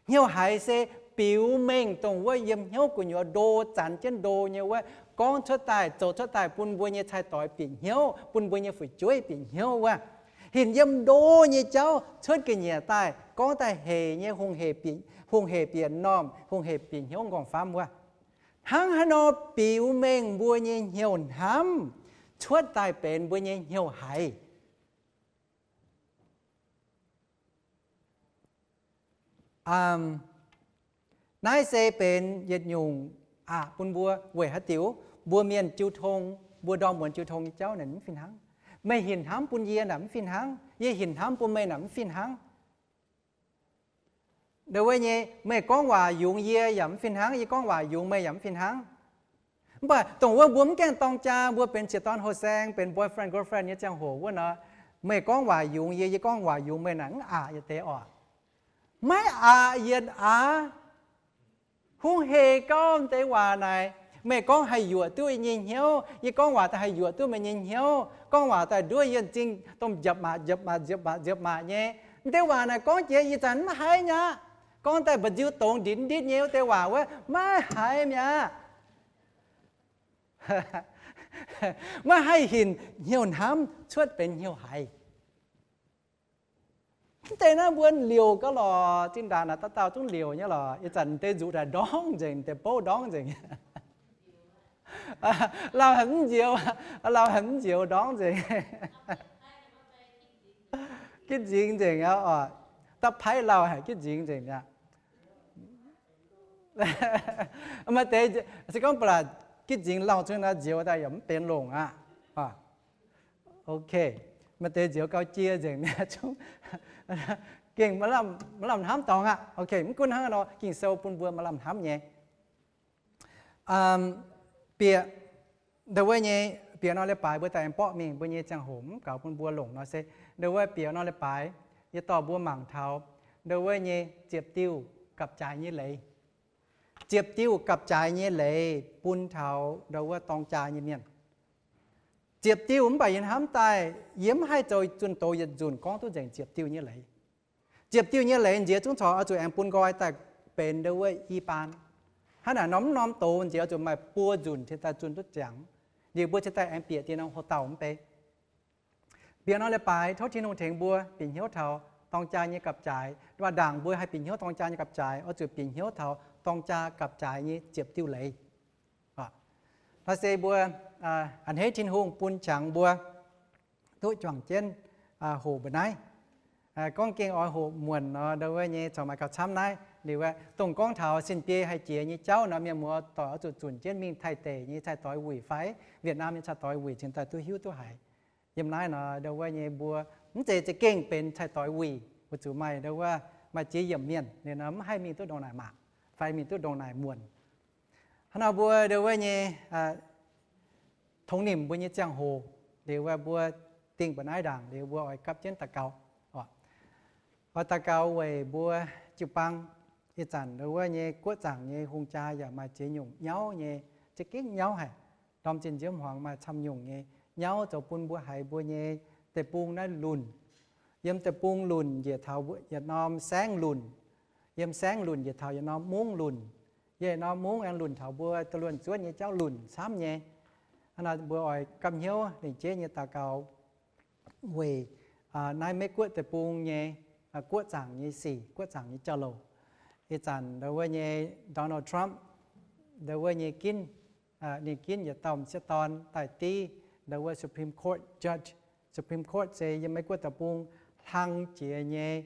Hnyouv haiz se biux mengh dongh wuov yiem hnyouv gu'nyuoz ndo, zanx jienv ndo nyei wuov, gorngv cuotv daaih, zoux cuotv daaih bun mbuo nyei cai-doix bieqc hnyouv, bun mbuo nyei fu'jueiv bieqc hnyouv wuov. Hinc yiem ndo nyei jauv cuotv ga'nyiec daaih, gorngv daaih hec nyei, hungh hec bieqc, hungh hec bieqc normh, hungh hec bieqc hnyouv nqorngv-famv wuov. Hnangv haaix nor biux mengh mbuo nyei hnyouv hnamv cuotv daaih benx mbuo nyei hnyouv haiz. Naaiv se benx yietc nyungc aqc bun mbuo weic haaix diuc? Mbuo mienh jiu tong, mbuo ndorm muonz jiu tong nyei jauv naaic mv fih hnangv. Meih hinc hnamv bun yie naaic mv fih hnangv. Yie hinc hnamv bun meih naaic mv fih hnangv. Ndo wuov nyei, meih gorngv waac yungz yie yaac mv fih hnangv, yie gorngv waac yungz meih yaac mv fih hnangv. Mv baac dongh wuov mbuo mv gaengh dorng jaa, mbuo benx ziex dorn houh saeng, benx boyfriend girlfriend nyei ziangh hoc wuov nor, meih gorngv waac yungz yie, yie gorngv waac yungz meih naaic mv aqc yietc deix oc. Maiv aqc yietc aqc. Hungh hec gauh deix waac naaic, meih gorngv haih yuoqc duqv yie nyei hnyouv, yie gorngv waac daaih haih yuoqc duqv meih nyei hnyouv, gorngv waac daaih nduov yie m'zing domh nziepc maac nziepc maac nziepc maac nziepc maac nyei. M'deix waac naaic gorngv jiex ih zanc mv haih mi'aqv. Gorngv daaih mba'nziu dongz nditv nditv nyei wuov deix waac wuov maiv haih mi'aqv. Maiv haih hinc hnyouv hnamv cuotv benx hnyouv haiz. Mv deix naaiv mbuo liouc gauh lorqc, zinh ndaangc naaic dauh dauh zungv liouc nyei lorqc. Ih zanc deix nzuqc daaih ndorngv nzengc, deix bouv ndorngv nzengc. Lauh haic mv nzioux, lauh haic mv nzioux ndorngv nzengc. Gitv nzingx nzengc aqv oc. Da'paiv lauh haic gitv nzingx nzengc aqv. Maaih deix se gorngv ba'laqc gitv nzingx lauh zungv naaiv nzioux daaih yaac mv benx longc aqv. Ok, maaih deix nzioux gauh jiex nzengc mi'aqv zungv. Gengh maiv lamh hnamv dorngx aqv. Ok, mv gunv hnangv nor, Ging-Sou bun mbuo maaih lamh hnamv nyei. Bieqc ndo wuov nyei, bieqc norm leiz-baaix mbuo daaih aengx mborqv mingh mbuo nyei ziangh hoc mv gaux bun mbuo longc nor se, ndo wuov bieqc norm leiz-baaix yie dorh mbuo mangc taux ndo wuov nyei ziepc diuh gapv-jaaix nyei leiz. Ziepc diuh gapv-jaaix nyei leiz bun taux ndo wuov dorng jaa nyei mienh. Ziepc diuh mv baac yie hnamv daaih yie mv haih zoux zunh doz yietc nzunc gorngv duqv nzengc ziepc diuh nyei leiz. Ziepc diuh nyei leiz nziex zungv corc oix zuqc aengx bun nqoi daaih benx ndo wuov i baan. Hnangv naaic norm mv norm doz nziex oix zuqc maaih buo nzunc cingx daaih zunh duqv ziangx. Liuz mbuo cingx daaih aengx bieqc dinh norm hoc dauh mv bei. Bieqc norm leiz-baaix tov Tin-Hungh tengx mbuo bieqc hnyouv taux dorng jaa nyei gapv-jaaix. Waac ndaangc mbuo haih bieqc hnyouv dorng jaa nyei gapv-jaaix, oix zuqc bieqc hnyouv taux dorng jaa gapv-jaaix nyei ziepc diuh leiz. Naaiv se mbuo a'hneiv Tin-Hungh bun qangx mbuo duqv juangc jienv hoqc mbu'naaiv. Gorngv gengh oix hoqc muonc nor, ndo wuov nyei corc maaih gauh camv naaiv. Liuz aeqv, dongh gorngv taux sin-biei haih jiex nyei jauv nor, mienh muoz doic oix zuqc zunc jienv mingh Taiv deic nyei cai-doix wuic fai Vietnam nyei cai-doix wuic cingx daaih duqv hiuv duqv haiz. Yiem naaiv nor, ndo wuov nyei mbuo mv zeiz za'gengh benx cai-doix wuic, weic zuqc maaih ndo wuov maaih ziex yiemc mienh liuz nor mv haih mingh duqv ndongc naaic mangc fai mingh duqv ndongc naaic muonc. Hnangv nor mbuo ndo wuov nyei tongx nimc mbuo nyei ziangh hoc, liuz wuov mbuo dingh mbu'naaiv ndaangc, liuz mbuo oix gapv jienv daux gaux. Oix daux gaux weic mbuo jiu-baang. Ih zanc ndo wuov nyei guoqv zaangc nyei hungh jaa yaac maaih ziex nyungc nyauv nyei, za'gengh nyauv haic. Ndorm zinh nziouv hmuangx maaih camv nyungc nyei nyauv zoux bun mbuo haiz mbuo nyei deic-bung naaiv lunc. Yiem deic-bung lunc njiec taux yietc norm saengv lunc. Yiem saengv lunc njiec taux yietc norm mungv lunc. Yiem yietc norm mungv aengx lunc taux mbuo da'luonx zuotv nyei jauv lunc camv nyei. Hnangv nor mbuo oix gapv hnyouv lengc jeiv nyei daux gaux weic naaiv Meiv Guoqv deic-bung nyei guoqv zaangc nyei sic, guoqv zaangc nyei jauv-louc. Ih zanc ndo wuov nyei Donald Trump, ndo wuov nyei ginv, ninh ginv yietc dauh m'sieqv dorn daaih div ndo wuov Supreme Court judge. Supreme Court se yiem Meiv Guoqv deic-bung hlang jiex nyei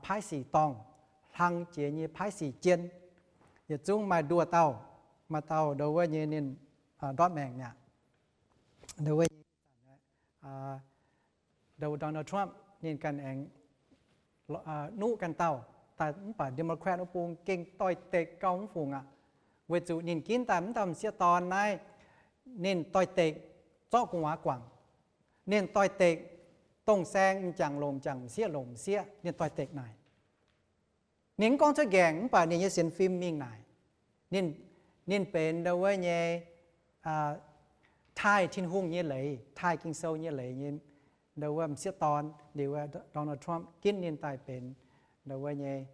paaiv sic dorngh, hlang jiex nyei paaiv sic jien. Yietc zungv maaih nduoh dauh, maaih dauh ndo wuov nyei ninh ndortv maengc mi'aqv. Ndo wuov nyei Donald Trump ninh ganh aengx nuqv ganh dauh daaih, mv baac Democrat wuov bung gengh doix-dekc gauh mv fungc aqv. Weic zuqc ninh ginv daaih mv dauh m'sieqv dorn naaiv, ninh doix-dekc zorqv gu'nguaaz guangc. Ninh doix-dekc dongh saeng m'jangc longc m'jangc, m'sieqv longc m'sieqv, ninh doix-dekc naaic. Ninh mv gorngv cuotv nqaengc mv baac ninh nyei sienx fim mingh naaic. Ninh, ninh benx ndo wuov nyei taaih Tin-Hungh nyei leiz, taaih Ging-Sou nyei leiz nyei Ndau wuov m'sieqv dorn liuz, Donald Trump ginv ninh daaih benx ndau wuov nyei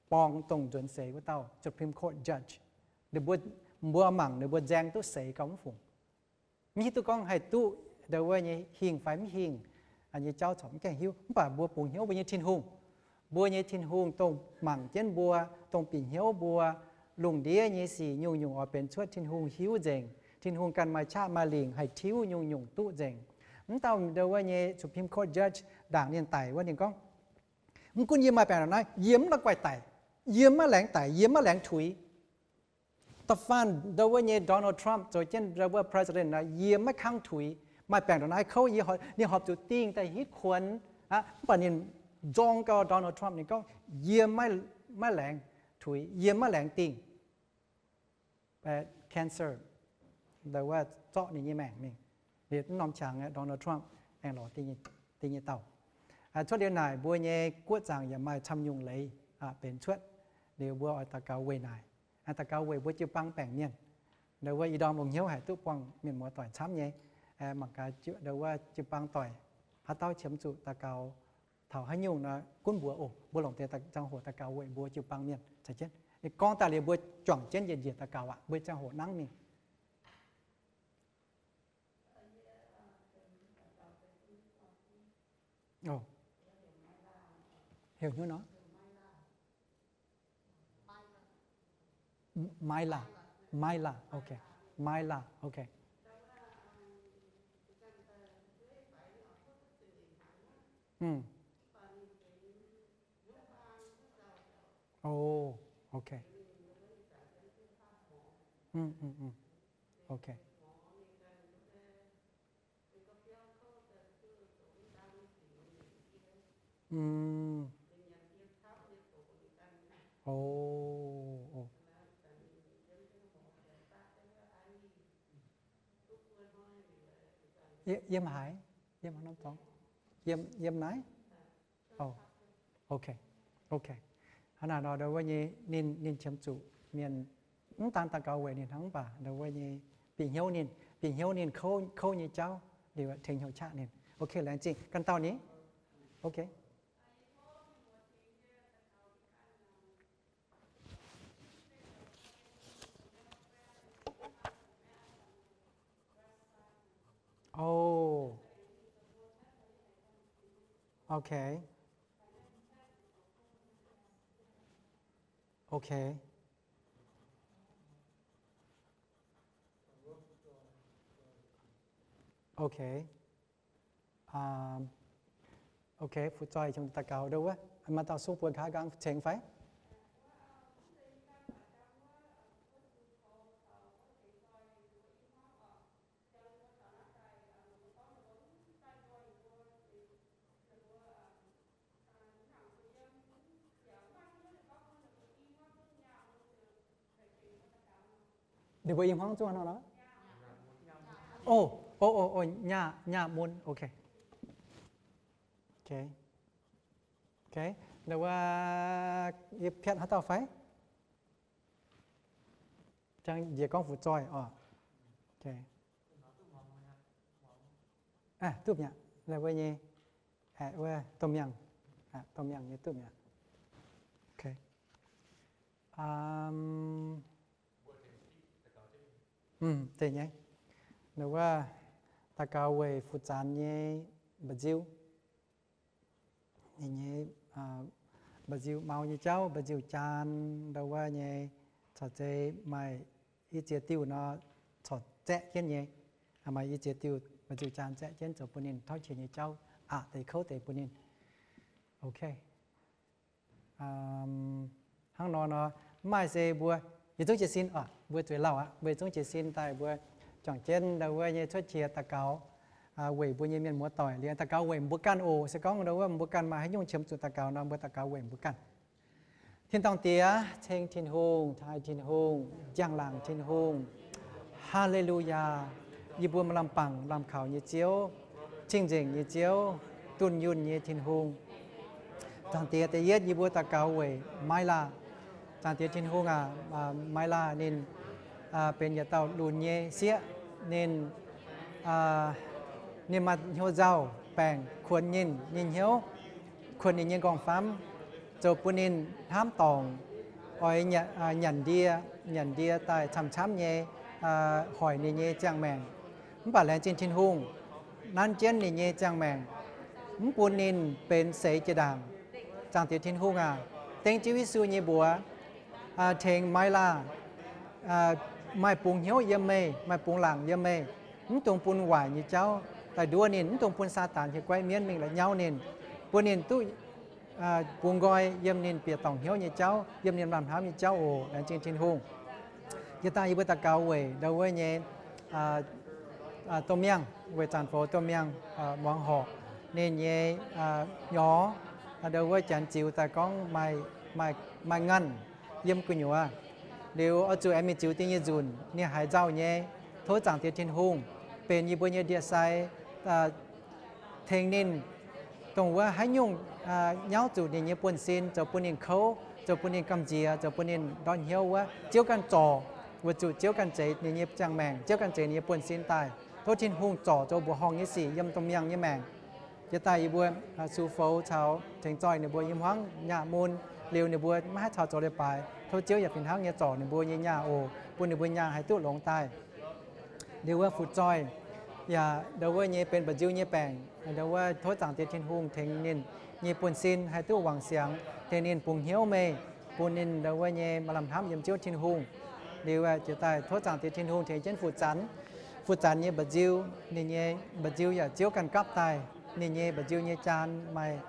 borng dongh nzuonx seix wuov dauh Supreme Court judge. Ninh mbuo, mbuo mangc ninh mbuo nzaeng duqv seix gauh mv fungc. Mv hiuv duqv gorngv haih duqv ndau wuov nyei hingh fai mv hingh nyei jauv corc mv gaengh hiuv. Mv baac mbuo bungx hnyouv mbuo nyei Tin-Hungh. Mbuo nyei Tin-Hungh dongh mangc jienv mbuo, dongh bieqc hnyouv mbuo, lungh ndiev nyei sic nyungc-nyungc oix benx cuotv Tin-Hungh hiuv nzengc. Tin-Hungh ganh maaih qaqv maaih lingc haih tiuv nyungc-nyungc duqv nzengc. Mv dauh ndau wuov nyei Supreme Court judge ndaangc ninh daic wuov ninh gorngv, mv gunv yie maaih baengc ndongc naaiv, yie mv la'guaih daic, yie maiv laengz daic, yie maiv laengz tuix. Da'faanh ndau wuov nyei Donald Trump zoux jienv ndau wuov president nor, yie maiv kangv tuix. Maaih baengc ndongc naaiv kouv, yie, ninh horpc zuqc dingh daaih hitv kuonx aqv. Mv baac ninh nzorng gau Donald Trump, ninh gorngv, yie maiv laengz tuix, yie maiv laengz dingh cancer, ndau wuov zorqv ninh nyei maengc mingh. Liuz wuov norm qangx Donald Trump aengx lorz dingh nyei dauh. Cuotv liuz naaic mbuo nyei guoqv zaangc yaac maaih camv nyungc leiz benx cuotv. Liuz mbuo oix daux gaux weic naaic, daux gaux weic mbuo jiu-baang baengc mienh. Ndau wuov ih ndorm longx hnyouv haic duqv buangh mienh muoz doic camv nyei. Mangc gaax ndau wuov jiu-baang doic haaix dauh qiemx zuqc daux gaux taux haaix nyungc nor gunv mbuox oc. Mbuo longc deix ziangh hoc daux gaux weic mbuo jiu-baang mienh caux jienv. Gorngv daaih liuz mbuo juangc jienv njiec njiec daux gaux aqv, mbuo ziangh hoc nangv mingh. Heuc hnyouv nor? Myla. Myla. Okay. Myla. Okay. Oh, okay. Okay. Oh, oh. Yiem haaix? Yiem haaix norm dorngx? Yiem, yiem naaiv? Oh, okay, okay. Hnangv naaic nor, ndau wuov nyei ninh, ninh qiemx zuqc mienh mv daan daux gaux weic ninh hnangv, mv baac ndau wuov nyei bieqc hnyouv ninh, bieqc hnyouv ninh kouv, kouv nyei jauv liuz tengx hnyouv qaqv ninh. Okay, laengz zingh ganh dauh ni. Okay. Oh. Okay. Okay. Okay. Okay, fu'zoih qiemx daux gaux ndau wuov. Maaih dauh sung buonc kaaix gangx cengx fai? Ninh mbuo i hmuangv zuqc nor nor? Oh, oh, oh, oh, nyaah, nyaah mun, okay. Okay. Okay. Ndau wuov, yie piatv haaix dauh fai? Jang njiec gorngv fu'zoih oc. Okay. Duqv mi'aqv. Ndau wuov nyei, wuov domh miangh, domh miangh nyei duqv mi'aqv. Okay. Deix nyei. Ndau wuov daux gaux weic fu'zanx nyei mba'nziu. Ninh nyei mba'nziu mau nyei jauv, mba'nziu jaan, ndau wuov nyei, caux zei maaih i ziex diuh nor, corc zaeqv jienv nyei. Maaih i ziex diuh mba'nziu jaan zaeqv jienv zoux bun ninh tauv qiex nyei jauv, aqc deix kouv deix bun ninh. Okay. Hnangv nor nor, mv maaih se mbuo yietc zungv jiez sin oc, mbuo zueiz lauh aqv, mbuo yietc zungv jiez sin daaih mbuo juangc jienv ndau wuov nyei cuotv qiex daux gaux weic mbuo nyei mienh muoz doic. Liuz daux gaux weic mbuo ganh oc. Se gorngv ndau wuov mbuo ganh maaih haaix nyungc qiemx zuqc daux gaux nor, mbuo daux gaux weic mbuo ganh. Tin-dorngh Diex, ceng Tin-Hungh, taaih Tin-Hungh, njang-laangc Tin-Hungh. Haa^le^lu^yaa! Yie mbuo maaih lamh bangc lamh kaux nyei Ziouv, cing-nzengc nyei Ziouv, dunh yunh nyei Tin-Hungh. Zaangc Diex, da'yietv yie mbuo daux gaux weic Mailaa. Zaangc Diex Tin-Hungh aac, Mailaa ninh benx yietc dauh lunx nyei sieqv. Ninh, ninh maaih hnyouv nzauh, baengc kuonx ninh nyei hnyouv, kuonx ninh nyei nqorngv-famv, zoux bun ninh hnamv dorngc, oix nyanc ndie, nyanc ndie daaih camv-camv nyei hoic ninh nyei ziangh maengc. Mv baac laengz zingh Tin-Hungh nanv jienv ninh nyei ziangh maengc, mv bun ninh benx seix jiex ndaangc. Zaangc Diex Tin-Hungh aac, dengv Ziouv Yesu nyei mbuox tengx Maaiv Laah maaih bungx hnyouv yiem meih, maaih bungx laangc yiem meih, mv dungx bun waaic nyei jauv daaih nduov ninh, mv dungx bun Saadaan hieh guaiv mienv mingh la'nyauv ninh, bun ninh duqv bungx nqoi yiem ninh bieqc dorngc hnyouv nyei jauv, yiem ninh lamh hnamv nyei jauv oc. Laengz zingh Tin-Hungh. Jiex daaih yie mbuo daux gaux weic ndau wuov nyei domh miangh, weic zanc foux domh miangh muangx horqc ninh nyei nyorx, ndau wuov janx ziux daaih gorngv maaih nganh yiem gu'nyuoz. Liuz oix zuqc aengx mingh ziux ding nyei nzunc, ninh haiz nzauh nyei. Tov Zaangc Diex Tin-Hungh benx yie mbuo nyei ndie-sai, tengx ninh, dongh wuov haaix nyungc nyauv zuqc ninh nyei buonv-sin, zoux bun ninh kouv, zoux bun ninh gamh nziex, zoux bun ninh ndortv hnyouv wuov, Ziouv ganh zorc, weic zuqc Ziouv ganh zeix ninh nyei ziangh maengc, Ziouv ganh zeix ninh nyei buonv-sin daaih. Tov Tin-Hungh zorc zoux mbuoqc horngh nyei sic yiem domh miangh nyei maengc. Jiex daaih yie mbuo sux foux caux tengx zoih ninh mbuo nyei hmuangv nyaah mun, liuz ninh mbuo maiv haih caux zoux leiz-baaix. Tov Ziouv yaac fih hnangv nyei zorc ninh mbuo nyei nyaah oc, bun ninh mbuo nyaah haih duqv longx daaih. Liuz wuov fu'zoih yaac ndau wuov nyei benx mba'nziu nyei baengc, ndau wuov tov Zaangc Diex Tin-Hungh tengx ninh nyei buonv-sin haih duqv wangc siangx, tengx ninh bungx hnyouv meih, bun ninh ndau wuov nyei maaih lamh hnamv yiem Ziouv Tin-Hungh. Liuz jiex daaih tov Zaangc Diex Tin-Hungh tengx jienv fu'zanx, fu'zanx nyei mba'nziu, ninh nyei mba'nziu yaac Ziouv ganh gapv daaih, ninh nyei mba'nziu nyei jaan maaih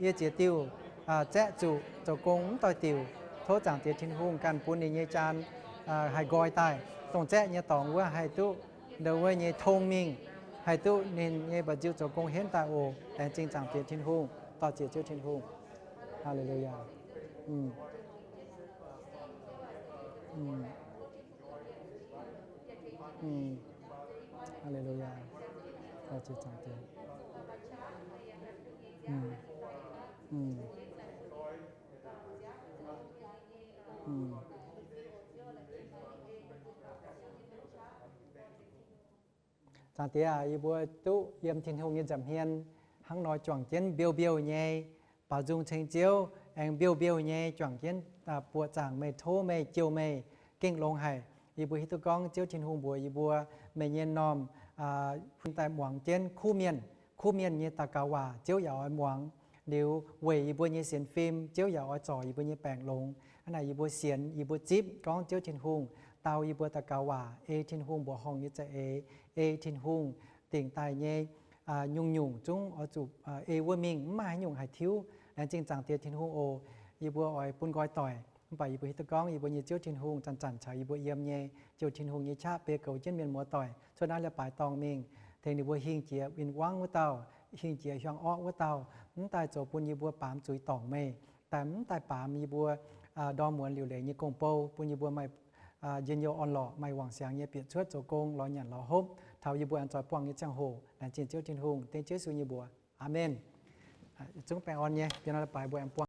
yie ziex diuh zaeqv zuqc zoux gong mv doix-diuc. Tov Zaangc Diex Tin-Hungh ganh bun ninh nyei jaan haih nqoi daaih, dongh zaeqv nyei dorngx wuov haih duqv ndau wuov nyei tong mingh, haih duqv ninh nyei mba'nziu zoux gong henv daaih oc. Laengz zingh Zaangc Diex Tin-Hungh. Dor-ziec Ziouv Tin-Hungh. Haa^le^lu^yaa. Haa^le^lu^yaa. Dor-ziec Zaangc Diex. Zaangc Diex aac, yie mbuo duqv yiem Tin-Hungh nyei nza'hmien hnangv nor juangc jienv mbiouh mbiouh nyei baaux nzung ceng Ziouv, aengx mbiouh mbiouh nyei juangc jienv buoqc zaangc meih, tov meih, jouh meih, gengh longx haic. Yie mbuo hiuv duqv gorngv Ziouv Tin-Hungh mbuox yie mbuo, meih nyei m'normh huin daaih muangx jienv kuv mienh, kuv mienh nyei daux gaux waac Ziouv yaac oix muangx. Liuz weic yie mbuo nyei sienx fim Ziouv yaac oix zorc yie mbuo nyei baengc longx. Hnangv naaic yie mbuo sienx, yie mbuo zipv gorngv Ziouv Tin-Hungh dau yie mbuo daux gaux waac, ei Tin-Hungh mbuoqc horngh nyei za'eix, ei Tin-Hungh dingc daaih nyei nyungc-nyungc zungv oix zuqc ei wuov mingh, mv maaih haaix nyungc haih tiuv. Laengz zingh Zaangc Diex Tin-Hungh oc. Yie mbuo oix bun nqoi doic, mv baac yie mbuo hiuv duqv gorngv yie mbuo nyei Ziouv Tin-Hungh zanc-zanc caux yie mbuo yiem nyei. Ziouv Tin-Hungh nyei qaqv beiv goux jienv mienh muoz doic cuotv naaiv leiz-baaix dorngh mingh, tengx ninh mbuo hingh jiex win-wangv wuov dauh, hingh jiex hiuang orqv wuov dauh, mv daaih zoux bun yie mbuo baamz zuiz dorngc meih, daaih mv daaih baamz yie mbuo ndorm muonz liuc leiz nyei gong-bou, bun yie mbuo maaih njien-youh orn-lorqc, maaih wangc siangx nyei bieqc cuotv zoux gong, lorz nyanc lorz hopv, taux yie mbuo aengx zoix buangh nyei ziangh hoc. Laengz zingh Ziouv Tin-Hungh, dengv Ziouv Yesu nyei mbuox. Aamen. Zungv baengh orn nyei, bieqc nor leiz-baaix mbuo aengx buangh.